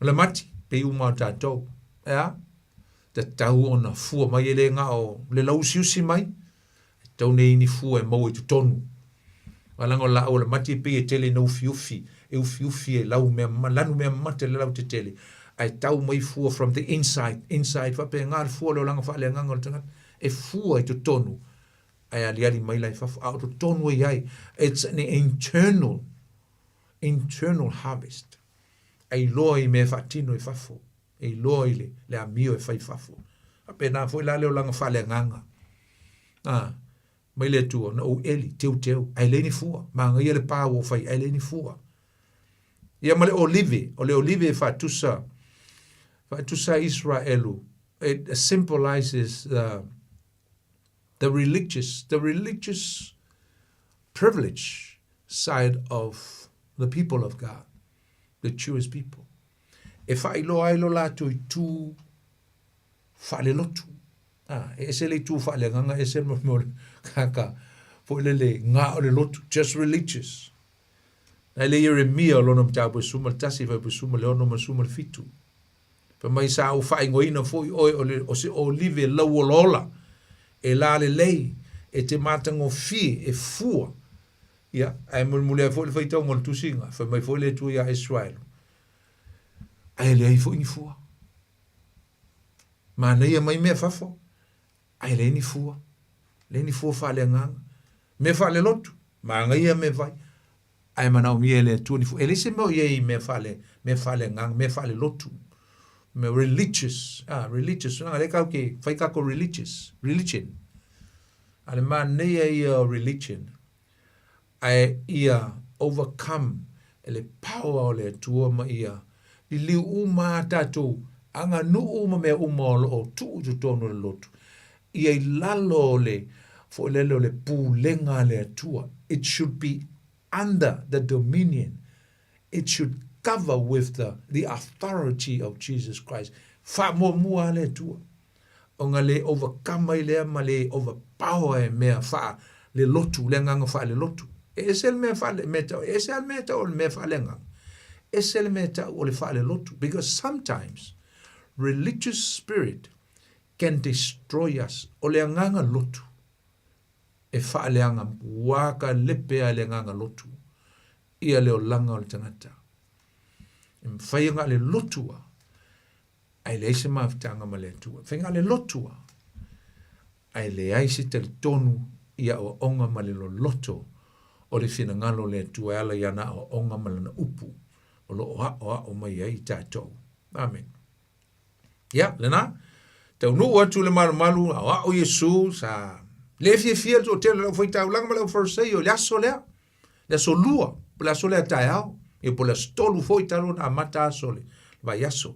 le mati, pei uma o tatou. E a? Tatau ona fua mai e le na o le lauusiusi mai, e tau nei ni fua e maua i totonu. Aua leaga o laau o le mati e pei e tele ina ufiufi, e ufiufi e lau mea, lanu mea mamata i le lautetele, ae tau mai fua from the inside, inside, faapena le fua o le olaga faaleagaga o le tagata, e fua i totonu, ae aliali mai la i fafo, a o totonu e i ai, it's an internal, internal harvest, e iloa i mea e faatino i fafo. e iloa i le, le amio e fai i fafo. Faapena foi la le olaga faaleagaga. A, mai le Atua, na ou eli, teuteu, ae leai ni fua. Manaia le pa ua ou fai, ae leai ni fua. Ia ma le olive, o le olive e faatusa, faatusa Israelu, it symbolizes the, the religious, the religious privilege side of the people of God, the Jewish people. E faailoa ai lo latou itu faalelotu. A, e ese le itu faaleagaga, ese le mea o le kaka, foi lele, ngā o le lotu, just religious. Na le Ieremia o lona mataupu e suma le tasi, fuaiupu e suma le ono ma le suma le fitu. Fai mai sa ou faaigoaina foi oe o, le, o se olive lauolaola, e lalelei, e te matagofie, e fua. Ia, ae mulimuli ai foi le faitauga o le tusiga, fai mai foi le Atua iā Israelu, Ae leai foi ni fua. Manaia mai mea fafo, ae leai ni fua. Leai ni fua faaleagaga. Mea faalelotu, manaia mea fai, ae manaomia e le Atua ni fua. E leai se mea o i ai i mea faale, mea faaleagaga, mea faalelotu. Mea religious, ah, religious, leaga lea tatou te fai tatou religious, religion. A le manaia ia o religion, ae ia overcome e le power o le Atua ma ia liliu uma a tatou aganuu ma mea uma o lo o tuu i totonu o le lotu, ia i lalo o le foi lele o le pulega a le Atua. It should be under the dominion. It should cover with the, the authority of Jesus Christ. Faamuamua a le Atua. Ona le overcome ai lea ma le overpower e mea faa le lotu, le agaga faalelotu. E ese le mea faale, mea tau, e ese lava le mea tau o le mea faaleagaga. Ese le mea tau o le faalelotu. Because sometimes religious spirit can destroy us. O le agaga lotu e faaleaga ua ka lepe a le agaga lotu ia le olaga o le tagata. E mafai ona le lotu a Ae leai se mafutaga ma le Atua. Faiga le lotu a, ae leai se talitonu i aoaoga ma le loloto o le finagalo o le Atua e ala i ana aoaoga ma lana upu o lo o aoao mai ai i tatou. Amene. Ia, lena, taunuu atu le malumalu, aoao Iesu, sa le fiafia le toatele o le aufaitaulaga ma le aufarisaio i le aso lea, le aso lua, po le aso lea taeao, ia po le aso tolu foi talu ona amata aso o le vaiaso.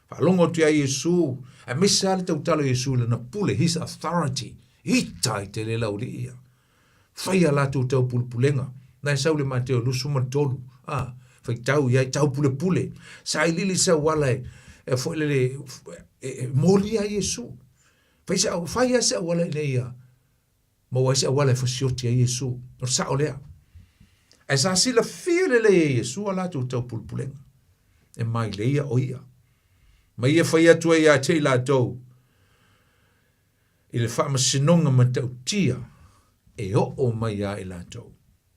Faalogo atu ia Iesu, aemaise lava le tautala o Iesu i lana pule, his authority, ita i te le laulii ia. Fai a latou taupulepulega, na e sau le Mateo 23, a, faitau i ai taupulepule, sailiili se auala e, e foi lele, e, e, e moli ai Iesu. Fai se, fai a se auala ina ia. Maua ai se auala e fasioti ai Iesu. O le sao lea. Ae sa silafia lelei e Iesu a latou taupulepulega. E maileia o ia. Ma ia fai atu ai ia te i latou i le faamasinoga matautia e oo mai ia i latou.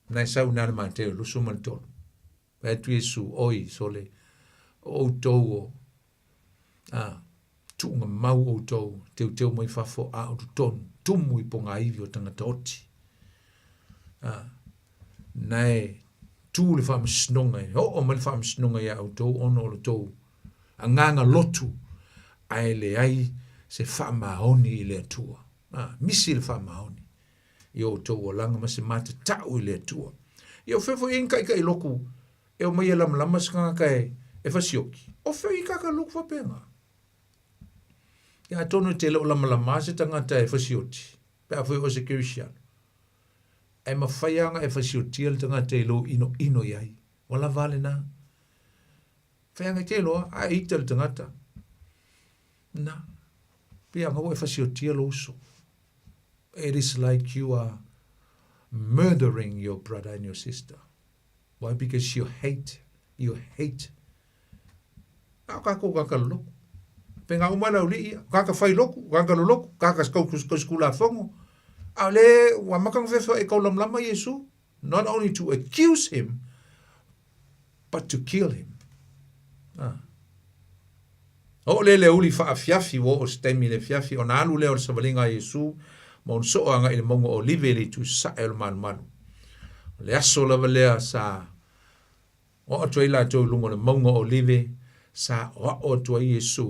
Na e sau i na le Mateo 23. Fai atu Iesu, Oi, sole, o outou o, a, tuuga mau outou, teuteu mai fafo a o totonu, tumu i pogāivi o tagata oti. A, na e tū le faamasinoga, e oo mai le faamasinoga iā outou ona o le tou agaga lotu, ae leai se faamaoni i le Atua. A, misi le faamaoni. i o outou olaga ma se matatau i le Atua. Ia o fea foi e ikaikaʻi loku e omai e lamalama se tagata e, e fasioki? O fea i kaka loku faapena? Ia atonu e te le o lamalama se tagata e fasioti, pe a foi o se Kerisiano. Ae mafai lava ona e fasiotia le tagata i lou inoino i ai. Ua lava a lena. Fai anga te loa, a e ita le tagata. Na, pei anga ua e fasiotia lou uso. It is like you are murdering your brother and your sister. Why? Because you hate, you hate. A o kākou kāka loloku. Pe ngā uma lau lii, kāka whai loku, kāka loloku, kāka skau skula fongo. A le, ua makanga whewhea e kaulamlama Yesu, not only to accuse him, but to kill him. Ah. Oo lea le uli faafiafi, ua oo se taimi i le afiafi, ona alu lea o le savaliga a Iesu ma ona soo agai i le mauga o Olive i le itu sae o le malumalu. O le aso lava lea sa oo atu ai latou i luga o le mauga o Olive, sa aoao atu ai Iesu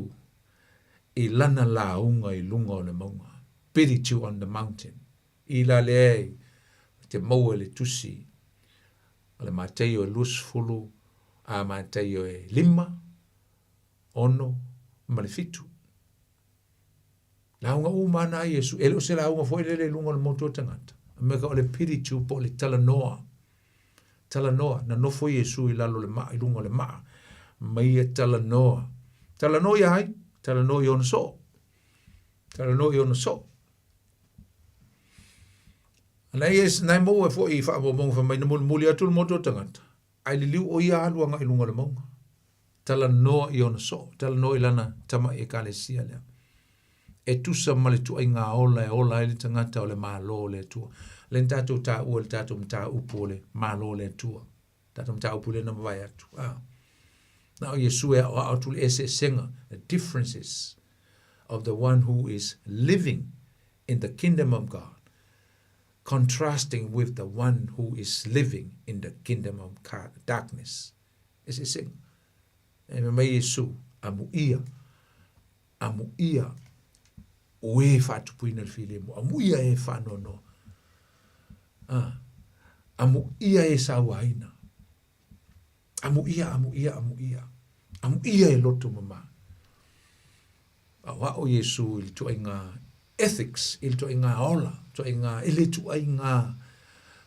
i lana lauga i luga o le mauga, Beatitude on the Mountain. I la lea e te maua i le tusi o le Mataio e 20 a Mataio e 5, 6 ma le 7. Lauga uma ana a Iesu, e le o se lauga foi lele i luga o le motu o tagata. A mea ka o le piritu po o le talanoa. Talanoa, na nofo Iesu i lalo le maa, i luga o le maa, ma ia talanoa. Talanoa ia ai? Talanoa i ona soo. Talanoa i ona soo. Na ia na maua foi i faamaumauga fai mai na mulimuli atu le motu o tagata, ae liliu o ia alu agai i luga o le mauga. Talanoa i ona soo, talanoa i lana tamaʻi ekalesia lea. E tusa ma le tuaiga ola e ola ai le tagata o le Malo o le Atua. Lea na tatou taua i le tatou mataupu o le Malo o le Atua. Tatou mataupu lea na mavae atu. Ah. Na o Iesu e aʻoaʻo atu le eseesega, the differences of the one who is living in the kingdom of God contrasting with the one who is living in the kingdom of darkness. Eseesega. E me mai Iesu, amuia, amuia, o e faatupuina le filemu, amuia e faanoanoa. Ah, amuia e sauaina. Amuia, amuia, amuia. Amuia e loto mamā. Aʻoaʻo Iesū i le tuaiga ethics, i le tuaiga ola, tuaiga, i le tuaiga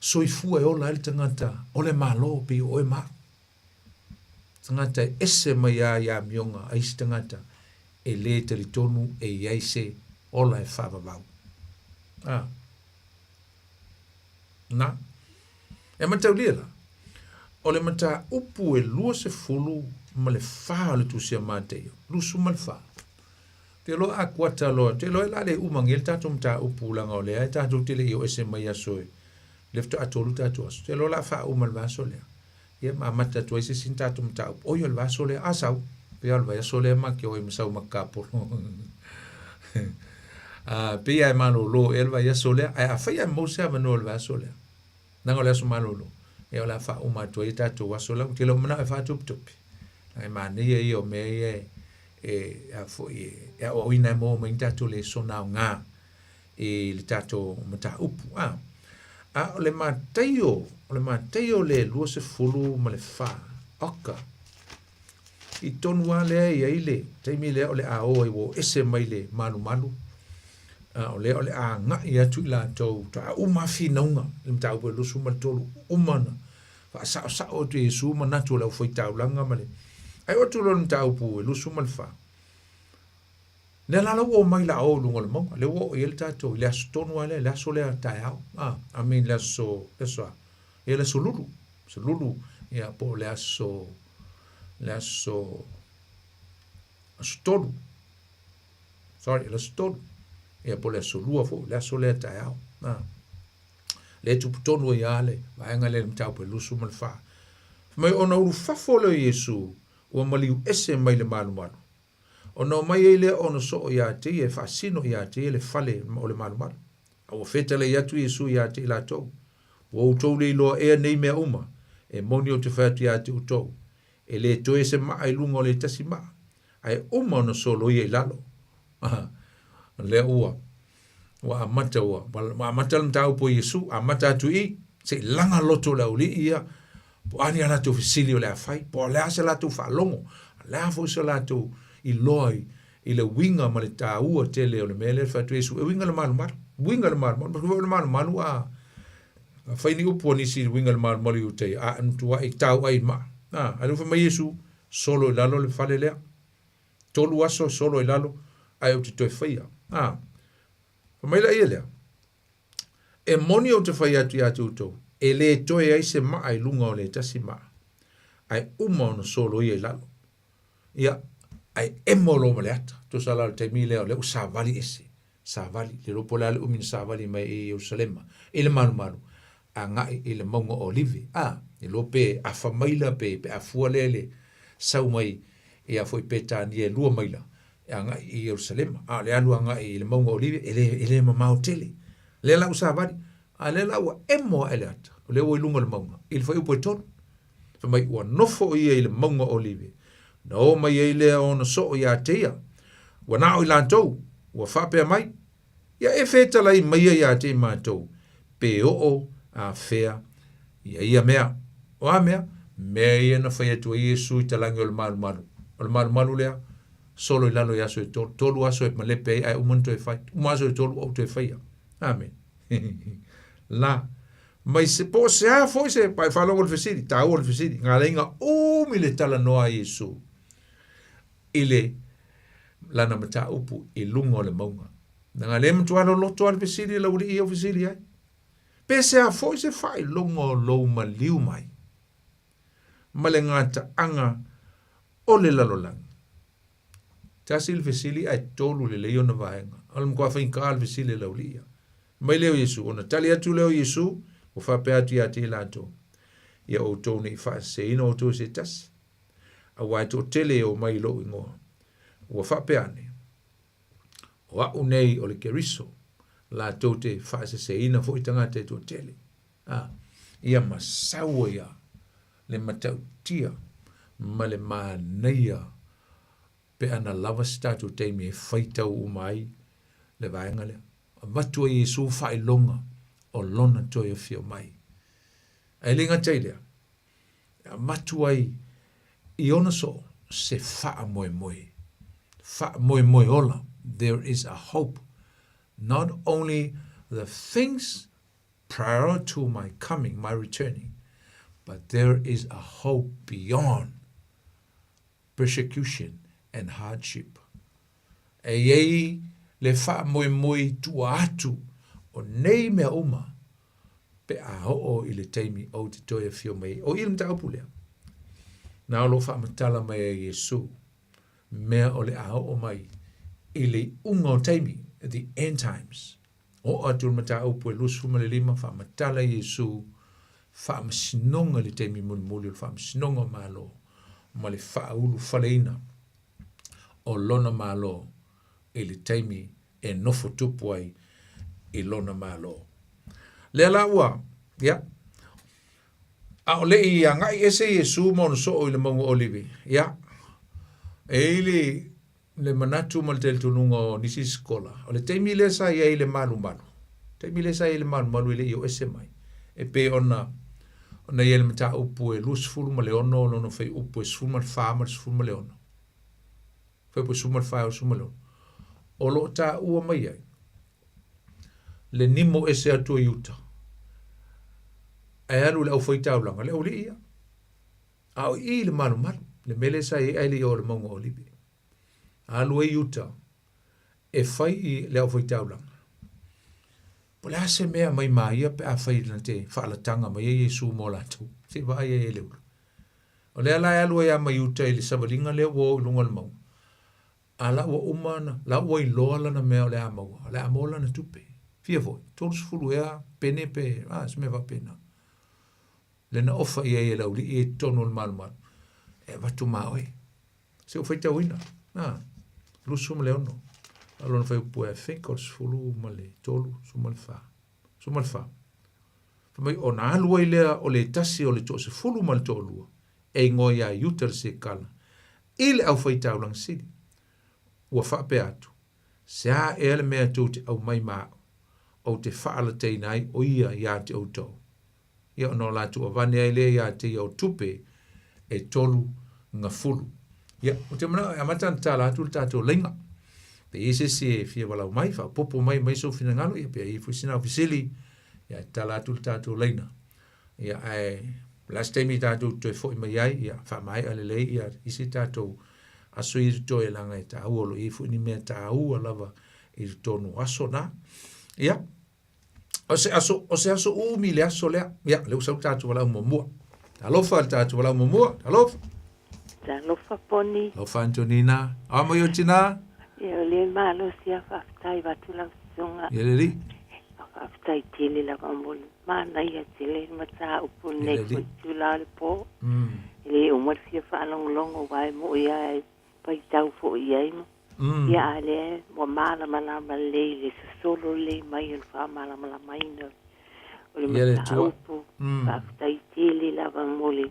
soifua e ola ai le tagata o le Malo pei o oe ma au. Tagata e ese mai lava i amioga a isi tagata e lē talitonu e i ai se ola e faavavau. A. Na. E mataulia la, o le mataupu e 24 o le Tusi a Mateio, 24. Te loa a kuata loa, te loa e la le umangi le tatou mataupu langa o lea e tatou te le i o ese mai aso e le faatoa tolu tatou aso. Te loa la faauma le vaiaso lea. Ia ma amata atu ai se isi tatou mataupu. Oi o le vaiaso lea, a sau. Pei o le vaiaso lea ma ke o e masau makapolo. A pei e malolo e le vaiaso lea, ae afai e mau se avanoa o le vaiaso lea. Leaga o le aso malolo, ia o le a faauma atu ai tatou aso la, ou te le o manao e faatopetope. Leaga e manaia ia o mea ia e, e, a foi e, e aoaoina e maua mai ni tatou lesona aoga i le tatou mataupu. A, a o le Mataio, o le Mataio le 24, oka, I tonu lava lea e i ai le taimi lea o le a o ai ua o ese mai le malumalu, a o lea o le a agai atu i latou, faatoa uma lava finauga i le mataupu e 23, uma ona faasaosao atu e Iesu manatu o le aufaitaulaga ma le. Ae oo atu loa i le mataupu e 24. Lea la la ua omai la o i luga o le mauga, lea ua oo i ai le tatou i le aso tonu lava lea, le aso lea taeao, a, I mean le aso, le aso a? Ia le aso lulu, aso lulu, ia po o le aso, le aso, aso tolu, sorry, le aso tolu, ia po o le aso lua foi, le aso lea taeao, a. Lea e tupu tonu ai lava le vaega lea i le mataupu e 24. Fai mai ona ulufafo lea o Iesu, ua maliu ese mai le malumalu. Ona omai ai lea ona soo iā te ia e faasino iā te ia le fale o le malumalu. A ua fetalai atu Iesu iā te i latou, Ua outou le iloa ea nei mea uma, e moni ou te fai atu iā te outou, e lē toe se maa i luga o le tasi maa, ae uma ona soloia i lalo. O lea ua, ua amata ua, ua amata le mataupu a Iesu, amata atu i i, se i laga loto o le aualii ia, po o a ni a latou fesili o le a fai, po o le a se latou faalogo, o le a foi se latou iloa i, i le uiga ma le taua tele o le mea lea e fai atu Iesu, e uiga le malumalu, uiga le malumalu, ma le malumalu a, a fai ni upu a nisi i le uiga le malumalu i uta ia, a matuai tau ai maa. A, a lea ua fai mai Iesu, solo i lalo le fale lea. Tolu aso solo i lalo, ae ou te toe faia. A, fai mai laia lea, E moni ou te fai atu iā te outou, e lē toe ai se maa i luga o le tasi maa, ae uma ona soloia i lalo. Ia, ae emo loa ma le ata. Tusa la o le taimi lea o lea ua savali ese, savali, le iloa po o le a le umi na savali mai ai i Ierusalema, i le malumalu, agai i le mauga o Olive. A, le iloa pe afa maila pe, pe a fua lea i le sau mai ia foi Petania e lua maila, e agai i Ierusalema, a o le alu agai i le mauga o Olive, e le, e le mamao tele. Lea la ua savali, a lea la ua emo ae le ata, o lea ua i luga o le mauga, i le fuaiupu e tolu. Fai mai, ua nofo o ia i le mauga o Olive, na o mai ai lea ona soo iā te ia, ua na o i latou, ua faapea mai, Ia e fetalai maia iā te i matou, pe oo a fea ia ia mea. O a mea? Mea ia na fai atu ai Iesu i talagi o le malumalu. O le malumalu lea, solo i lalo i aso e tolu. Tolu aso e malepe ai ae uma ona toe fai. Uma aso e tolu ua ou toe faia. Amen. La, mai se, po o se a foi se, pai faalogo le fesili, taua le fesili, ngā umi le talanoa a Iesu i le lana mataupu i luga o le mauga. Leaga lea e matua loloto lava le fesili a le aualii ia ua fesili ai. Pe se a foi se faailoga o lou maliu mai ma le gataaga o le lalolagi? Tasi le fesili ae tolu lelei ona vaega. O le matua faigata le fesili a le aualii ia. Mai lea o Iesu, ona tali atu lea o Iesu, ua faapea atu ia te i latou, Ia outou ne i faaseseina outou e se tasi, aua e toatele e omai i lou igoa. Ua faapea ane, O a'u nei o le Keriso, latou te faaseseina foi tagata e toatele. A, ia masau ai a le matautia ma le manaia pe ana lava se tatou taimi e faitau uma ai le vaega lea. Avatu ai Iesu faailoga o lona toe afio mai. Ae le gata i lea, e avatu ai i ona soo se faamoemoe. Faamoemoe ola, there is a hope, not only the things prior to my coming, my returning, but there is a hope beyond persecution and hardship. E i ai le faamoemoe i tua atu o nei mea uma pe a oo i le taimi ou te toe afio mai ai. O i le mataupu lea, na o lo o faamatala mai ai Iesu, mea o le a oo mai i le iuga o taimi, the end times. Oo atu le mataupu e 25, faamatala Iesu faamasinoga i le taimi mulimuli o le faamasinoga o Malo ma le faaulufaleina o lona Malo i le taimi e nofo tupu ai i lona Malo. Lea la ua, ia, a o le i agai ese Iesu ma ona soo i le mauga o Olive, ia, e i le, le manatu ma le talitonuga o nisi sikola, o le taimi lea sa i ai le malumalu, taimi lea sa i ai le malumalu e le i o ese mai, e pei ona ona i ai le mataupu e 26 lona fuaiupu e 14 ma le 16. Fuaiupu 14 e 16. O lo o taua mai ai le nimo ese atu o Iuta ae alu i le aufaitaulaga, le aualii ia. A o i i le malumalu, le mea lea sa i ai ae le i oo i le mauga o Olive. Alu ai Iuta. e fai i le aufaitaulaga. Po o le a se mea mai ma ia pe afai na te faalataga mai ai Iesu mo latou. Se i vaai ai e le ula. O lea la e alu ai lava mai uta i le savaliga lea ua o i luga o le mauga, a la ua uma ona, la ua iloa lana mea o le a maua, o le a maua lana tupe. Fia foi? 30 ea pene pe, a, se mea faapena. Lea na ofa i ai e le aualii i totonu o le malumalu, e avatu ma oe. Se ua faitauina, a, 26. A o lona fuaiupu I think o le 13, 14, 14. Fai mai, ona alu ai lea o le tasi o le toasefulu ma le toalua, e igoa ia Iuta le Sekala, i le aufaitaulaga sili. Ua faapea atu, Se a ea le mea tou te aumai ma au, ou te faalataina ai o ia iā te outou? Ia ona o latou avane ai lea iā te ia o tupe e tolu gafulu. Ia, ou te manao e amata ona tala atu le tatou laina. Pe i ai se isi e fia walau mai, faaopoopo mai mai sou finagalo, ia pe i ai foi sina au fesili, ia e tala atu le tatou laina. Ia, ae o le a se taimi tatou toe foi mai ai, ia faamaea lelei ia isi tatou aso ia totoe leaga e taua o lo o i ai foi ni mea taua lava i totonu o aso na. Ia, o se aso, o se aso umi le aso lea. Ia, lea ua sau le tatou valaau muamua. Talofa le tatou valaau muamua. Talofa. Talofa Poni. Alofa Antonina. A mai o tina. Ia o le malosi a faafetai vatu lau susuga. Ia le alii. Faafetai tele lava mo le manaia tele le mataupu lenei foi itula o le po. E le uma le fia faalogologo aua e mo'i lava e faitau foi i ai ma. Ia a o lea ua malamalama lelei i le sosolo lelei mai o le faamalamalamaina o le mataupu. Faafetai tele lava mo le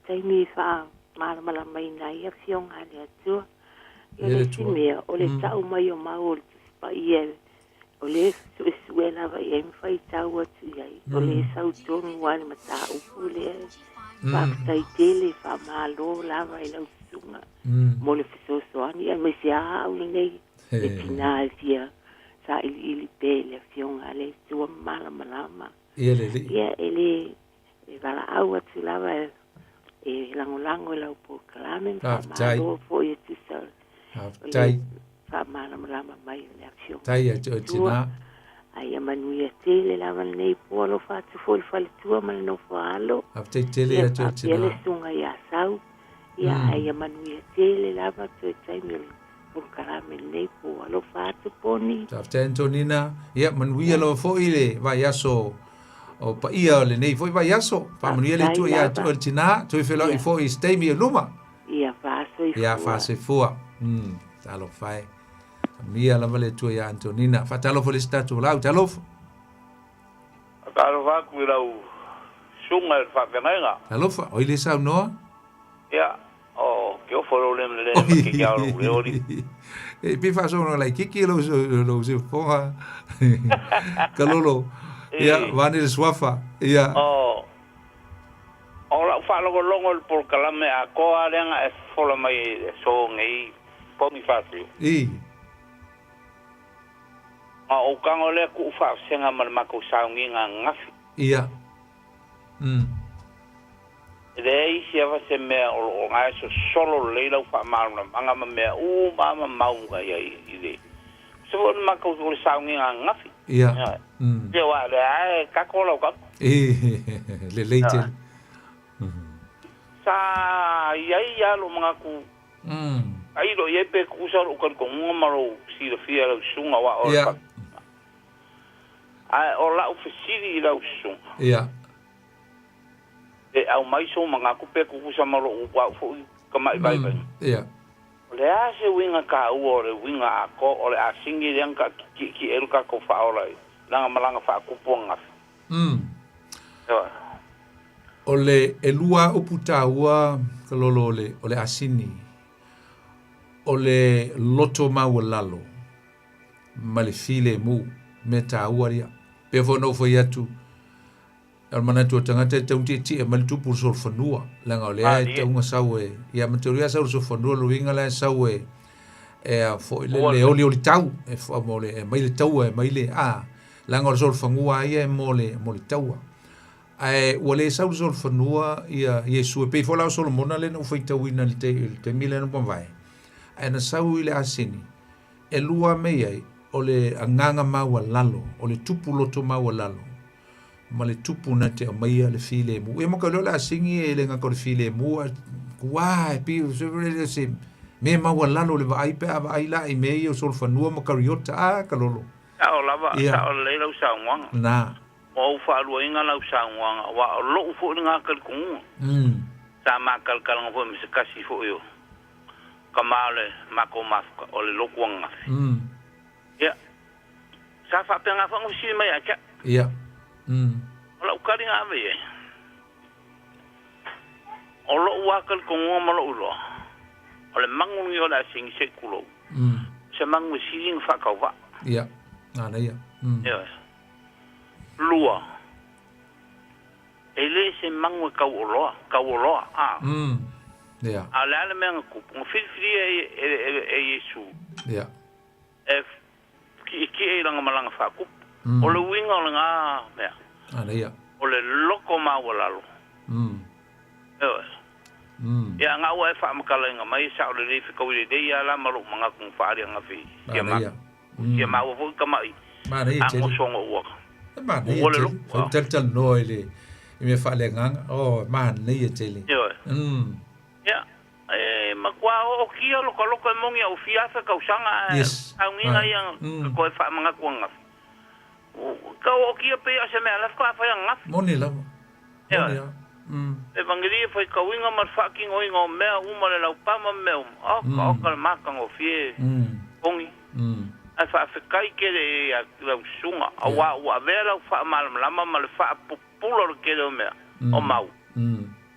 taimi e faamalamalamaina ai Afioga a le Atua. Ia o le isi mea, o le tau mai o mau o le Tusi Paia, o lea e suesue lava i ai ma faitau atu i ai, o lea e sau tonu lava le mataupu lea. Faafetai tele, faamalo lava i lau susuga mo le fesoasoani, aemaise lava au lenei, le tina e fia sailiili pea i le Afioga a le Atua ma malamalama. Ia, e le E valaau atu lava e lagolago i lau polokalame ma faamalo foi e tusa o le faamalamalama mai o le Afioga. Tai ia te oe tina. A ia manuia tele lava lenei po alofa atu foi le faletua ma le nofo a alo. Faafetai tele ia te oe tina. Ia le susuga ia Sau. Ia a ia manuia tele lava toe taimi o le polokalame lenei po alofa atu Poni. Faafetai Antonina. Ia manuia lava foi le vaiaso o paia o lenei foi vaiaso. Faamanuia le Atua ia te oe le tina, toe feiloai foi i se taimi o luma. Ia faasoifua. Ia faasoifua. Talofa e. Faamanuia lava le Atua ia Antonina. Faatalofa i le isi tatou valaau. Talofa. Faatalofa atu i lau susuga i le faafeagaiga. Talofa, o ai le saunoa? Ia, o ke ofo lou lema le ma ke kia o lou leo li. E pe faasoa laitiiti lou lou siufofoga Kalolo. Ia, vaeane le suafa. Ia. O o lau faalogologo i le polokalame atoa lea na e fofola mai i le aso nei Ponifasio. I. Ona ou tago lea tuu faavasega ma le matou sauniga ananafi. Ia. E leai isi lava se mea o lo o na e sosolo lelei lau faamalamalamaga ma mea uma lava ma mau na i ai i le se foi o le matou o le sauniga ananafi. Ia. Ia aua o lea lava e kako lau kama. Lelei tele. Sa i ai lava lou manatu tailo i ai pe tutusa lou talitonuga ma lou silafia i lau susuga aua o le Ae o lau fesili i lau susuga. Ia. Pe aumai sou manatu pe tutusa ma lou au foi tamai vaivaiga. Ia. O le a se uiga taua o le uiga atoa o le asini lea na taatietie ai lo tatou faaola i lana malaga faatupu ananafi? Ioe. O le ʻelua upu taua Kalolo o le o le asini, o le loto maualalo ma le filemu, mea taua ia. Pei foi ona ou fai atu, o le manatu o le tagata e tau tietie mai le tupu i le solofanua, leaga o lea e tau sau e, ia ma te sau i le solofanua, lona uiga la e sau e, e a foi le, le olioli tau, e, mo le, e mai le taua, e mai le, a, leaga o le solofanua lava ia e mo le, mo le taua. Ae ua le sau i le solofanua ia Iesu, e pei foi la o Solomona lea na ou faitauina i le taimi lea na mavae, ae na sau i le asini. E lua mea i ai, o le agaga maualalo, o le tupu loto maualalo, ma le tupu na te aumaia le filemu. Ia ma ka leo le asigi e le gata o le filemu, a ua e pi se se me maualalo le vaai pe a vaai la i mea ia o solofanua ma kariota, a ka lolo. Sao lava, sao lelei lau saunoaga. Na. Ua ou faaluaina lau saunoaga, aua o lou foi lena talitonuga. Sa matalakalaga foi ma se tasi foi o tama o le matou mafuta, o le lotu ananafi. Ia, sa faapena foi ona fesili mai ia te au. O lau tali na ave i ai, o lou lava talitonuga ma lou iloa, o le manu lenei o le asini se i tulou, o se manu e sili ona faatauvaa. Ia, manaia. Ioe. Lua, e le se manu e tauoloa, tauoloa, a. Ia. A o le a le mea na tupu? Na filifilia e, e, e, e Iesu. Ia. E tietie i lana malaga faatupu. O le uiga o lena mea. Manaia. O le loto maualalo. Ioe. Ia, na ua e faamatalaina mai e sao lelei fetaui lelei lava la ma lou manatu na faaali ananafi i sia Manaia. Sia maua foi tama'i Manaia tele. agosoga ua E manaia ua le tele. loto. Fai talatalanoa i le i mea faaleagaga. Oh, manaia tele. Ioe. Ia, e matua ootia lokaloka e moni a'u fia afe tausaga ae Yes. saugiga ia na toe faamanatu ananafi. Ka ootia pei o se mea la faatoa fai ananafi. Moni lava. Ioe. Moni lava. Evangelia faitauina ma le faatinoina o mea uma le laupama ma mea uma. Oka, oka le matagofie, pogi. Ae faafetai tele ia lau susuga, aua ua avea lau faamalamalama ma le faapupula o le tele o mea o mau,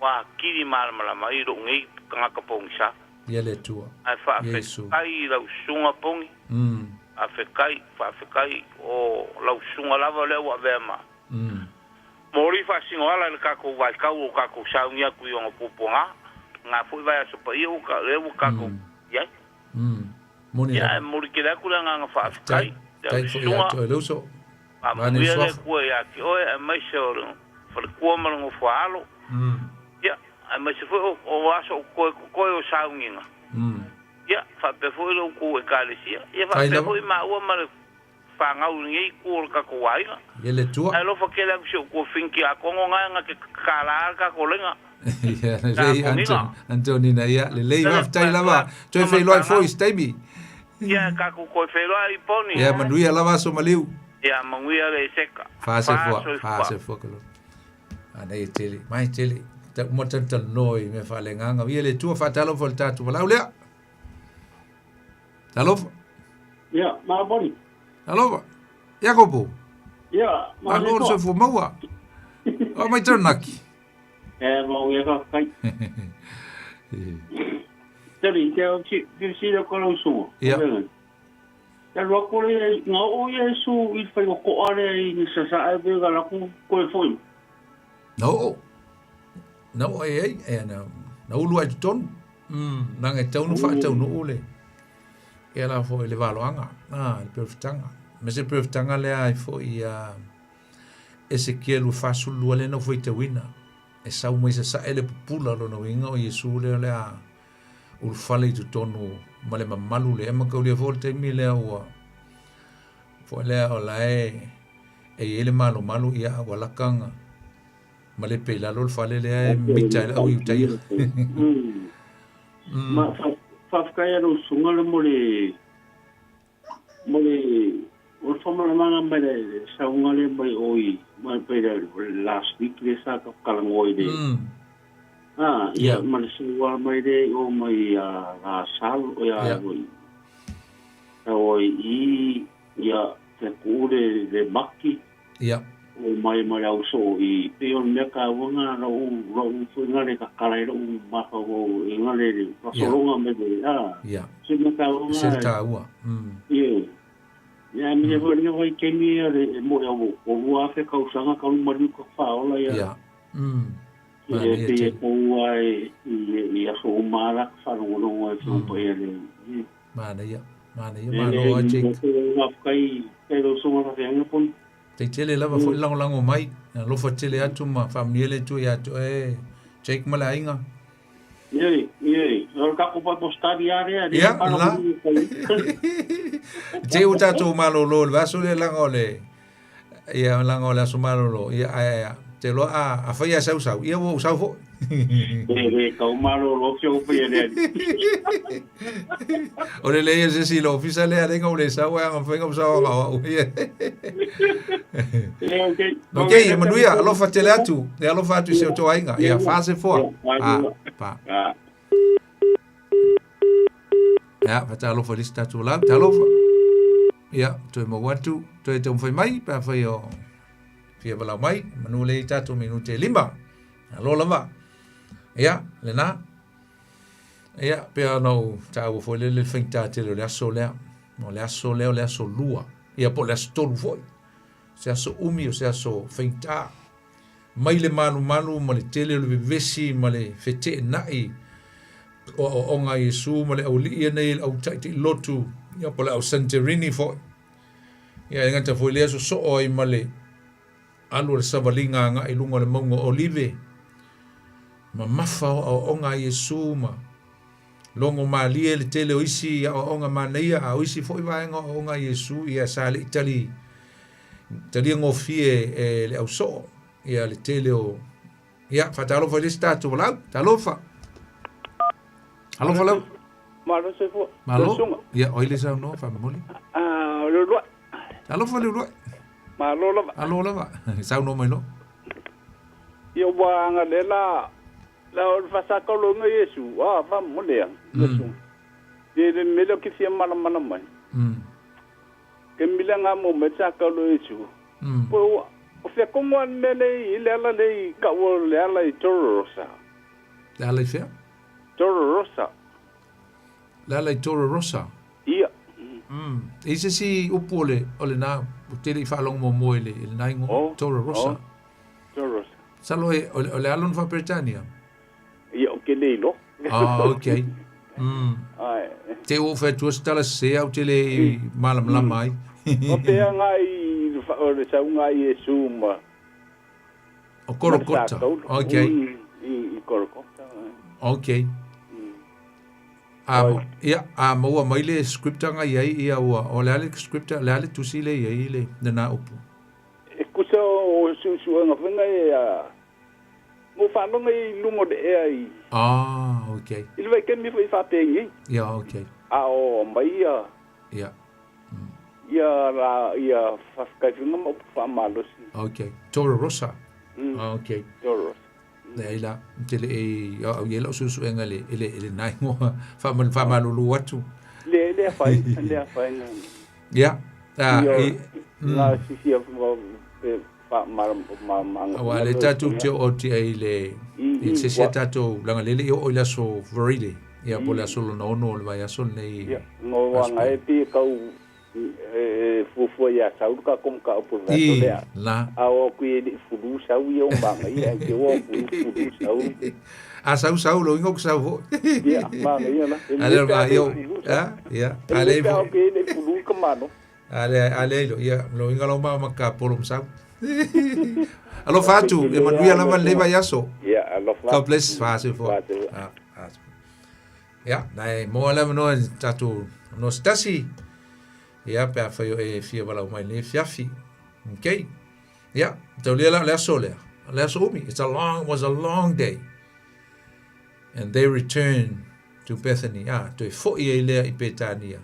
ua atili malamalama ai lou nei tagata pogisa. Ia le Atua. Ae faafetai i lau susuga pogi, faafetai, faafetai, o lau susuga lava lea ua avea ma Moli faasinoala i le tatou vaitau o tatou sauni atu i ona puapuaga, na foi vaiaso paia ua ta, lea ua tatou i ai. Ia, ae momoli tele atu le agaga faafetai i lau susuga, faamanuia le Atua ia te oe aemaise o le faletua ma le nofoaalo, ia, aemaise foi o aso o toe totoe o sauniga, ia, faapea foi la outou Ekalesia, ia faapea foi maua ma le fanau i lenei itu o le tatou aiga. Ia le Atua. Ae alofa tele atu si ou tuafafine tiakono na na te tatala a le tatou laina. Ia lelei Anton, Antonina ia lelei faafetai lava. Toe feiloai foi i se taimi. Ia tatou toe feiloai i Poni. Ia manuia lava aso maliu. Ia manuia le eseka. Faasefua, faasefua ka loto. Anei e tele, mai tele. Ta uma talatalanoa i mea faaleagaga. Ia le Atua faatalofa i le tatou valaau lea. Talofa. Ia, Malaboni. Talofa. Iakopo. Ia, Malo le soifua maua. O mai Taranaki. E, mau ia faafetai. Tali, te au si, si le kola usunga. Ia. Te alu aku le, nga o ia su i whai o koa le i ni sasa e pe ga laku koe foi. Na oo. Na oo ai ai, e na, na ulu ai totonu. Leaga e tatau ona faataunuu le e ala foi le valoaga, a, le perofetaga. Aemaise le perofetaga lea ai foi ia Esekielu e 42 lea na ou faitauina, e sau mai sasae le pupula, lona uiga o Iesu lea o le a ulufale i totonu ma le mamalu lea. E mataulia foi le taimi lea ua foi lea o la e e i ai le malomalu, ia ua laka ona malepe i lalo le fale lea e mita ai le au i uta ia. Ma faafetai a lau susuga le mo le mo le o le faamalamaga mai le sauga lea mai o i mai mai le last week le sa ka talanoa i le ah ia ma le sauga mai le o mai a la sal o ia o i o i ia te ku le le maki Ia. O mai ma le ausoo i pei o le mea taua lena lou lou foi gale tatala ai lou mafaufau i gale le fasologa mai le a. Ia. Se mea taua lena. Se taua. Ia. Ia aemaise foi lenei vaitaimi ia le moe o 2000 tausaga talu maliu ka faaola ia. Ia. Ia pei e pau lava i aso uma lava la ka faalogologo ai i paia le. Manaia. Manaia. Malo lava Jake. Faafetai i lau susuga faafeagaiga Poni. Faafetai tele lava foi le lagolago mai. Alofa tele atu ma faamanuia le Atua ia te oe Jake ma le aiga. Ioe, ioe. O le tatou Bible study lava lea. Ia, la. Te ua tatou malolo i le vaiaso lea leaga o le ia leaga o le aso malolo ia ae te iloa a afai lava e sau sau ia ua ou sau foi. E le tau malolo si ou faia le alii. O le leai o se isi i le ofisa lea lea na ou le sau ai aga mafai ona ou sau aga o au ia. Ok, ia manuia, alofa tele atu. Ia alofa atu i si o tou aiga. Ia faasefoa. Ah, pa. Ia, faatalofa i le isi tatou lau. Talofa. Ia, toe maua atu, toe taumafai mai, pe afai o fia valaau mai, manu lea i tatou minute e lima. Alo lava. Ia, lena. Ia, pei ona ou taua foi lele le faigata tele o le aso lea. O le aso lea o le aso lua. Ia, po o le aso tolu foi. Se aso umi o se aso faigata. Mai le malumalu ma le tele o le vevesi ma le feteenai o aoaoga a Iesu ma le aualii ia nei le au taitailotu, ia po o le au Santerini foi. Ia e gata foi lea sosoo ai ma le alu o le savaliga agai i luga o le mauga o Olive. Mamafa o aoaoga a Iesu ma logo malie le tele o isi aoaoga manaia, a o isi foi vaega o aoaoga a Iesu, ia sa le i tali talia gofie e le ausoo ia le tele o ia faatalofa i le isi tatou valaau talofa alofa lau Malo soifua. Malo. Ia, oi le saunoa faamomoli. Ah, le uluai. Alofa le uluai. Malo lava. Alo lava. Saunoa mai loa. Ia ua agalea la la o le faasakauloga o Iesu, ah, faamomoli a. Iesu. Ia le mea lea ou te fia malamalama ai. Ke mile nga mo me sakaulo o Iesu. Po o fea komo a le mea lea i le ala lea i taua o le ala i Toro Rosa. Le ala i fea? Toro Rosa. Le ala i Toro Rosa? Ia. E i se isi upu o le, o lena, ou te le i faalogo muamua i le, i lena ingoa, Oh, Toro Rosa. oh, Toro Rosa. Masalo e, o le, o le ala ona faa-Peretania? Ia, ou te le iloa. Ah, okay. Ai. Te ua ou fai atu se tala sese au te le i malamalama ai. Ma pea nga i le fa- o le sauga a Iesu ma O Korokota. ma le Sakaulu. Okay. I, i Korokota. Okay. A, ia, a maua mai le scripture nga i ai, ia ua, o le a le scripture, le a le tusi le i ai le, lena upu. E kusa o suesuega foi nga e a mo faaloga i luga o le ea i Ah, okay. I le vaitaimi foi faapenei. Ia, okay. A o aumai ia Ia. Ia la ia faafetai foi nga ma upu faamalosi. Okay. Toro Rosa. Ah, okay. Toro Rosa. Leai la, ou te le i au i ai lau suesuega i le, i le, i lena ingoa faamal, faamalulu atu. Le, le afaina, le afaina. Ia, a, Ia, i, nga sisia pe faamalamalamaga. Aua le tatou te oo atu ai i le, i se isi a tatou, leaga lele i oo i le aso Friday, ia po o le aso lona ono o le vaiaso lenei. Ia, no wanga e pi kau e fuafua ia sau ka kom ka opo le I, lea. la. A o ku e li fulu sau ia o manga ia ke o fulu fulu sau. A sau sau lo ingo ku sau fo. Ia, manga ia la. Ale ma io, a, ia, ale fo. Ke le fulu ka mano. Ale ale ilo, ia, lo inga lo ma ka polo msau. Alofa atu, e manuia lava lenei vaiaso. Ia, alofa. God bless, faasefo. Ah, Ia, nai moa le avanoa i tatou no se tasi. Ia, pe afai o e fia valaau mai lenei afiafi. Okay. Ia, taulia la o le aso lea. O le aso umi. It's a long, was a long day. And they returned to Bethany. Ah, toe foi ai lea i Petania.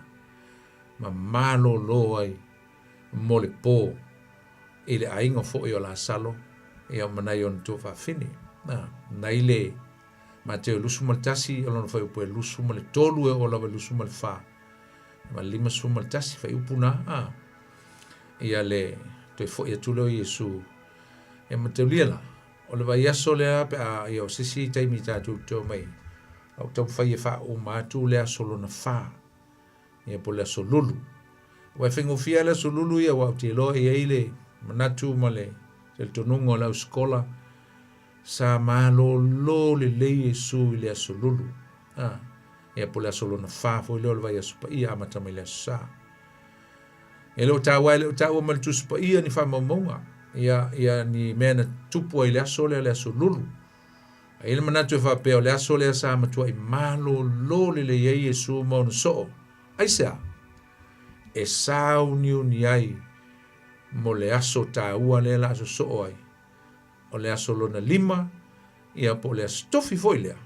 Ma malolo ai mo le pō i le aiga foi o Lasalo, ia ma nai ona tuafafine. Ah, nai le Mateo 21, o lona fuaiupu e 23 e oo lava i le 24, ma le 51 fuaiupu na, a, ia le toe foi atu lea o Iesu e mataulia la, o le vaiaso lea pe a, ia o se isi taimi tatou te omai, a o taumafai e faauma atu le aso lona fa, ia po o le aso lulu. Aua e faigofie lava le aso lulu ia, aua ou te iloa e i ai le manatu ma le talitonuga o le au sikola, Sa malolo lelei Iesu i le aso lulu, a, ia po o le aso lona fa foi lea o le vaiaso paia amata mai le aso Sa. E le o taua e le o taua ma le Tusi Paia ni faamaumauga, ia, ia ni mea na tupu ai le aso lea, le aso lulu. A i ai le manatu e faapea o le aso lea sa matuai malolo lelei ai Iesu ma ona soo. Aisea? e sauniuni ai mo le aso tāua lea la aso soo ai. O le aso lona lima, ia po o le aso tofi foi lea.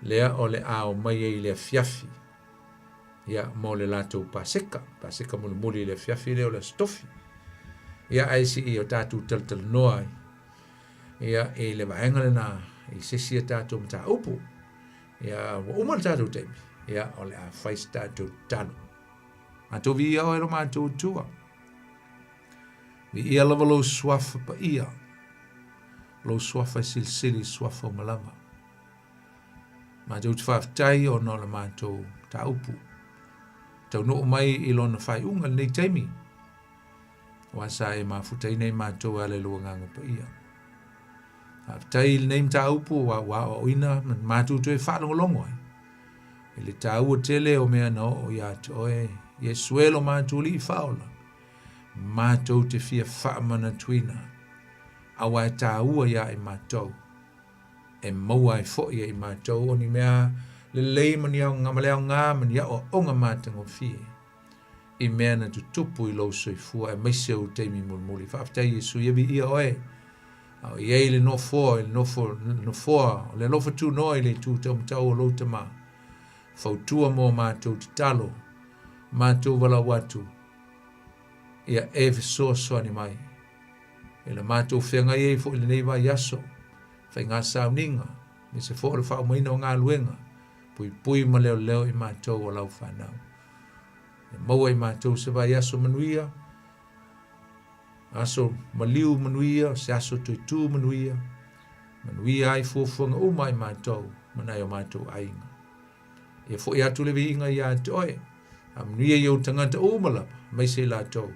Lea o le a omai ai i le afiafi, ia, mo le latou Paseka, Paseka mulimuli i le afiafi lea o le Aso Tofi. Ia, ae se'i o tatou talatalanoa ai, ia, i le vaega lena i se isi a tatou mataupu. Ia, ua uma le tatou taimi, ia, o le a fai se tatou tatalo. Matou viia oe lo matou Atua. Viia lava lou suafa paia, lou suafa e silisili i suafa uma lava. Matou te faafetai ona o le matou mataupu. Taunuu mai i lona faaiuga lenei taimi, aua sa e mafutaina i matou e ala i lou Agaga Paia. Faafetai i lenei mataupu ua ua aoaoina ma matou toe faalogologo ai i le taua tele o mea na oo ia te oe, Iesu e lo matou Alii Faaola, matou te fia faamanatuina, aua e taua ia i matou. e maua ai foi e i matou o ni mea lelei ma ni aoga, ma le aoga ma ni aoaoga matagofie i mea na tutupu i lou soifua aemaise ou taimi mulimuli. Faafetai Iesu, ia viia oe. A o i ai le nofoa, i le nofo, nofoa o le alofa tunoa i le itu taumatau o lou Tama. Fautua mo matou tatalo, matou valaau atu, ia e fesoasoani mai. E le matou feagai ai foi i lenei vaiaso, faiga sauniga, aemaise foi o le faaumaina o galuega, puipui ma leoleo i matou o lau fanau. E maua i matou se vaiaso manuia, aso maliu manuia, se aso toetū manuia, manuia ai fuafuaga uma i matou ma nai o matou aiga. Ia foi atu le viiga ia te oe, a manuia i ou tagata uma lava, aemaise i latou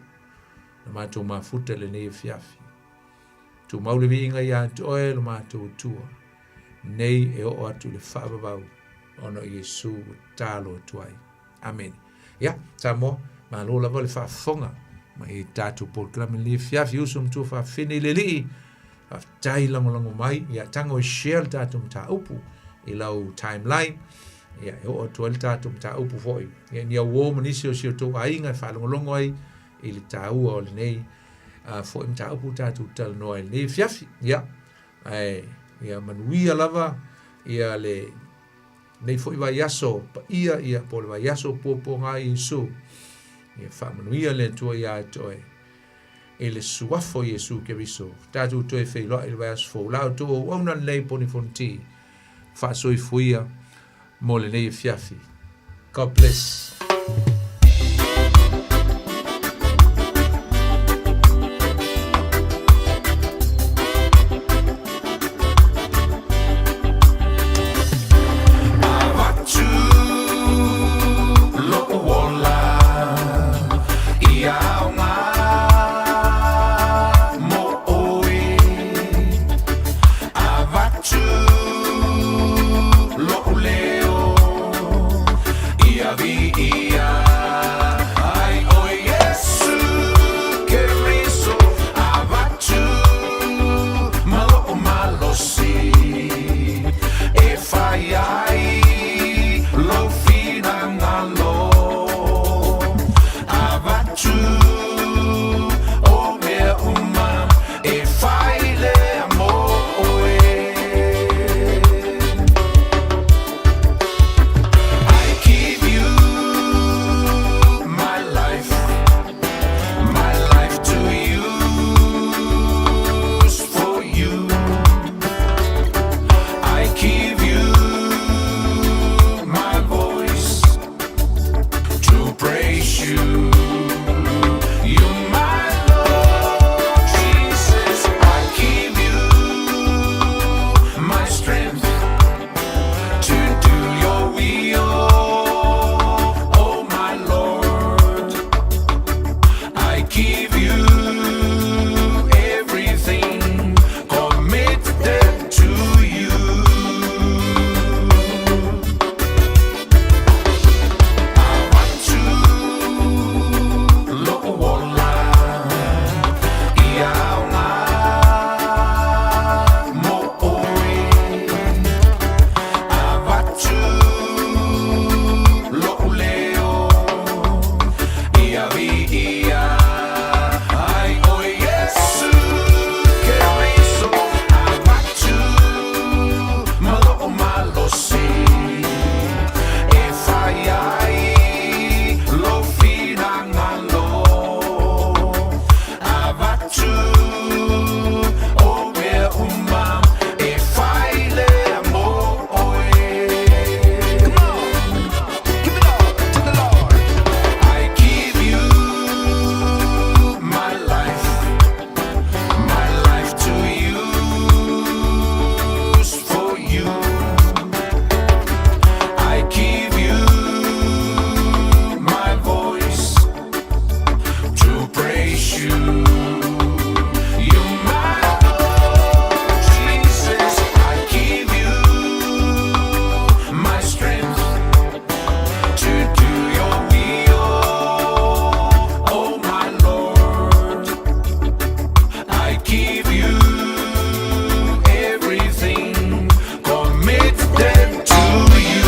na matou mafuta i lenei afiafi. Tumau le viiga ia te oe lo matou Atua, nei e oo atu i le faavavau, ona o Iesu ua tatalo atu ai. Amene. Ia, Samoa, malo lava le faafofoga mai i tatou polokalame lenei afiafi, uso ma tuafafine i le Alii, faafetai lagolago mai, ia tago e share le tatou mataupu i lau timeline, ia e oo atu ai le tatou mataupu foi, ia ni auō ma nisi o si o tou aiga e faalogologo ai i le taua o lenei foi mataupu tatou talanoa ai lenei afiafi. Ia, ae ia manuia lava ia le nei foi vaiaso paia ia po o le vaiaso puapuaga a Iesu. Ia faamanuia le Atua ia te oe i le suafa o Iesu Keriso. Tatou toe feiloai i le vaiaso fou. La outou auauna lenei Poni Fonoti faasoifuia mo lenei afiafi. God bless. you. You're my Lord, Jesus. I give you my strength to do your will. Oh, my Lord, I give you everything committed to you.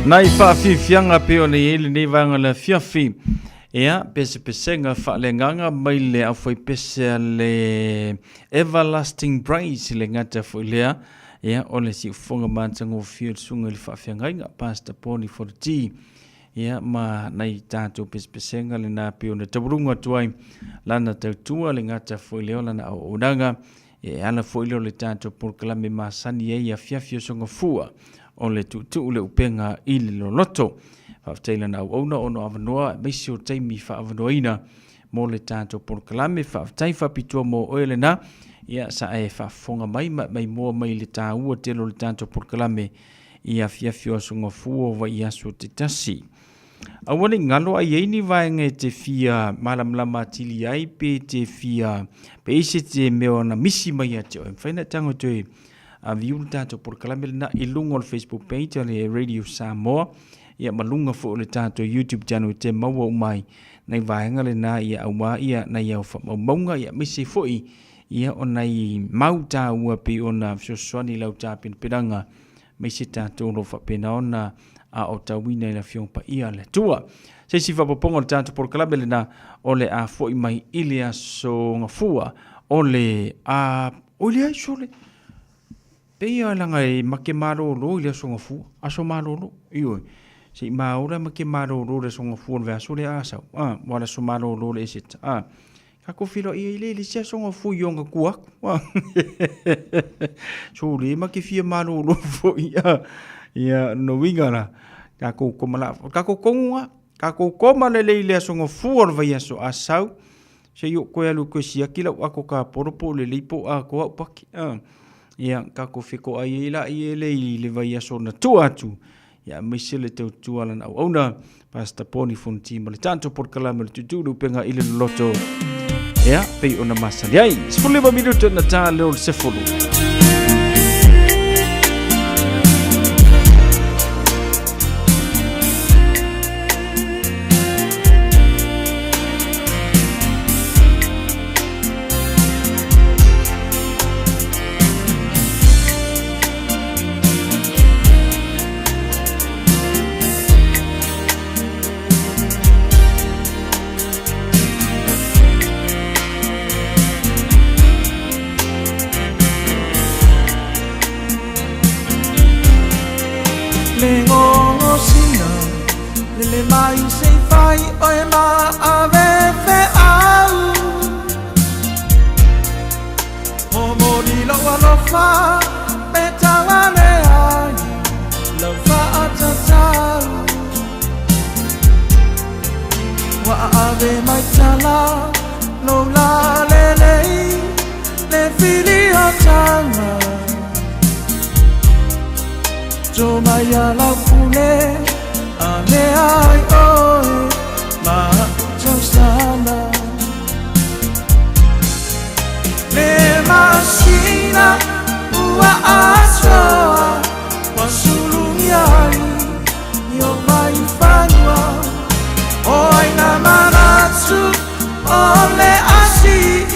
Nai faafiafiaga pei ona i ai lenei vaega o le afiafi. Ia, pesepesega faaleagaga mai le aufaipese a le Everlasting Praise le gata foi lea. Ia, o le siufofoga matagofie o le susuga i le faafeagaiga, Pastor Poni Forti. Ia, ma nai tatou pesepesega lena pei ona tauluga atu ai lana tautua le gata foi lea o lana auaunaga. E ala foi lea o le tatou polokalame masani ai i afiafi o Sogafua o le tuutuu le upega i le loloto. Faafetai lana auauna ona o avanoa aemaise o taimi faaavanoaina mo le tatou polokalame. Faafetai faapitoa mo oe lena. Ia, sa e faafofoga mai ma e maimoa mai i le taua tele o le tatou polokalame i afiafi o Aso Gafua o vaiaso te tasi. Aua ne i galo a i ai ni vaega e te fia malamalama atili ai pe te fia pe i se te mea ona misi mai ia te oe. Mafai ona e tago e toe view le tatou polokalame lena i luga o le Facebook page a le Radio Samoa ia ma luga foi o le tatou YouTube channel e te maua uma ai nai vaega lena ia aua ia nai au faamaumauga ia aemaise foi ia o nai mau taua pei ona fesoasoani i lau tapenapenaga aemaise tatou o lo o faapena ona aotauina i le Afioga Paia a le Atua. Se isi faaopoopoga o le tatou polokalame lena o le a foi mai i le aso Gafua o le a o le ai sole pei lava leaga e make malolo i le aso Gafua, aso malolo, ioe. Se i maola make malolo i le aso Gafua o le vaiaso lea a sau, a, ua le aso malolo o le Eseta, a. Tatou feiloai ai lea i le isi aso Gafua i ona tua atu, a. Sole ma te fia malolo foi, a. Ia, lona uiga la, tatou koma la, o tatou tonu lava, tatou koma lelei i le aso Gafua o le vaiaso a sau, se i ou toe alu e toe siaki lau ato tapolo po o lelei po o atoa au paki, a. Ia, tatou fetoai ai laia lea i le vaiaso na tua atu, ia aemaise le tautua a lana auauna, Pastor Poni Fonoti ma le tatou polokalame o le Tuutuu le Upega i le Loloto. Ia, pei ona masani ai. 15 minuto na tā leo le sefulu. Le gogosina lele mai se i fai oe ma ave feau Momoli lou alofa pe tauale ai lau faatatau Ua ave mai tala lou lalelei le filiotaga To mai a lau pule a mea ai oe ma a'u tausala Le masina ua atoa ua sulugia ai i o mai fanua O ai na manatu o le asii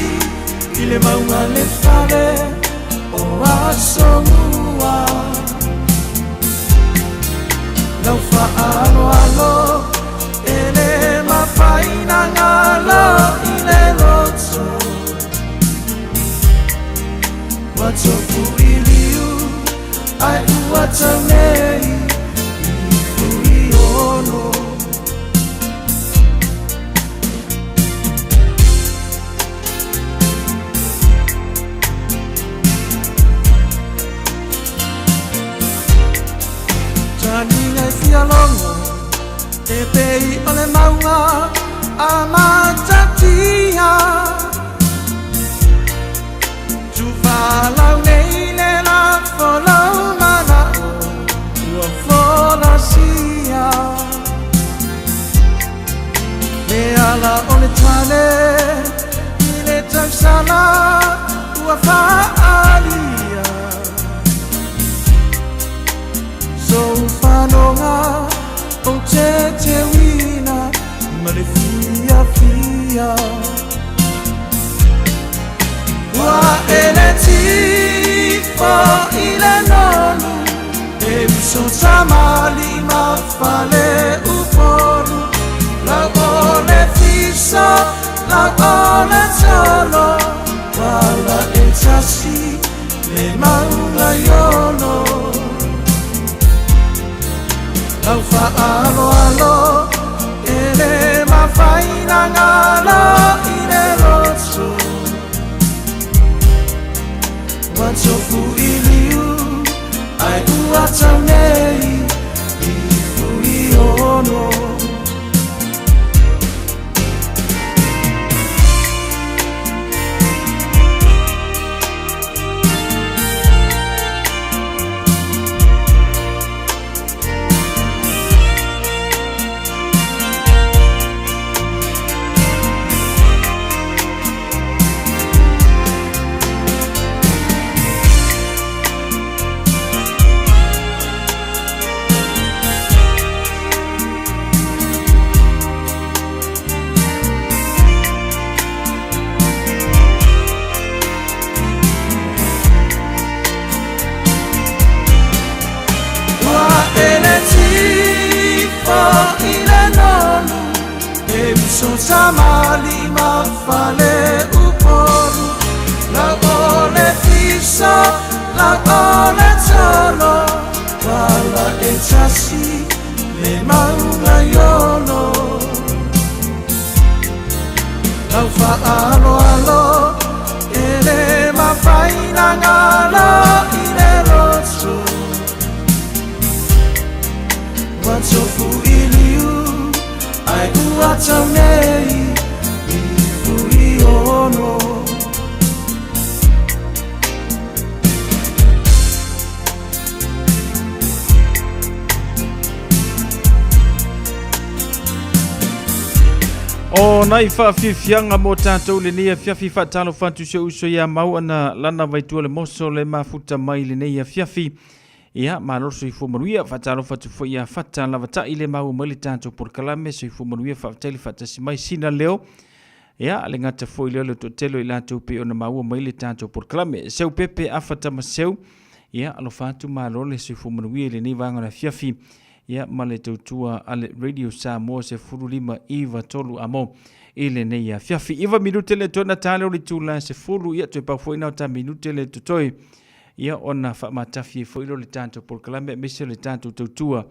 i le mauga le fale o Asomua Lau faaaloalo e le mafai na galo i le loto Ua tofu i liu ae ua tau nei i fuiono Taniga e fia logo e pei o le mauga a Matatia Tuvalau nei le lafo lau mana'o ua folasia Le ala o le tane i le tausala ua faalia Sou fanoga ou te teuina ma le fiafia Ua e le tifo i le nonu e uso uso samali mafale upolu La ole fisa, la ole tolo Wala e tasi le maunga iolo Lau fa'aloalo e le mafaina galo i le lotu Ua tofu i liu ai ua tau nei i fui ono. Uso samali mafale upolu La ole fisa, la ole tolo Wala e tasi le maunga iolo Lau fa'aloalo e le mafaina galo i le lotu Ua tofu i liu ai ua tau nei ono. O nai whaafiafianga mo tātou le nei afiafi whaatalo whatu se uso ia mau ana lana vaitua le moso le mafuta mai le nei afiafi. Ia, malo soifua manuia, whaatalo whatu fo ia whata lavatai le mau mai le tātou porokalame, soifua manuia whaatali whaatasi mai sina leo. Ia, le ngata foi leo le totelo i latou pe ona maua mai le tātou porokalame. Seu pepe awhata ma seu, ia, alofa atu malo le soifua manuia i le nei vanga na fiafi. Ia, ma le tautua a le Radio Samoa se fulu iwa tolu amo i le nei afiafi. Iwa minute le tona tale o le tula se fulu, ia, toe pau foi nao ta minute le totoe. Ia, ona whaamatafi e foi lo le tātou porokalame, mese le tātou tautua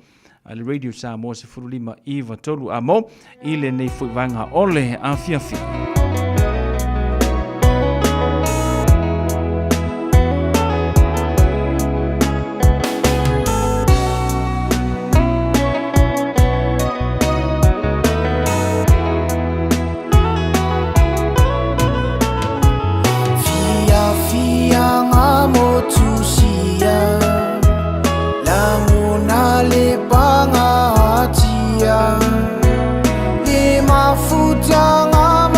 a le Radio Samoa se fulu lima iwa tolu amo i le nei foi vanga o le afiafi. Le mafutanga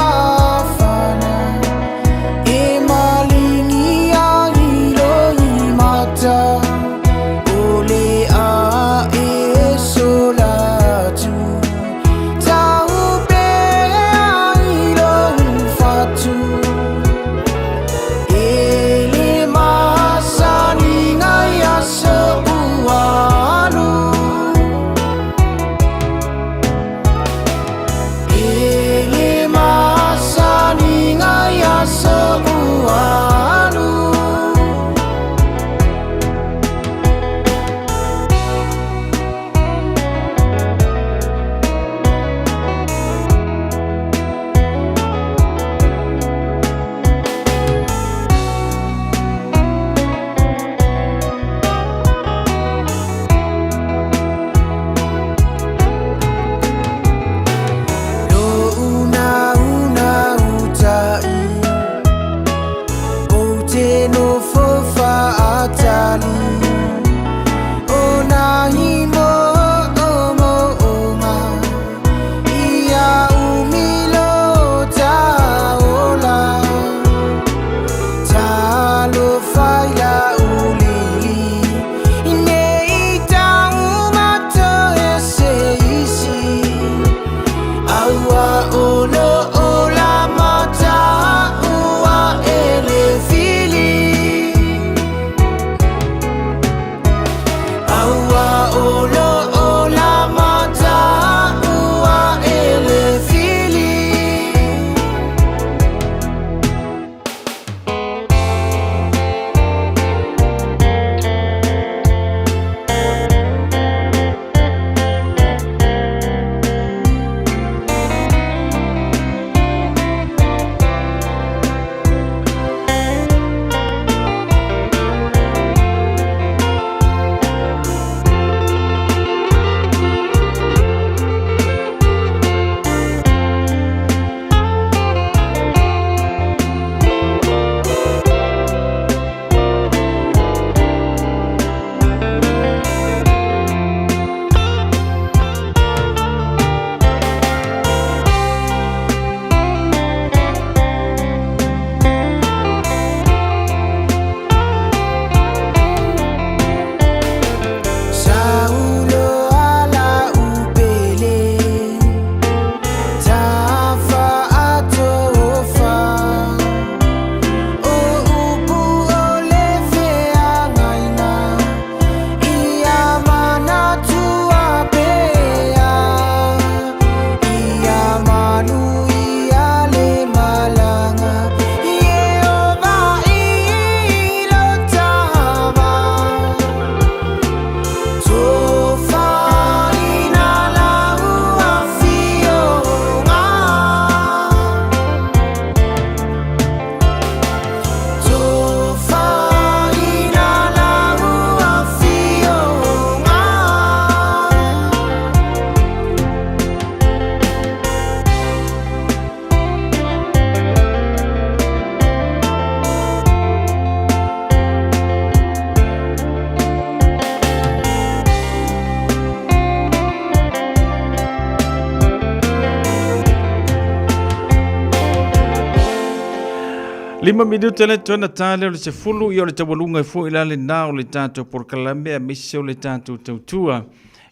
5 minute le toe na tā lea o le 10, ia o le taualuga e foi la lena o le tatou polokalame aemaise o le tatou tautua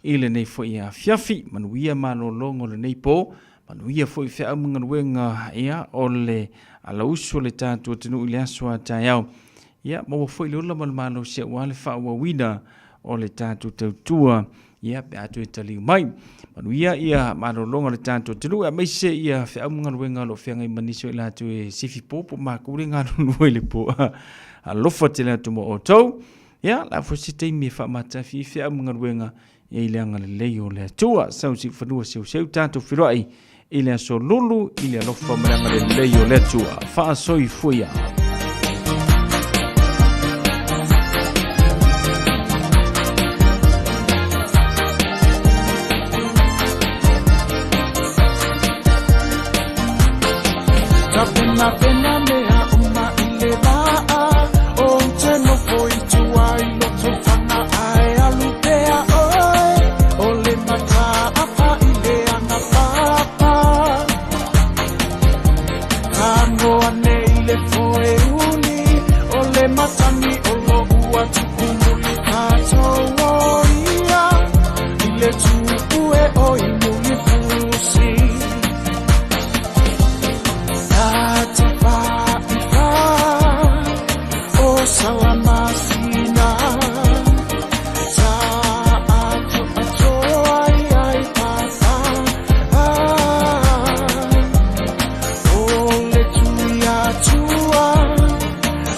i lenei foi afiafi. Manuia malologa o lenei po, manuia foi feau ma galuega ia o le alausu o le tatou atunuu i le aso a taeao. Ia maua foi le ola ma le malosi aua le faaauauina o le tatou tautua ia pe a toe taliu mai. Manuia ia malologa o le tatou atunuu aemaise ia feau ma galuega o lo o feagai ma nisi o i latou e sifi po po o matou le galulue i le po. Alofa tele atu mo outou. Ia, la foi se taimi e faamatafi i feau ma galuega i le agalelei o le Atua. Sau siufanua seuseu tatou feiloai i le aso lulu i le alofa ma le agalelei o le Atua. Faasoifua ia. Tapena pena mea uma i le vaa O te nofo i tua i loto fana ae alu pea oe O le mataafa i le aga papa Tagoa nei le foe uli O le matagi o lo'u atuku muli Tatou o ia i le tupu e oi muli fusi Tatafa'ifa o Salamasina Sa'ato'atoa ai ai papa O le Tuiatua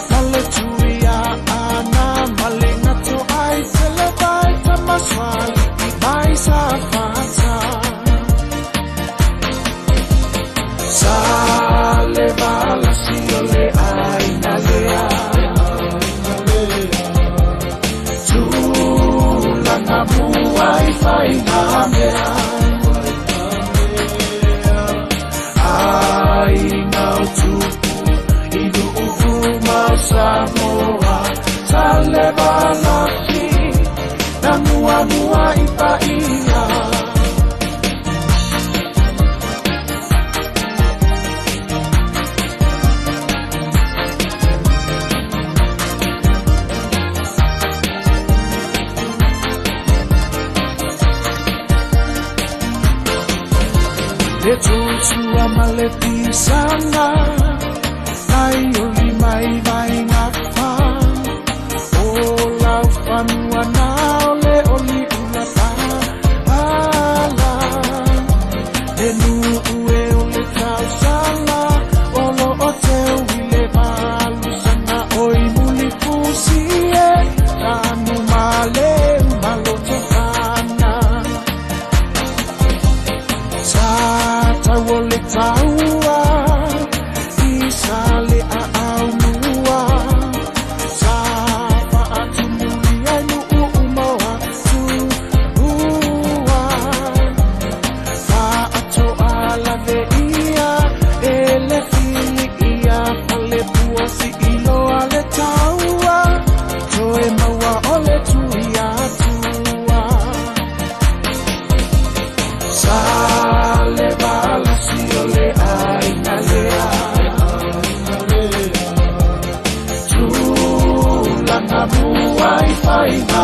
ma le Tuiaana ma le gato ai televai Tamasoali'i mai Safata Sa le valasi o le ʻāina lea Tulaga mua i faiga mea ʻĀina o Tupu i Nuʻupu ma o Samoa Sa le valasi na muamua i paia Le tutua ma le pisaga Mai o lima i vaega fa O laufanua na o le oli'ula paala Le nu'u e o le tausala O lo'o teu i le valusaga Oi mulifusi e Tanu male maloto fana Sa tau o le taua I sa le aau mua Sa faatumuli ai nuu uma o atua Faatoa lave ia e le fili ia Falepua siiloa le taua Toe maua o le Tuiatua Sa le valasi o le ʻāina lea Tulaga mua i faiga